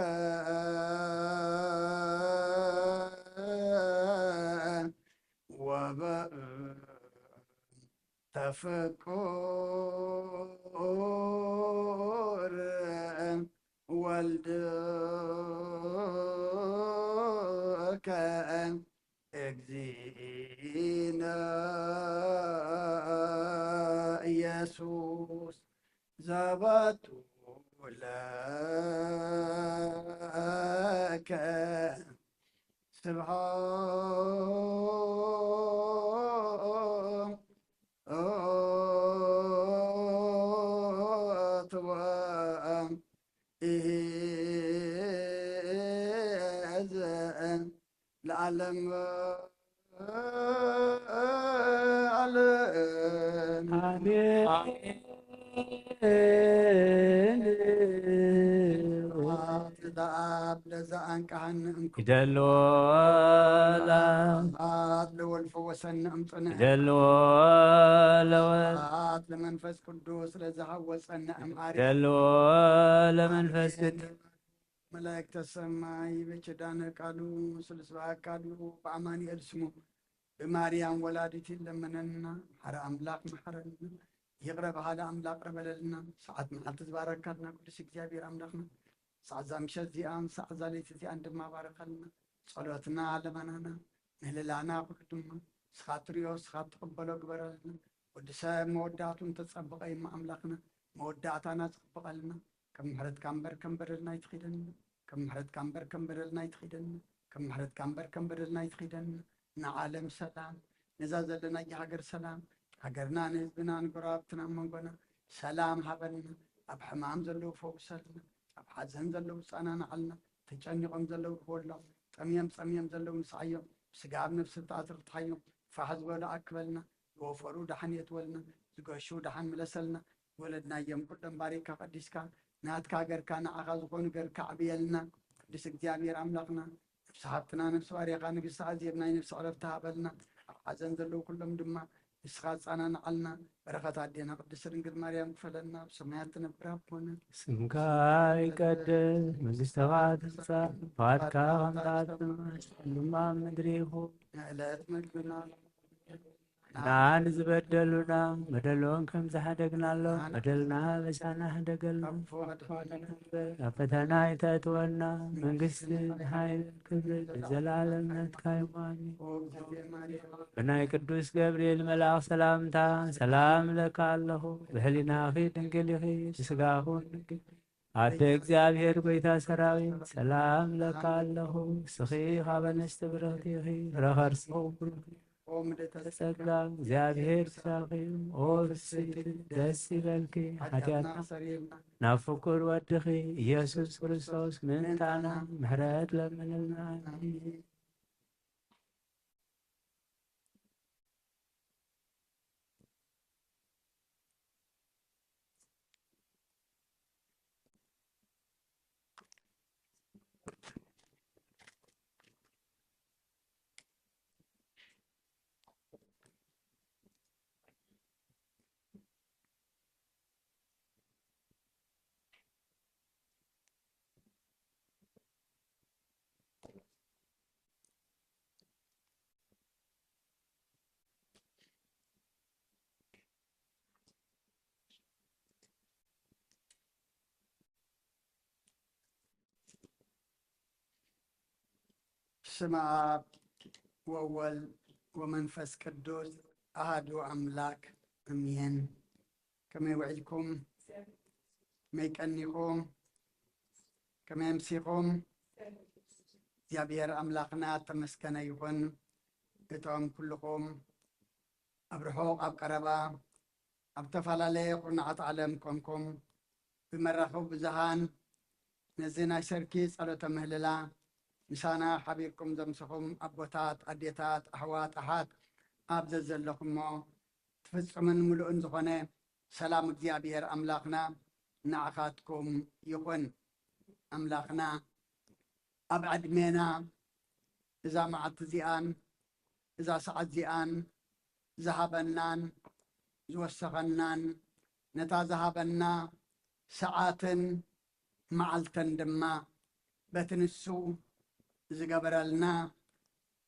ወበእንተ ፍቁር ወልድከ እግዚእነ ኢየሱስ ዘበቱ ለከ ስብሐት ዓለም ዓለም። ኣሜን። ስብሐት ለአብ ለዘአንቀሐኒ እምኩሉ ይደልዎ ለአብ። ስብሐት ለወልድ ፈወሰኒ እምጽንዕ። ይደልዎ ለወልድ። ስብሐት ለመንፈስ ቅዱስ ለዘሐወጸኒ እምአርያም። ይደልዎ ለመንፈስ ቅዱስ። መላእክተ ሰማይ በኪዳነ ቃሉ ስሉስ በአካሉ በአማኑኤል ስሙ ብማርያም ወላዲት ይለመነና። መሐረ አምላክ መሐረና። ይቅረ በሃለ አምላክ ቅረ በለልና። ሰዓት መዓልቲ ዝባረካልና ቅዱስ እግዚኣብሔር አምላክና ሰዓት እዛ ምሸት እዚኣን ሰዓት እዛ ለይቲ እዚኣን ድማ ባረካልና። ጸሎትና ለመናና ምህልላና ኩሉ ድማ ንስኻ ትሪኦ ንስኻ ትቕበሎ ግበረልና። ወዲ ሰብ መወዳእቱ እንተጸብቐ እሞ አምላክና መወዳእታና ጽብቐልና። ከም ምሕረትካ እምበር ከም በደልና ኣይትኺደና። ከም ምሕረትካ እምበር ከም በደልና ኣይትኺደና። ከም ምሕረትካ እምበር ከም በደልና ኣይትኺደና። ንዓለም ሰላም፣ ነዛ ዘለናያ ሃገር ሰላም፣ ሃገርና ንህዝብና ንጎረባብትና ኣብ መንጎና ሰላም ሃበልና። ኣብ ሕማም ዘለዉ ፈውሰልና፣ ኣብ ሓዘን ዘለዉ ጸናንዓልና፣ ተጨኒቖም ዘለዉ ርህወሎም፣ ጠምዮም ጸምዮም ዘለዉ ንስዓዮም፣ ብስጋ ኣብ ነፍሲ ተኣስርትሓዮም፣ ፋሕ ዝበሉ ኣክበልና፣ ዝወፈሩ ደሓን የእትወልና፣ ዝገሹ ደሓን ምለሰልና፣ ዝወለድናዮም ኩሎም ባሪካ ቀዲስካ ናትካ ገርካ ንዓኻ ዝኾኑ ገርካ ዕብየልና። ቅዱስ እግዚኣብሔር ኣምላኽና ነፍሲ ሃብትና ነፍሲ ባሪኻ ንግስቲ ኣዜብ ናይ ነፍሲ ዕረፍቲ ሃበልና። ኣብ ሓዘን ዘለዉ ኩሎም ድማ ንስኻ ጻናንዓልና። በረኸት ኣዴና ቅድስት ድንግል ማርያም ክፈለና። ኣብ ሰማያት ትነብር ኣቦና ስምካ ይቀደስ፣ መንግስትኻ ትምጻእ፣ ፍቓድካ ከም ትገብር ድማ ኣብ ምድሪ ይኹን። ንዕለት ምግብና ንዓና ንዝበደሉና በደሎም ከም ዝሓደግናሎም በደልና በሳና ሕደገልና። ካብ ፈተና ይተእትወና፣ መንግስቲ፣ ሓይል፣ ክብሪ ንዘለኣለም ናትካ እዩ። ኣሜን። ብናይ ቅዱስ ገብርኤል መልኣኽ ሰላምታ ሰላም እለካ ኣለኹ። ብሕሊናኺ ድንግል ኢኺ፣ ብስጋኹ ድንግል። ኣደ እግዚኣብሔር ጎይታ ሰራዊት ሰላም እለካ ኣለኹ። ንስኺ ካብ ኣንስቲ ብርኽቲ ኢኺ፣ ፍረ ከርስኺ ብሩኽ እዩ። ጸጋ እግዚኣብሔር ምሳኺ እዩ። ኦ ፍስሕቲ ደስ ይበልኪ፣ ሓጢኣትና ናብ ፍቁር ወድኺ ኢየሱስ ክርስቶስ ምእንታና ምሕረት ለምንልና። ኣሜን። በስመ አብ ወወልድ ወመንፈስ ቅዱስ አሐዱ አምላክ አሜን። ከመይ ውዒልኩም? ከመይ ቀኒኹም? ከመይ ኣምሲኹም? እግዚኣብሔር ኣምላኽና ተመስገነ ይኹን። እቶም ኩልኹም ኣብ ርሑቕ ኣብ ቀረባ ኣብ ዝተፈላለየ ኩርናዓት ዓለም ኮንኩም ብመራኸቢ ብዙሃን ነዚ ናይ ሰርኪ ጸሎተ ምህልላ ምሳና ሓቢርኩም ዘምሰኹም ኣቦታት፣ ኣዴታት፣ ኣሕዋት፣ ኣሓት ኣብ ዘዘለኹሞ ትፍጹምን ምሉእን ዝኾነ ሰላም እግዚኣብሔር ኣምላኽና ንዓኻትኩም ይኹን። ኣምላኽና ኣብ ዕድሜና እዛ መዓልቲ እዚኣን እዛ ሰዓት እዚኣን ዝሃበናን ዝወሰኸናን ነታ ዝሃበና ሰዓትን መዓልተን ድማ በቲ ንሱ ዝገበረልና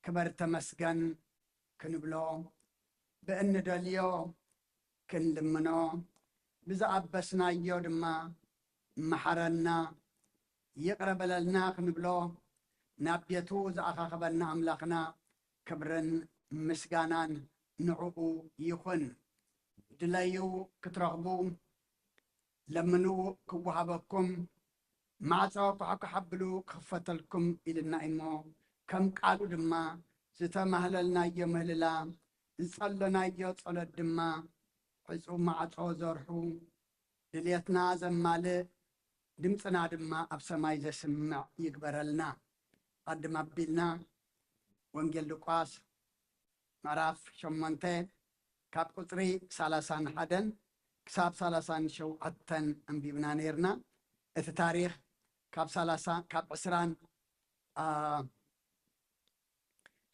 ክበር ተመስገን ክንብሎ ብእንደልዮ ክንልምኖ ብዝኣበስናዮ ድማ መሓረና ይቕረ በለልና ክንብሎ ናብ ቤቱ ዝኣኻኸበና ኣምላኽና ክብርን ምስጋናን ንዕኡ ይኹን። ድለዩ ክትረኽቡ ለምኑ ክወሃበኩም፣ ማዕጾ ኳሕኳሕ ኣብሉ ክኽፈተልኩም ኢልና እሞ፣ ከም ቃሉ ድማ ዝተማህለልናዮ ምህልላ፣ ዝጸለናዮ ጸሎት ድማ ዕጹው ማዕጾ ዘርሑ፣ ድልየትና ዘማልእ፣ ድምጽና ድማ ኣብ ሰማይ ዘስምዕ ይግበረልና። ኣድም ኣቢልና ወንጌል ሉቃስ ምዕራፍ ሸሞንተ ካብ ቁጽሪ ሰላሳን ሓደን ክሳብ ሰላሳን ሸውዓተን ኣንቢብና ነይርና። እቲ ታሪኽ ካብ ሰላሳ፣ ካብ ዕስራን፣ አ፣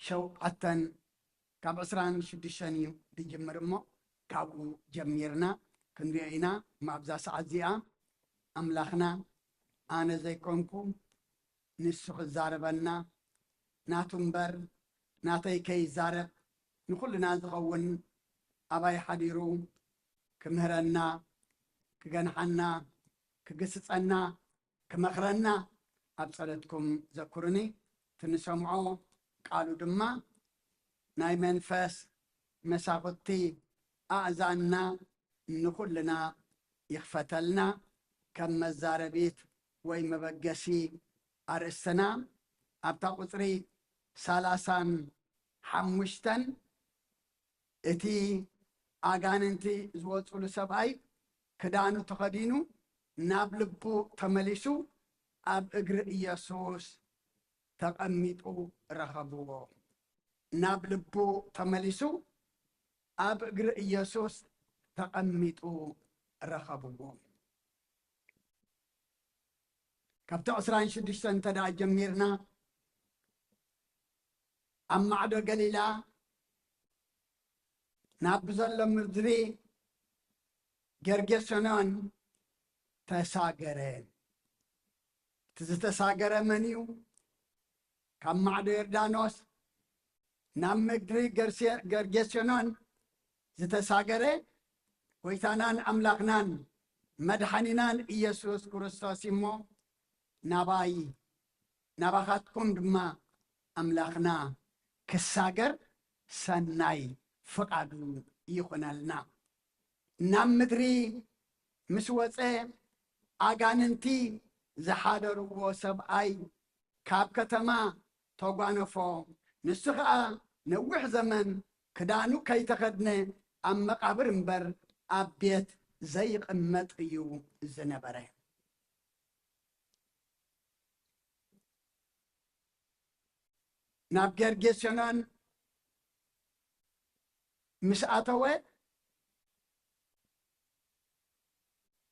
ሸውዓተን፣ ካብ ዕስራን ሽዱሽተን እዩ ዝጅምር እሞ ካብኡ ጀሚርና ክንሪኦ ኢና። እሞ ኣብዛ ሰዓት እዚኣ ኣምላኽና ኣነ ዘይኮንኩ ንሱ ክዛረበና፣ ናቱ እምበር ናተይ ከይዛረብ ንኹልና ዝኸውን ኣባይ ሓዲሩ ክምህረና፣ ክገንሓና፣ ክግስጸና፣ ክመኽረና ኣብ ጸሎትኩም ዘክሩኒ። እቲ ንሰምዖ ቃሉ ድማ ናይ መንፈስ መሳኹቲ ኣእዛንና ንኹልና ይኽፈተልና። ከም መዛረቢት ወይ መበገሲ ኣርእስትና ኣብታ ቁጽሪ ሰላሳን ሓሙሽተን እቲ ኣጋንንቲ ዝወጽሉ ሰብኣይ ክዳኑ ተኸዲኑ ናብ ልቡ ተመሊሱ ኣብ እግሪ ኢየሱስ ተቐሚጡ ረኸብዎ። ናብ ልቡ ተመሊሱ ኣብ እግሪ ኢየሱስ ተቐሚጡ ረኸብዎ። ካብቲ ዕስራን ሽዱሽተን እንተ ደኣ ጀሚርና፣ ኣብ ማዕዶ ገሊላ ናብ ዘሎ ምድሪ ጌርጌሰኖን ተሳገረ። እቲ ዝተሳገረ መን እዩ? ካብ ማዕዶ ዮርዳኖስ ናብ ምድሪ ገርሴ-፣ ገርጌሴኖን ዝተሳገረ ጎይታናን ኣምላኽናን መድሓኒናን ኢየሱስ ክርስቶስ እሞ፣ ናባይ ናባኻትኩም ድማ ኣምላኽና ክሳገር ሰናይ ፍቓዱ ይኹነልና። ናብ ምድሪ ምስ ወጸ፣ ኣጋንንቲ ዝሓደርዎ ሰብኣይ ካብ ከተማ ተጓነፎ። ንሱ ኸኣ ነዊሕ ዘመን ክዳኑ ከይተኸድነ ኣብ መቓብር እምበር ኣብ ቤት ዘይቕመጥ እዩ ዝነበረ። ናብ ጌርጌሴኖን ምስ ኣተወ፣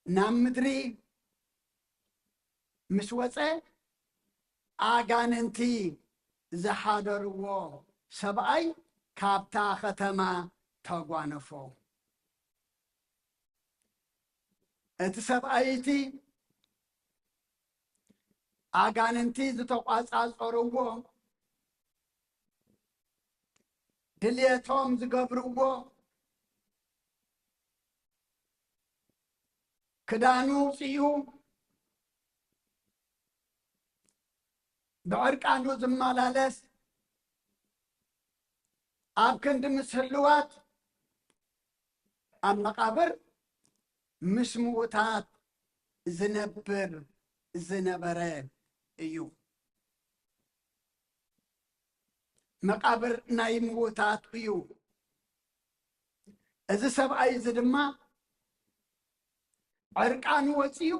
ናብ ምድሪ ምስ ወጸ፣ ኣጋንንቲ ዝሓደርዎ ሰብኣይ ካብታ ኸተማ ተጓነፎ። እቲ ሰብኣይ እቲ ኣጋንንቲ ዝተቋጻጸርዎ፣ ድልየቶም ዝገብርዎ፣ ክዳኑ ኣውጺኡ ብዕርቃኑ ዝመላለስ፣ ኣብ ክንዲ ምስ ህልዋት ኣብ መቓብር ምስ ምዉታት ዝነብር ዝነበረ እዩ። መቓብር ናይ ምዉታት እዩ። እዚ ሰብኣይ እዚ ድማ ዕርቃኑ ወጺኡ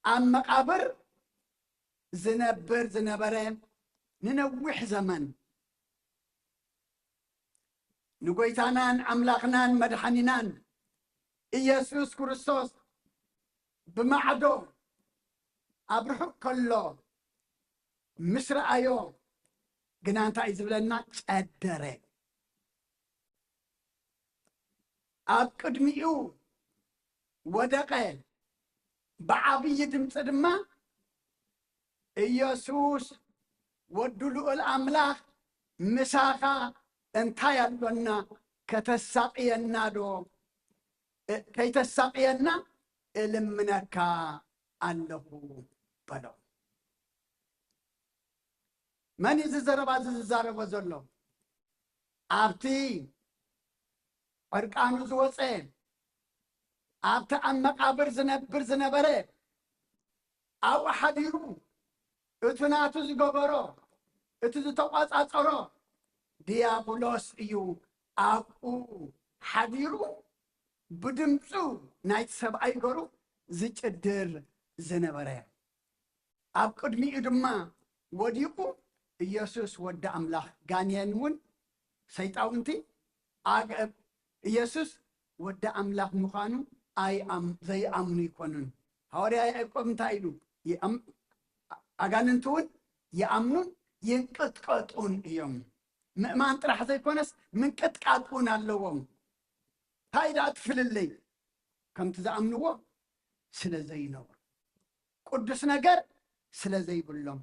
ኣብ መቓብር ዝነብር ዝነበረ ንነዊሕ ዘመን ንጎይታናን ኣምላኽናን መድሓኒናን ኢየሱስ ክርስቶስ ብማዕዶ ኣብ ርሑቕ ከሎ ምስ ረኣዮ ግና እንታይ እዩ ዝብለና? ጨደረ። ኣብ ቅድሚኡ ወደቐ። ብዓብዪ ድምፂ ድማ፣ "ኢየሱስ ወዲ ልዑል ኣምላኽ ምሳኻ እንታይ ኣሎና? ከተሳቕየና ዶ? እ-፣ ከይተሳቕየና እልምነካ ኣለኹ" በሎ። መን እዩ እዚ ዘረባ እዚ ዝዛረቦ ዘሎ? ኣብቲ ዕርቃኑ ዝወፀ፣ ኣብቲ ኣብ መቓብር ዝነብር ዝነበረ፣ ኣብኡ ሓዲሩ፣ እቲ ናቱ ዝገበሮ፣ እቲ ዝተቋጻጸሮ ዲያብሎስ እዩ። ኣብኡ ሓዲሩ ብድምፁ ናይቲ ሰብኣይ ገሩ ዝጭድር ዝነበረ፣ ኣብ ቅድሚኡ ድማ ወዲቑ ኢየሱስ ወዲ ኣምላኽ ጋኔን እውን ሰይጣውንቲ ኣግ-፣ ኢየሱስ ወዲ ኣምላኽ ምዃኑ ኣይኣም-፣ ዘይኣምኑ ይኮኑን። ሃዋርያ ያዕቆብ እንታይ ኢሉ? ይኣም-፣ ኣጋንንቲ እውን ይኣምኑን ይንቅጥቀጡን እዮም። ምእማን ጥራሕ ዘይኮነስ ምንቅጥቃጥ እውን ኣለዎም። እንታይ ደኣ እቲ ፍልልይ? ከምቲ ዝኣምንዎ ስለ ዘይነብሩ፣ ቅዱስ ነገር ስለ ዘይብሎም፣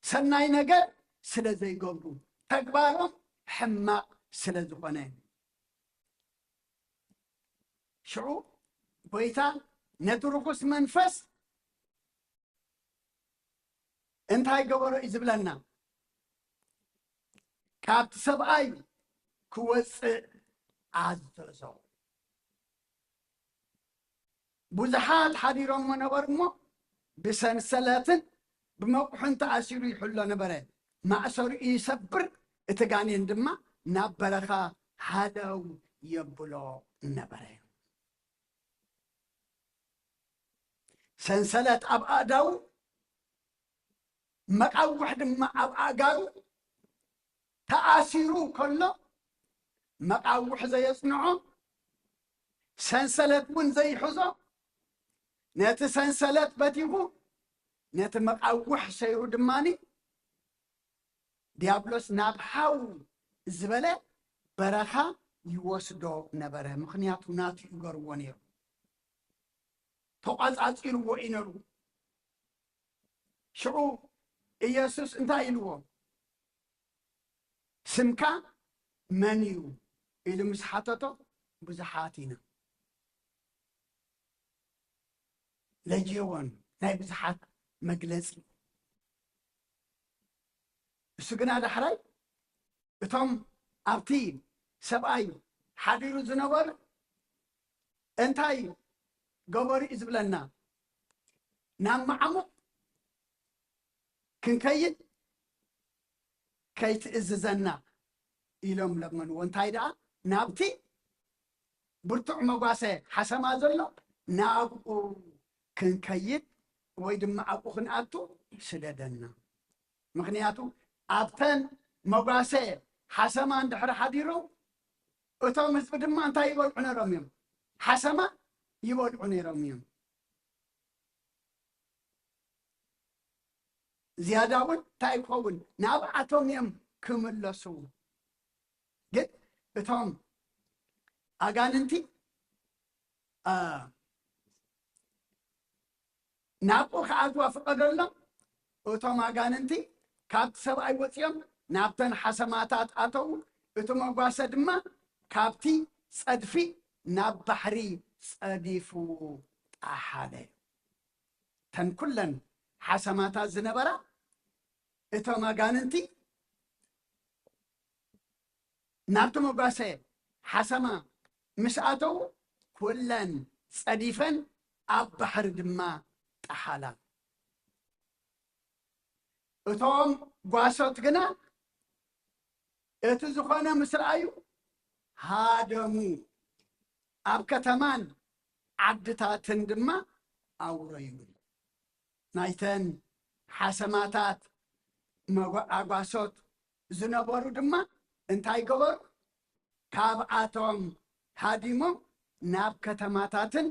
ሰናይ ነገር ስለ ዘይገብሩ፣ ተግባሮም ሕማቕ ስለ ዝኾነ። ሽዑ ጎይታ ነቲ ርኹስ መንፈስ እንታይ ገበሮ እዩ ዝብለና? ካብቲ ሰብኣይ ክወፅእ ኣዘዞ። ብዙሓት ሓዲሮሞ ነበሩ እሞ ብሰንሰለትን ብመቑሕን ተኣሲሩ ይሕሎ ነበረ። ማእሰሪኡ ይሰብር፣ እቲ ጋኔን ድማ ናብ በረኻ ሃለው የብሎ ነበረ። ሰንሰለት ኣብ ኣእዳዉ፣ መቓውሕ ድማ ኣብ ኣእጋሩ ተኣሲሩ ከሎ፣ መቓውሕ ዘየጽንዖ፣ ሰንሰለት እውን ዘይሕዞ፣ ነቲ ሰንሰለት በቲኹ፣ ነቲ መቓውሕ ሰይሩ ድማኒ፣ ዲያብሎስ ናብ ሓው ዝበለ በረኻ ይወስዶ ነበረ። ምኽንያቱ ናቱ ይገርዎ ነይሩ። ተቋጻጺርዎ እዩ ነይሩ። ሽዑ ኢየሱስ እንታይ ኢልዎ? "ስምካ መን እዩ?" ኢሉ ምስ ሓተቶ፣ "ብዙሓት ኢና።" ለጅዮን ናይ ብዙሓት መግለጺ። እሱ ግና ዳሕራይ እቶም ኣብቲ ሰብኣይ ሓዲሩ ዝነበሩ እንታይ ገበሩ እዩ ዝብለና? "ናብ መዓሙቕ ክንከይድ ከይትእዝዘና" ኢሎም ለመንዎ። እንታይ ደኣ? ናብቲ ብርቱዕ መጓሰ ሓሰማ ዘሎ ናብኡ ክንከይድ ወይ ድማ ኣብኡ ክንኣቱ ስደደና። ምኽንያቱ ኣብተን መጓሰ ሓሰማ እንድሕር ሓዲሩ፣ እቶም ህዝቢ ድማ እንታይ ይበልዑ ነይሮም እዮም? ሓሰማ ይበልዑ ነይሮም እዮም። ዝያዳ እውን እንታይ ክኸውን? ናብኣቶም እዮም ክምለሱ። ግን እቶም ኣጋንንቲ፣ አ፣ ናብኡ ክኣትዋ ፍቐደሎም። እቶም ኣጋንንቲ ካብቲ ሰብኣይ ወጺኦም ናብተን ሓሰማታት ኣተዉ። እቲ መጓሰ ድማ ካብቲ ጸድፊ ናብ ባሕሪ ጸዲፉ ጠሓለ። እተን ኩለን ሓሰማታት ዝነበራ፣ እቶም ኣጋንንቲ ናብቲ መጓሰ ሓሰማ ምስ ኣተዉ፣ ኩለን ጸዲፈን ኣብ ባሕሪ ድማ ጠሓላ። እቶም ጓሶት ግና እቲ ዝኾነ ምስ ረኣዩ ሃደሙ፣ ኣብ ከተማን ዓድታትን ድማ ኣውረዩ። ናይተን ሓሰማታት መጓ-፣ ኣጓሶት ዝነበሩ ድማ እንታይ ገበሩ? ካብኣቶም ሃዲሞም ናብ ከተማታትን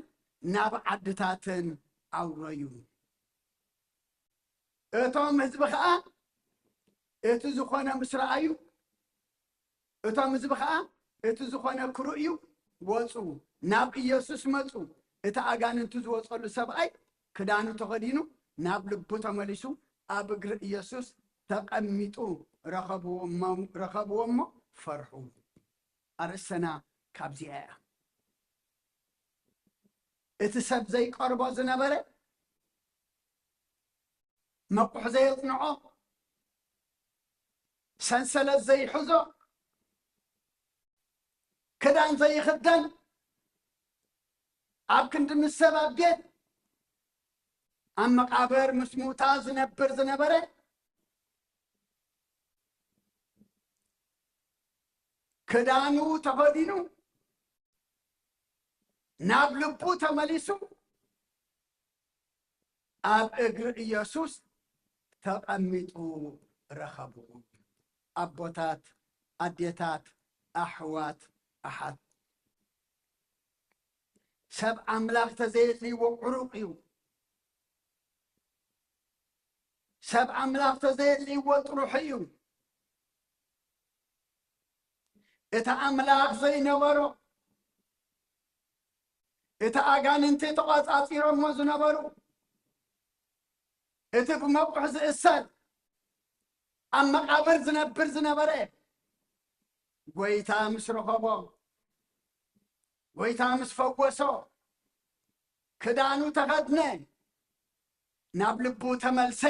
ናብ ዓድታትን ኣውረዩ። እቶም ህዝቢ ኸኣ እቲ ዝኾነ ምስ ረኣዩ፣ እቶም ህዝቢ ኸኣ እቲ ዝኾነ ክርእዩ ወጹ፣ ናብ ኢየሱስ መጹ። እቲ ኣጋንንቲ ዝወጸሉ ሰብኣይ ክዳኑ ተኸዲኑ ናብ ልቡ ተመሊሱ ኣብ እግሪ ኢየሱስ ተቐሚጡ ረኸብዎ እሞ፣ ረኸብዎ እሞ ፈርሑ። ኣርእስትና ካብዚኣ እያ። እቲ ሰብ ዘይቀርቦ ዝነበረ፣ መቑሕ ዘየጽንዖ፣ ሰንሰለት ዘይሕዞ፣ ክዳን ዘይኽደን፣ ኣብ ክንዲ ምስ ሰብ ኣብ ቤት ኣብ መቓብር ምስ ሙታ ዝነብር ዝነበረ፣ ክዳኑ ተኸዲኑ ናብ ልቡ ተመሊሱ ኣብ እግሪ ኢየሱስ ተቐሚጡ ረኸብዎ። ኣቦታት፣ ኣዴታት፣ ኣሕዋት፣ ኣሓት፣ ሰብ ኣምላኽ ተዘየድልይዎ ዕሩቕ እዩ። ሰብ ኣምላኽ ተዘየድልይዎ ጥሩሕ እዩ። እቲ ኣምላኽ ዘይነበሮ፣ እቲ ኣጋንንቲ ተቖጻጺሮሞ ዝነበሩ፣ እቲ ብመቑሕ ዝእሰር፣ ኣብ መቓብር ዝነብር ዝነበረ፣ ጐይታ ምስ ረኸቦ፣ ጐይታ ምስ ፈወሶ፣ ክዳኑ ተኸድነ፣ ናብ ልቡ ተመልሰ፣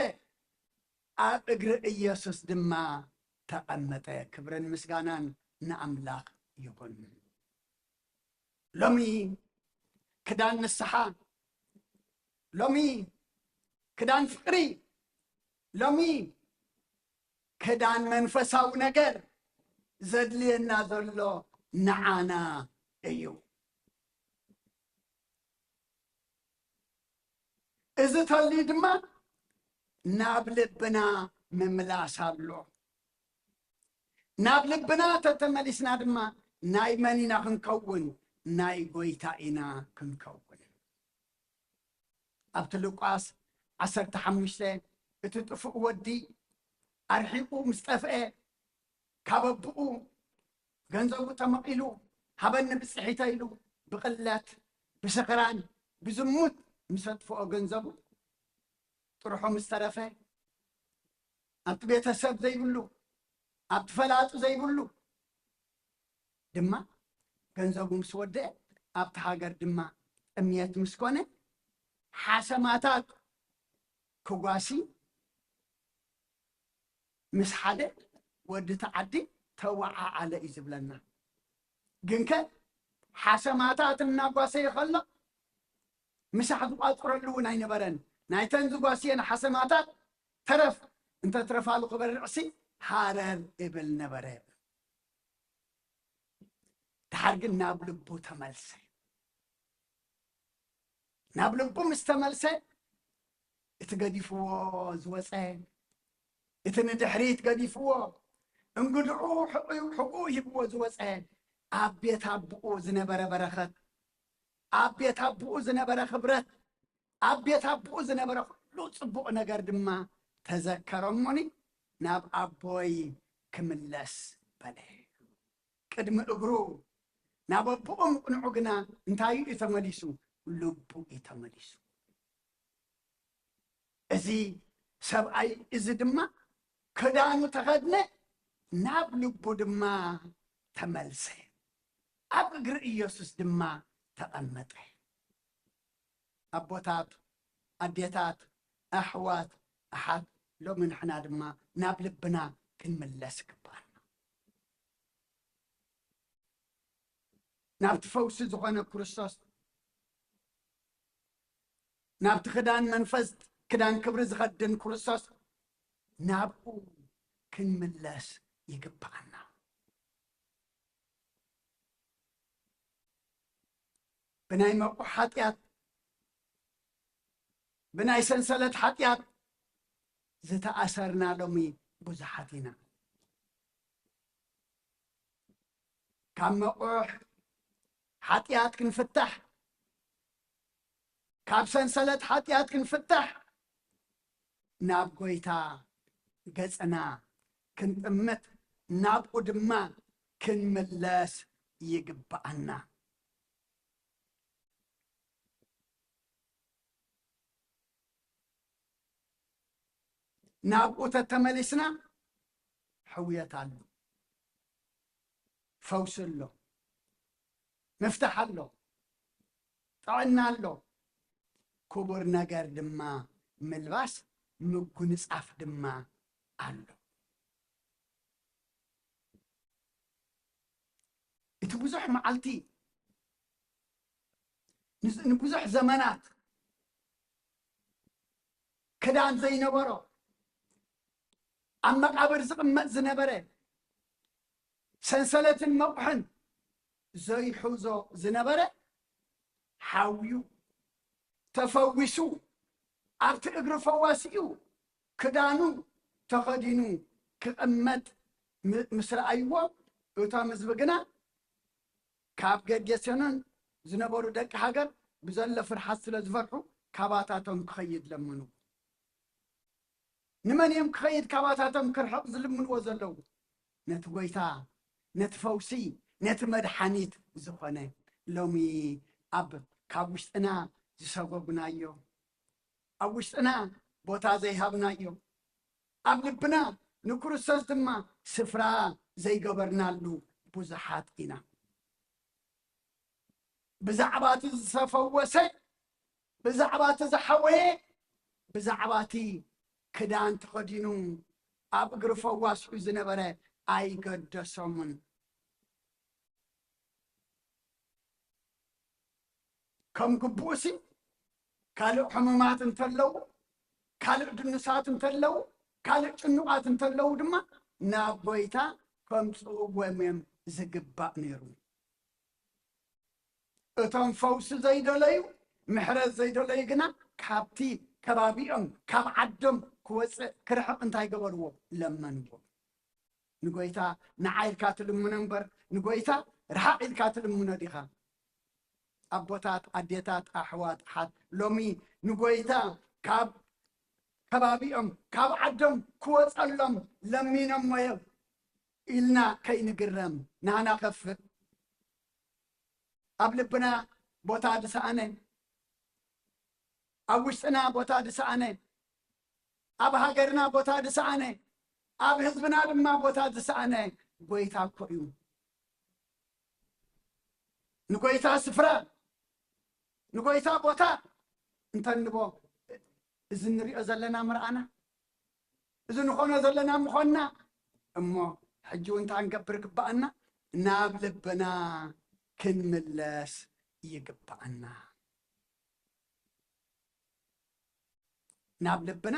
ኣብ እግሪ ኢየሱስ ድማ ተቐመጠ። ክብርን ምስጋናን ንኣምላኽ ይኹን። ሎሚ ክዳን ንስሓ፣ ሎሚ ክዳን ፍቕሪ፣ ሎሚ ክዳን መንፈሳዊ ነገር ዘድልየና ዘሎ ንዓና እዩ። እዚ ተልዩ ድማ ናብ ልብና ምምላስ ኣሎ። ናብ ልብና ተተመሊስና ድማ ናይ መን ኢና ክንከውን? ናይ ጐይታ ኢና ክንከውን። ኣብቲ ሉቃስ ዓሰርተ ሓሙሽተ፣ እቲ ጥፉእ ወዲ ኣርሒቑ ምስ ጠፍአ፣ ካብ ኣቦኡ ገንዘቡ ተመቒሉ፣ ሃበኒ ብጽሒተ ኢሉ ብቕለት፣ ብስኽራን፣ ብዝሙት ምስ ኣጥፍኦ ገንዘቡ፣ ጥርሑ ምስ ተረፈ፣ ኣብቲ ቤተሰብ ዘይብሉ፣ ኣብቲ ፈላጡ ዘይብሉ ድማ ገንዘቡ ምስ ወደአ፣ ኣብቲ ሃገር ድማ ጥምየት ምስ ኮነ፣ ሓሰማታት ክጓሲ ምስ ሓደ ወዲ እቲ ዓዲ ተወዓዓለ እዩ ዝብለና። ግንከ ሓሰማታት እናጓሰየ ከሎ ምሳሕ ዝቋጽረሉ እውን ኣይነበረን። ናይተን ዝጓስየን ሓሰማታት ተረፍ እንተትረፋሉ ክበርዕሲ ሃረር እብል ነበረ። ድሓር ግን ናብ ልቡ ተመልሰ። ናብ ልቡ ምስ ተመልሰ፣ እቲ ገዲፍዎ ዝወጸ፣ እቲ ንድሕሪት ገዲፍዎ፣ እንግድዑ ሕቑ-፣ ሕቑኡ ሂብዎ ዝወጸ፣ ኣብ ቤት ኣቦኡ ዝነበረ በረኸት፣ ኣብ ቤት ኣቦኡ ዝነበረ ክብረት፣ ኣብ ቤት ኣቦኡ ዝነበረ ኩሉ ጽቡቕ ነገር ድማ ተዘከረ እሞኒ፣ ናብ ኣቦይ ክምለስ በለ። ቅድሚ እግሩ ናብ ኣቦኡ ምቕንዑ ግና እንታይ እዩ ተመሊሱ? ልቡ እዩ ተመሊሱ። እዚ ሰብኣይ እዚ ድማ ክዳኑ ተኸድነ፣ ናብ ልቡ ድማ ተመልሰ፣ ኣብ እግሪ ኢየሱስ ድማ ተቐመጠ። ኣቦታት፣ ኣዴታት፣ ኣሕዋት፣ ኣሓት፣ ሎሚ ንሕና ድማ ናብ ልብና ክንምለስ ይግባኣና። ናብቲ ፈውሲ ዝኾነ ክርስቶስ፣ ናብቲ ክዳን መንፈስ፣ ክዳን ክብሪ ዝኸድን ክርስቶስ፣ ናብኡ ክንምለስ ይግባኣና። ብናይ መቑሕ ሓጢኣት፣ ብናይ ሰንሰለት ሓጢኣት ዝተኣሰርና ሎሚ ብዙሓት ኢና። ካብ መቑሕ ሓጢኣት ክንፍታሕ፣ ካብ ሰንሰለት ሓጢኣት ክንፍታሕ፣ ናብ ጐይታ ገጽና ክንጥምት፣ ናብኡ ድማ ክንምለስ ይግብኣና። ናብኡ ተተመሊስና፣ ሕውየት ኣሎ፣ ፈውሲ ኣሎ፣ ምፍታሕ ኣሎ፣ ጥዕና ኣሎ። ክቡር ነገር ድማ ምልባስ፣ ምጉንጻፍ ድማ ኣሎ። እቲ ብዙሕ መዓልቲ፣ ንዝ-፣ ንብዙሕ ዘመናት ክዳን ዘይነበሮ፣ ኣብ መቓብር ዝቕመጥ ዝነበረ፣ ሰንሰለትን መቑሕን ዘይሕዞ ዝነበረ፣ ሓውዩ፣ ተፈዊሱ፣ ኣብቲ እግሪ ፈዋሲኡ ክዳኑ ተኸዲኑ ክቕመጥ ም- ምስ ረኣይዎ፣ እቶም ህዝቢ ግና ካብ ጌርጌሴኖን ዝነበሩ ደቂ ሃገር ብዘሎ ፍርሓት ስለ ዝፈርሑ፣ ካባታቶም ክኸይድ ለመኑ። ንመን እዮም ክኸይድ ካባታቶም ክርሕቕ ዝልምንዎ ዘለዉ? ነቲ ጐይታ፣ ነቲ ፈውሲ፣ ነቲ መድሓኒት ዝኾነ። ሎሚ ኣብ ካብ ውሽጥና ዝሰጎግናዮ፣ ኣብ ውሽጥና ቦታ ዘይሃብናዮ፣ ኣብ ልብና ንክርስቶስ ድማ ስፍራ ዘይገበርናሉ ብዙሓት ኢና። ብዛዕባ እቲ ዝተፈወሰ፣ ብዛዕባ እቲ ዝሓወየ፣ ብዛዕባ እቲ ክዳን ተኸዲኑ ኣብ እግሪ ፈዋስኡ ዝነበረ ኣይገደሶምን። ከም ግቡእሲ ካልእ ሕሙማት እንተለዉ፣ ካልእ ድኑሳት እንተለዉ፣ ካልእ ጭኑቓት እንተለዉ ድማ ናብ ጐይታ ከምጽእዎም እዮም ዝግባእ ነይሩ። እቶም ፈውሲ ዘይደለዩ፣ ምሕረት ዘይደለዩ ግና ካብቲ ከባቢኦም፣ ካብ ዓዶም ክወጽእ፣ ክርሕቕ እንታይ ገበርዎ? ለመንዎ። ንጎይታ ንዓ ኢልካ ትልምኖ እምበር ንጎይታ ርሓቕ ኢልካ ትልምኖ ዲኻ? ኣቦታት፣ ኣዴታት፣ ኣሕዋት፣ ኣሓት፣ ሎሚ ንጎይታ ካብ ከባቢኦም፣ ካብ ዓዶም ክወጸሎም ለሚኖሞ እዮም ኢልና ከይንግረም፣ ናህና ከፍእ። ኣብ ልብና ቦታ ዝሰኣነ፣ ኣብ ውሽጥና ቦታ ዝሰኣነ፣ ኣብ ሃገርና ቦታ ዝሰኣነ፣ ኣብ ህዝብና ድማ ቦታ ዝሰኣነ ጎይታ እኮ እዩ። ንጎይታ ስፍራ፣ ንጎይታ ቦታ እንተንቦ፣ እዚ እንሪኦ ዘለና ምርኣና፣ እዚ ንኾኖ ዘለና ምኾንና፣ እሞ ሕጂ እውን እንታይ ክንገብር ይግበኣና? ናብ ልብና ክንምለስ ይግበኣና። ናብ ልብና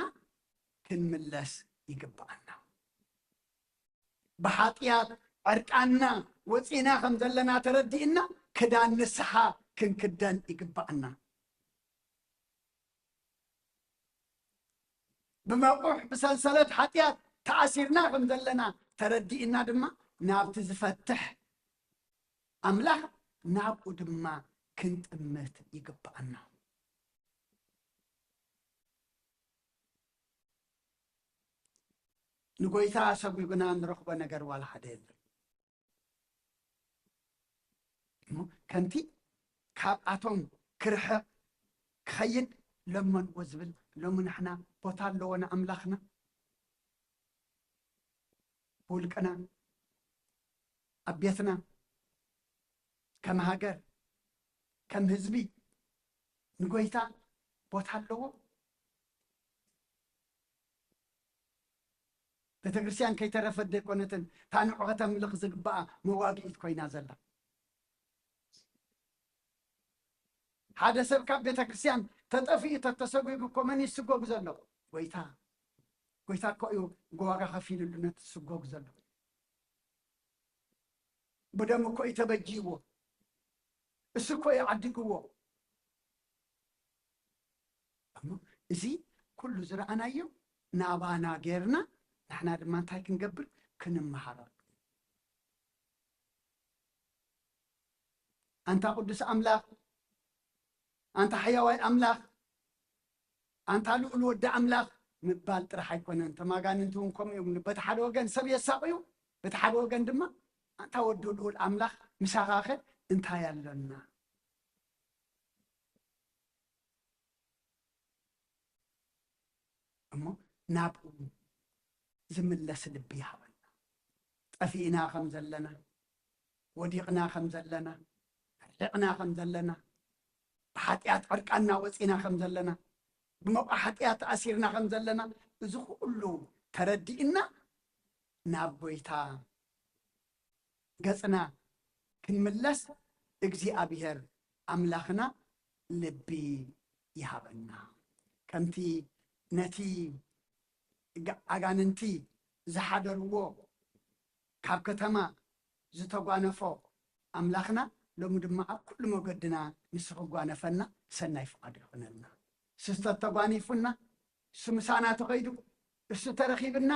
ክንምለስ ይግበኣና። ብሓጥያት ዕርቃንና ወፂና ከም ዘለና ተረዲእና፣ ክዳን ንስሓ ክንክደን ይግበኣና። ብመቑሕ ብሰንሰለት ሓጥያት ተኣሲርና ከም ዘለና ተረዲእና ድማ፣ ናብቲ ዝፈትሕ ኣምላኽ፣ ናብኡ ድማ ክንጥምት ይግበኣና። ንጎይታ ሰጒግና ንረኽቦ ነገር ዋላ ሓደ የለን። እሞ ከምቲ ካብኣቶም ክርሕቕ ክኸይድ ለመንዎ ዝብል፣ ሎሚ ንሕና ቦታ ኣለዎ ንኣምላኽና? ብውልቅና፣ ኣብ ቤትና፣ ከም ሃገር፣ ከም ህዝቢ ንጎይታ ቦታ ኣለዎ? ቤተክርስትያን ከይተረፈት ዘይኮነትን፣ እታ ንዑ ከተምልኽ ዝግባኣ መዋግኢት ኮይና ዘላ። ሓደ ሰብ ካብ ቤተክርስትያን ተጠፊኡ ተተሰጒጉ እኮ መን እዩ ዝስጎግ ዘሎ? ጎይታ። ጎይታ እኮ እዩ ዋጋ ከፊልሉ ነቲ ዝስጎግ ዘሎ። ብደሙ እኮ እዩ ተበጂዎ። እሱ እኮ እዩ ዓዲግዎ። እሞ እዚ ኩሉ ዝረኣናዮ ናባና ጌርና፣ ንሕና ድማ እንታይ ክንገብር? ክንመሃረሉ። ኣንታ ቅዱስ ኣምላኽ፣ ኣንታ ሕያዋይ ኣምላኽ፣ ኣንታ ልኡል ወዲ ኣምላኽ ምባል ጥራሕ ኣይኮነን። እቶም ኣጋንንቲ እውን ከምኡ እዮም። በቲ ሓደ ወገን ሰብ የሳቕዩ፣ በቲ ሓደ ወገን ድማ ኣንታ ወዲ ልኡል ኣምላኽ፣ ምሳኻኸ እንታይ ኣሎና? እሞ ናብኡ ዝምለስ ልቢ ይሃበና። ጠፊእና ከም ዘለና፣ ወዲቕና ከም ዘለና፣ ርሒቕና ከም ዘለና፣ ብሓጢኣት ዕርቃንና ወፂና ከም ዘለና፣ ብመቑ ሓጢኣት ተኣሲርና ከም ዘለና፣ እዚ ኩሉ ተረዲእና ናብ ጎይታ ገጽና ክንምለስ እግዚኣብሔር ኣምላኽና ልቢ ይሃበና። ከምቲ ነቲ ጋ-፣ ኣጋንንቲ ዝሓደርዎ ካብ ከተማ ዝተጓነፎ ኣምላኽና ሎሚ ድማ ኣብ ኩሉ መገድና ንሱ ክጓነፈና ሰናይ ፍቓዱ ይኹነልና። እሱ ተተጓኒፉና፣ እሱ ምሳና ተኸይዱ፣ እሱ ተረኺብና፣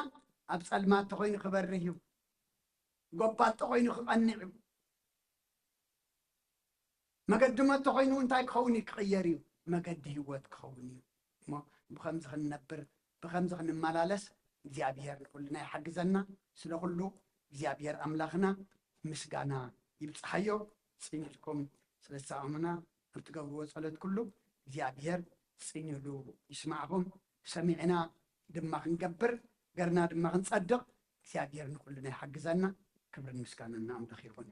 ኣብ ጸልማት ተኾይኑ ክበርህ እዩ። ጎባጦ ኮይኑ ክቐንዕ እዩ። መገዲ ሞት ተኾይኑ እንታይ ክኸውን እዩ? ክቕየር እዩ። መገዲ ህይወት ክኸውን እዩ። እሞ ብኸምዚ ክንነብር፣ ብኸምዚ ክንመላለስ እግዚኣብሔር ንኹልና ይሓግዘና። ስለ ኩሉ እግዚኣብሔር ኣምላኽና ምስጋና ይብጽሓዮ። ጽን ኢልኩም ስለ ዝሰማዕኹምና፣ ኣብ ትገብርዎ ጸሎት ኩሉ እግዚኣብሔር ጽን ኢሉ ይስማዕኹም። ሰሚዕና ድማ ክንገብር፣ ገርና ድማ ክንጸድቕ እግዚኣብሔር ንኹልና ይሓግዘና። ክብርን ምስጋናን ንኣምላኽ ይኹን።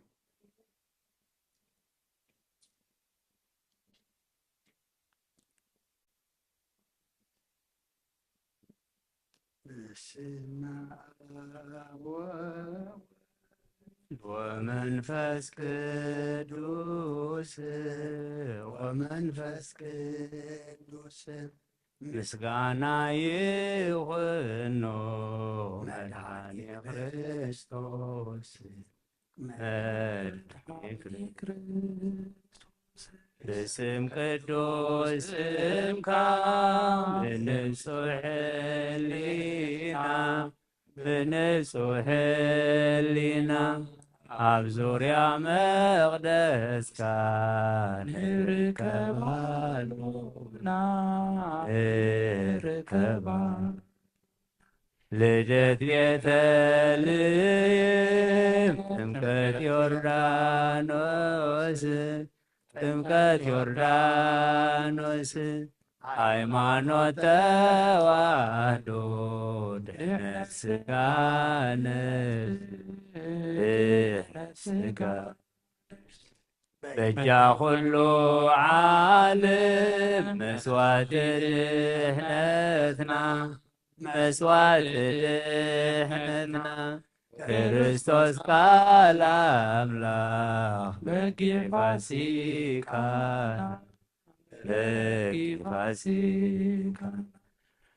በስመ አብ ወወልድ ወመንፈስ ቅዱስ፣ ወመንፈስ ቅዱስ ምስጋና ይኹኖ መድኃኒ ክርስቶስ። መድኃኒ ክርስቶስ፣ ብስም ቅዱስ ስምካ ብንጹሕ ሕሊና፣ ብንጹሕ ሕሊና ኣብ ዙርያ መቕደስካ ንርከብ ኣሎና፣ ንርከብ ኣሎና። ልደት ቤተልሔም፣ ጥምቀት ዮርዳኖስ፣ ጥምቀት ዮርዳኖስ፣ ሃይማኖት ተዋህዶ፣ ድሕነት ስጋ ነፍስ፣ ድሕነት ስጋ በጃ ኩሉ ዓለም መስዋዕቲ ድሕነትና፣ መስዋዕቲ ድሕነትና፣ ክርስቶስ ቃል ኣምላኽ በጊዕ ፋሲካና፣ በጊዕ ፋሲካና።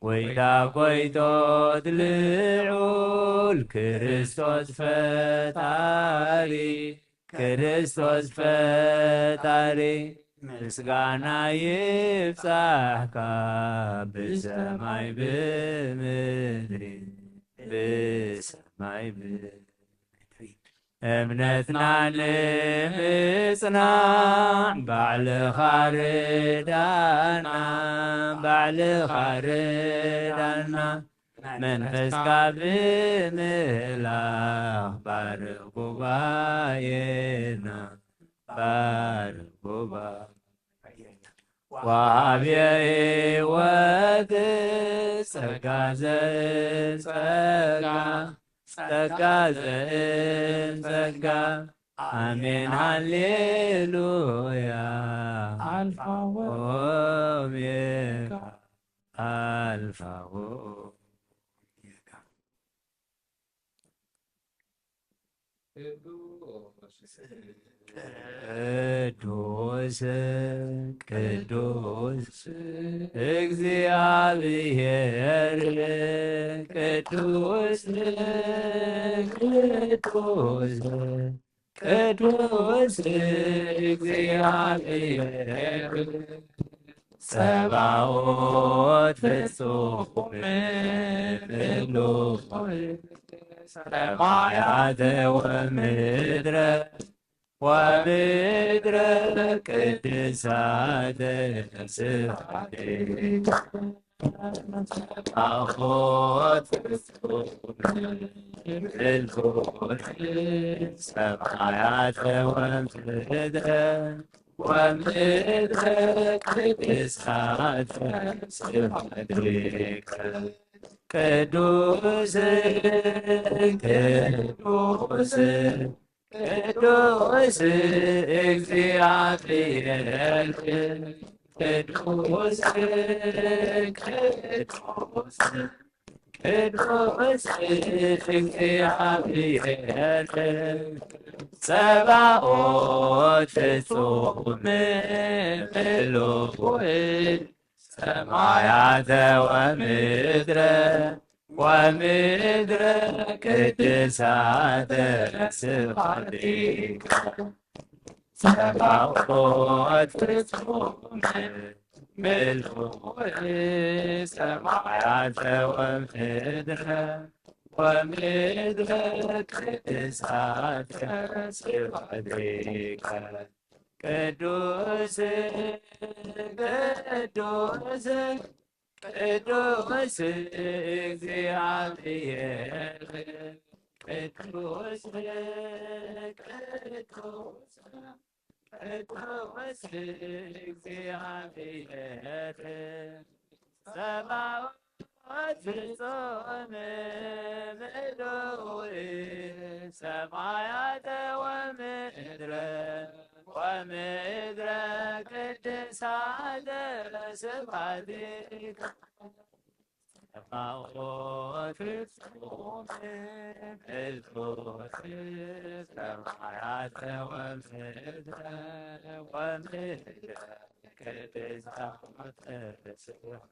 ጎይታ ጎይቶት ልዑል ክርስቶስ ፈጣሪ፣ ክርስቶስ ፈጣሪ፣ ምስጋና ይብጻሕካ ብሰማይ ብምድሪ፣ ብሰማይ ብምድሪ። እምነትና ንምጽናዕ ባዕልኻ ርዳና፣ ባዕልኻ ርዳና። መንፈስካ ብምህላኽ ባርኽ ጉባኤና፣ ባርኽ ጉባኤና። ወሃብየ ሕይወት ጸጋ ዘጸጋ፣ ጸጋ ዘጸጋ። ኣሜን ሃሌሉያ። ኣልፋ ወኦሜጋ፣ ኣልፋ ወኦሜጋ። ቅዱስ፣ ቅዱስ፣ እግዚአብሔር ቅዱስ፣ ቅዱስ፣ ቅዱስ እግዚአብሔር ጸባኦት ፍጹም ምሉእ ሰማያተ ወምድረ ወምድረ ቅድሳተ ስብሐቲከ። ጸባኦት ፍጹም ምሉእ ሰማያተ ወምድረ ወምድረ ቅድሳተ ስብሐቲከ። ቅዱስ፣ ቅዱስ፣ ቅዱስ እግዚአብሔር፣ ቅዱስ፣ ቅዱስ፣ ቅዱስ እግዚአብሔር ጸባኦት ፍጹም ምሉእ ሰማያተ ወምድረ ወምድረ ቅድሳተ ስብሐቲከ። ጸባኦት ፍጹም ምሉእ ሰማያተ ወምድረ ወምድረ ቅድሳት ስብሐቲከ ቅዱስ ቅዱስ ቅዱስ እግዚአብሔር ቅዱስ ቅዱስ ቅዱስ እግዚአብሔር ጸባኦት ፍጹም ምሉእ ሰማያተ ወምድረ ወምድረ ቅድሳተ ስብሐቲከ ጸባኦት ፍጹም ምሉእ ሰማያተ ወምድረ ወምድረ ቅድሳተ ስብሐቲከ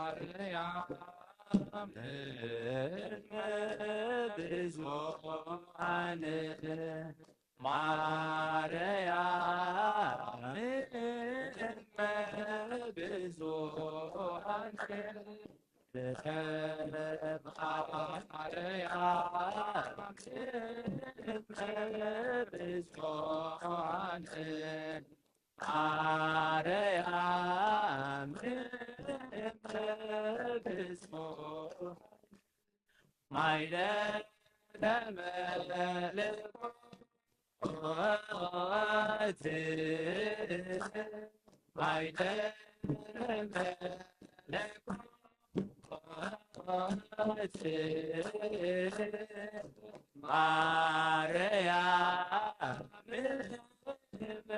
ማርያም እመ ብዙኃን ማርያም እመ ብዙኃን ማርያም እመ ብዙኃን ማርያም እመ ብዙኃን ማይደረ መለኮት ማይደረ መለኮት ማርያም እመ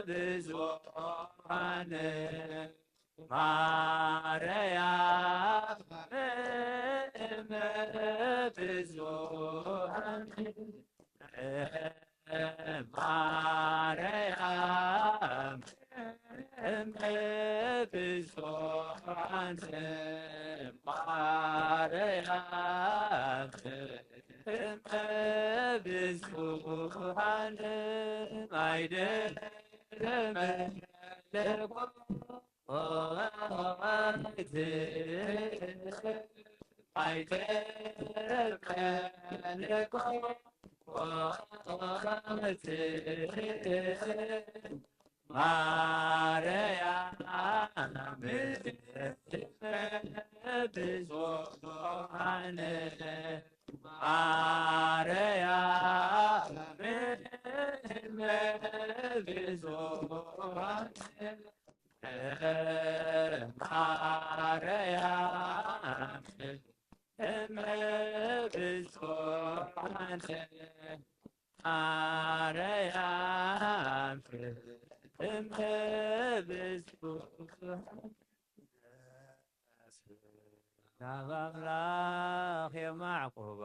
ብዙኃን ማርያም እመ ብዙኃን ማርያም እመ ብዙኃን ማርያም እመ ብዙኃን ማይደረ መለኮት ማርያም ብዙኃን ማርያም ብዙኃን ማርያም እመ ብዙኃን ማርያም እመ ብዙኃን ናብ ኣምላኽ የማዕቁብ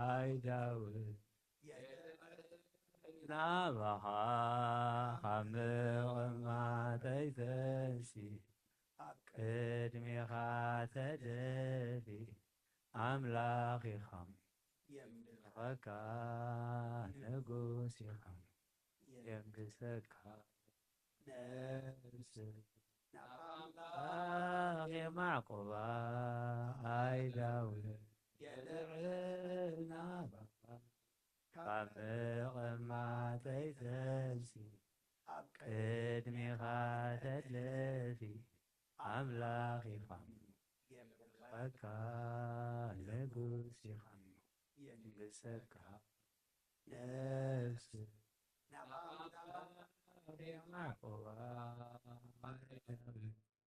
ኣይዳውድ ናባኻ ካብ ምቕማጠይ ተንሲ ኣብ ቅድሜኻ ተደፊ ኣምላኽ ኢኻ የምልኸካ ንጉስ ኢኻ የምልኸካ ነፍስ ናብ ኣምላኽ የማዕቁባ ኣይዳውድ የልዕል ናባኻ ካብ ምቕማጠይ ተንሲ ኣብ ቅድሜኻ ተደፊ ኣምላኽ ኢኻ የምልኸካ ንጉስ ኢኻ የንግሰካ ነፍስ ናብ ኣምላኽ የማዕቁባ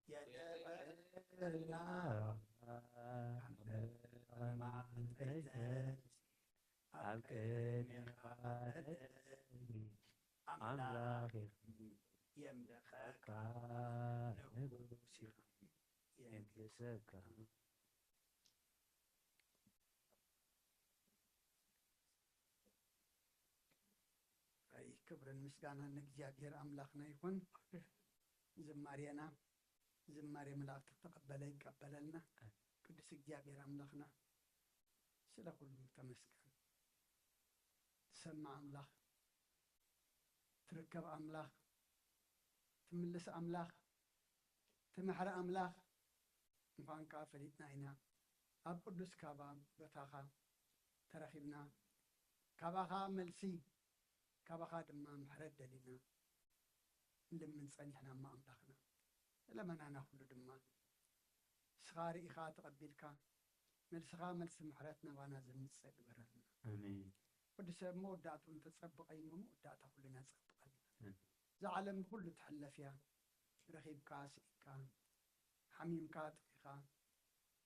የልዕል ናባኻ ኣብ ቅድሜኻ ተደፊ ኣምላኽ ኢኻ የምልኸካ ንጉስ ኢኻ የንግሰካ ክብርን ምስጋናን ንእግዚኣብሔር ኣምላኽና ይኹን። ዝማሬና ዝማሬ መላእክቲ ተቐበለ ይቀበለልና። ቅዱስ እግዚኣብሔር ኣምላኽና ስለ ኩሉ ተመስገን። ትሰምዕ ኣምላኽ፣ ትርከብ ኣምላኽ፣ ትምልስ ኣምላኽ፣ ትምሕረ ኣምላኽ ምዃንካ ፈሊጥና ኢና። ኣብ ቅዱስ ካባ ቦታኻ ተረኺብና፣ ካባኻ መልሲ፣ ካባኻ ድማ ምሕረት ደሊና ንልምን ጸኒሕና። እሞ ኣምላኽና፣ ለመናና ኩሉ ድማ ንስኻ ርኢኻ ተቐቢልካ፣ መልስኻ መልሲ ምሕረት ናባና ዘምጽእ ግበረልና። ኣሜን። ወዲ ሰብ መወዳእትኡ እንተጸብቐ እዩ፣ መወዳእታ ኩልና ጸብቐልና። ኣሜን። እዛ ዓለም ብኹሉ ትሕለፍ እያ። ረኺብካ ስኢካ፣ ሓሚምካ ጥዒኻ፣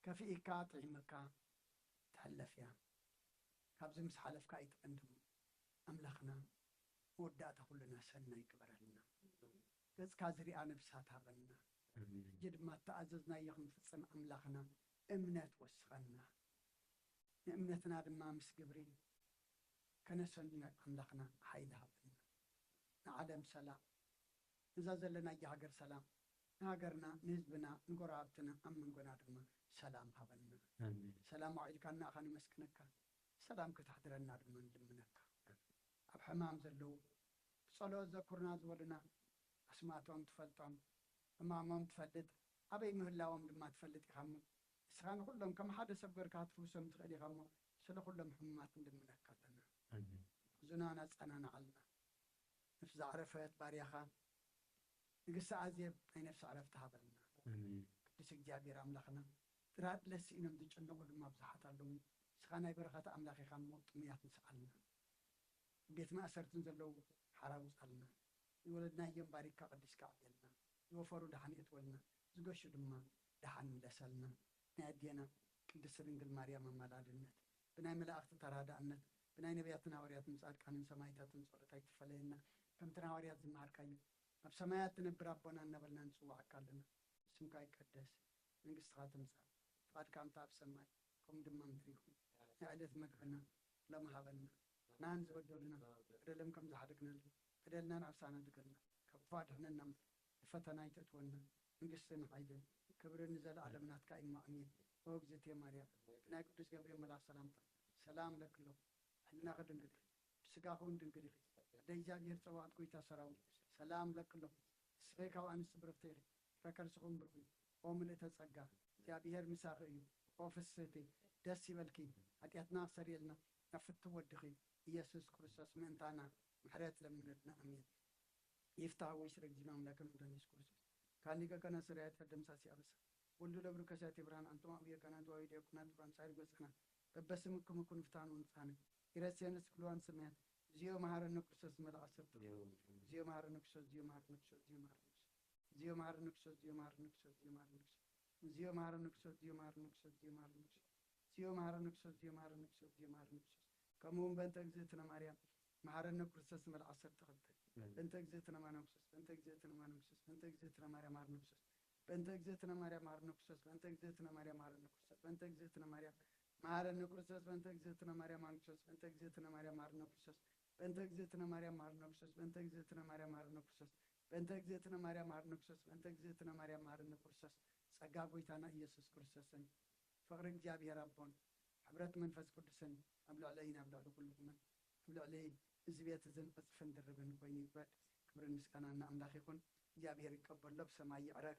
ከፊእካ ጥዒምካ ትሕለፍ እያ። ካብዚ ምስ ሓለፍካ ኣይትቐንድም። ኣምላኽና መወዳእታ ኩልና ሰናይ ግበረልና። ገጽካ ዝሪኣ ነብሳት ሃበና። ኣሜን። ሕጂ ድማ እተኣዘዝናዮ ክንፍጽም ኣምላኽና እምነት ወስኸና። ንእምነትና ድማ ምስ ግብሪ ከነሰንዮ ኣምላኽና ሓይሊ ሃበና። ንዓለም ሰላም፣ እዛ ዘለናያ ሃገር ሰላም፣ ንሃገርና፣ ንህዝብና፣ ንጎረባብትና፣ ኣብ መንጎና ድማ ሰላም ሃበና። ኣሜን። ሰላም ኣውዒልካና ኢኻ ንመስግነካ፣ ሰላም ክተሕድረና ድማ ንልምነካ። ኣብ ሕማም ዘለዉ ብጸሎት ዘኩርና ዝበሉና ኣስማቶም ትፈልጦም፣ ሕማሞም ትፈልጥ፣ ኣበይ ምህላዎም ድማ ትፈልጥ ኢኻ እሞ፣ ንስኻ ንኹሎም ከም ሓደ ሰብ ገርካ ክትፍውሶም ትኽእል ኢኻ እሞ፣ ስለ ኩሎም ሕሙማት ንልምነካ ኣለና። ኣሜን። ሕዙናን ኣጸናንዓልና። ነፍሲ ዝዓረፈት ባርያኻ ንግስቲ ኣዜብ ናይ ነፍሲ ዕረፍቲ ሃበልና። ኣሜን። ቅዱስ እግዚኣብሔር ኣምላኽና፣ ጥራጥለ ስኢኖም ዝጭነቑ ድማ ብዙሓት ኣለዉ። ንስኻ ናይ በረኸት ኣምላኽ ኢኻ እሞ፣ ጥሙያት ንስኣልና። ቤት ማእሰርትን ዘለዉ ሓራ ውጻልና። ዝወለድናዮም ባሪካ ቀዲስካ ኣዕብየልና። ዝወፈሩ ደሓን የእትወልና። ዝገሹ ድማ ደሓን ምለሰልና። ናይ ኣዴና ቅድስቲ ድንግል ማርያም ኣማላድነት፣ ብናይ መላእኽቲ ተራዳእነት፣ ብናይ ነቢያትን ሃዋርያትን ጻድቃንን ሰማዕታትን ጸሎት ኣይትፈለየና። ከምቲ ንሃዋርያት ዝመሃርካዮ፣ ኣብ ሰማያት ትነብር ኣቦና እናበልና ንጽውዓካ ኣለና። ስምካ ይቀደስ፣ መንግስትኻ ትምጻእ፣ ፍቓድካ ከምቲ ኣብ ሰማይ ከምኡ ድማ ምድሪ ይኹን። ናይ ዕለት መግብና ሎሚ ሃበና። ንሕናን ዝበደሉና በደሎም ከም ዝሓደግነሉ በደልናን ዓብሳና ድገልና፣ ካብ ክፉእ ኣድሕነና እምበር፣ ንፈተና ኣይተእትወና። መንግስትን ሓይልን ክብርን ንዘለኣለም ናትካ እዩ እሞ፣ ኣሜን። ኦ እግዝእትየ ማርያም፣ ብናይ ቅዱስ ገብርኤል መልኣክ ሰላምታ ሰላም እለኪ ኣለኹ። ሕልናኺ ድንግል እዩ፣ ብስጋኺ እውን ድንግል ኢኺ። ኣደ እግዚኣብሔር ጸባኦት፣ ጐይታ ሰራዊት፣ ሰላም እለኪ ኣለኹ። ንስኺ ካብ ኣንስቲ ብርኽቲ ኢኺ፣ ፍረ ከርስኺ እውን ብሩኽ እዩ። ኦ ምልእተ ጸጋ፣ እግዚኣብሔር ምሳኺ እዩ። ኦ ፍስህቲ፣ ደስ ይበልኪ፣ ሓጢኣትና ኣስተሰርየልና፣ ናብ ፍትው ወድኺ ኢየሱስ ክርስቶስ ምእንታና ምሕረት ለምነልና። ኣሜን። ይፍታህ ወይ ስለ ጊዜና ኣምላክን መድኃኒት ኢየሱስ ክርስቶስ ካን ሊቀ ካህናት ሠራዊት ደምሳሲ ኣበሳ ወልዱ ለብሩ ከሳቴ ብርሃን አንቱም አብየ ካህናት ወአዊ ዲያቆናት ብርሃን ጻድቅ ወጸና በበስምክሙ ኩኑ ፍትሐነ ወንጽሐነ ኢረሴነ ስክልዋን ሰማያት። እግዚኦ መሐረነ ክርስቶስ መልአክ ሰርተ። እግዚኦ መሐረነ ክርስቶስ፣ እግዚኦ መሐረነ ክርስቶስ፣ እግዚኦ መሐረነ ክርስቶስ፣ እግዚኦ መሐረነ ክርስቶስ፣ እግዚኦ መሐረነ ክርስቶስ፣ እግዚኦ መሐረነ ክርስቶስ፣ እግዚኦ መሐረነ ክርስቶስ፣ እግዚኦ መሐረነ ክርስቶስ፣ እግዚኦ መሐረነ ክርስቶስ፣ እግዚኦ መሐረነ ክርስቶስ፣ እግዚኦ መሐረነ ክርስቶስ። ከምኡ እውን በእንተ እግዝእትነ ማርያም መሐረነ ክርስቶስ መልአክ ሰርተ ክልተ። በእንተ እግዝእትነ ማርያም ክርስቶስ፣ በእንተ እግዝእትነ ማርያም ክርስቶስ፣ በእንተ እግዝእትነ ማርያም መሐረነ ክርስቶስ፣ በእንተ እግዝእትነ ማርያም መሐረነ ክርስቶስ፣ በእንተ እግዝእትነ ማርያም መሐረነ ክርስቶስ፣ በእንተ እግዝእትነ ማርያም መሐረነ ክርስቶስ፣ በእንተ እግዝእትነ ማርያም መሐረነ ክርስቶስ፣ በእንተ እግዝእትነ ማርያም መሐረነ ክርስቶስ፣ በእንተ እግዝእትነ ማርያም መሐረነ ክርስቶስ፣ በእንተ እግዝእትነ ማርያም መሐረነ ክርስቶስ፣ በእንተ እግዝእትነ ማርያም መሐረነ ክርስቶስ። ጸጋ ጐይታና ኢየሱስ ክርስቶስን ፍቕሪ እግዚኣብሔር ኣቦን ሕብረት መንፈስ ቅዱስን ኣብ ልዕለይን ኣብ ልዕሊ ኩልኹምን ኣብ ልዕሊ እዚ ቤት እዝን ዕጽፍን ድርብን ኮይኑ ይውረድ። ክብርን ምስጋናን ንኣምላኽ ይኹን። እግዚኣብሔር ይቀበሎ፣ ብሰማይ ይዕረግ።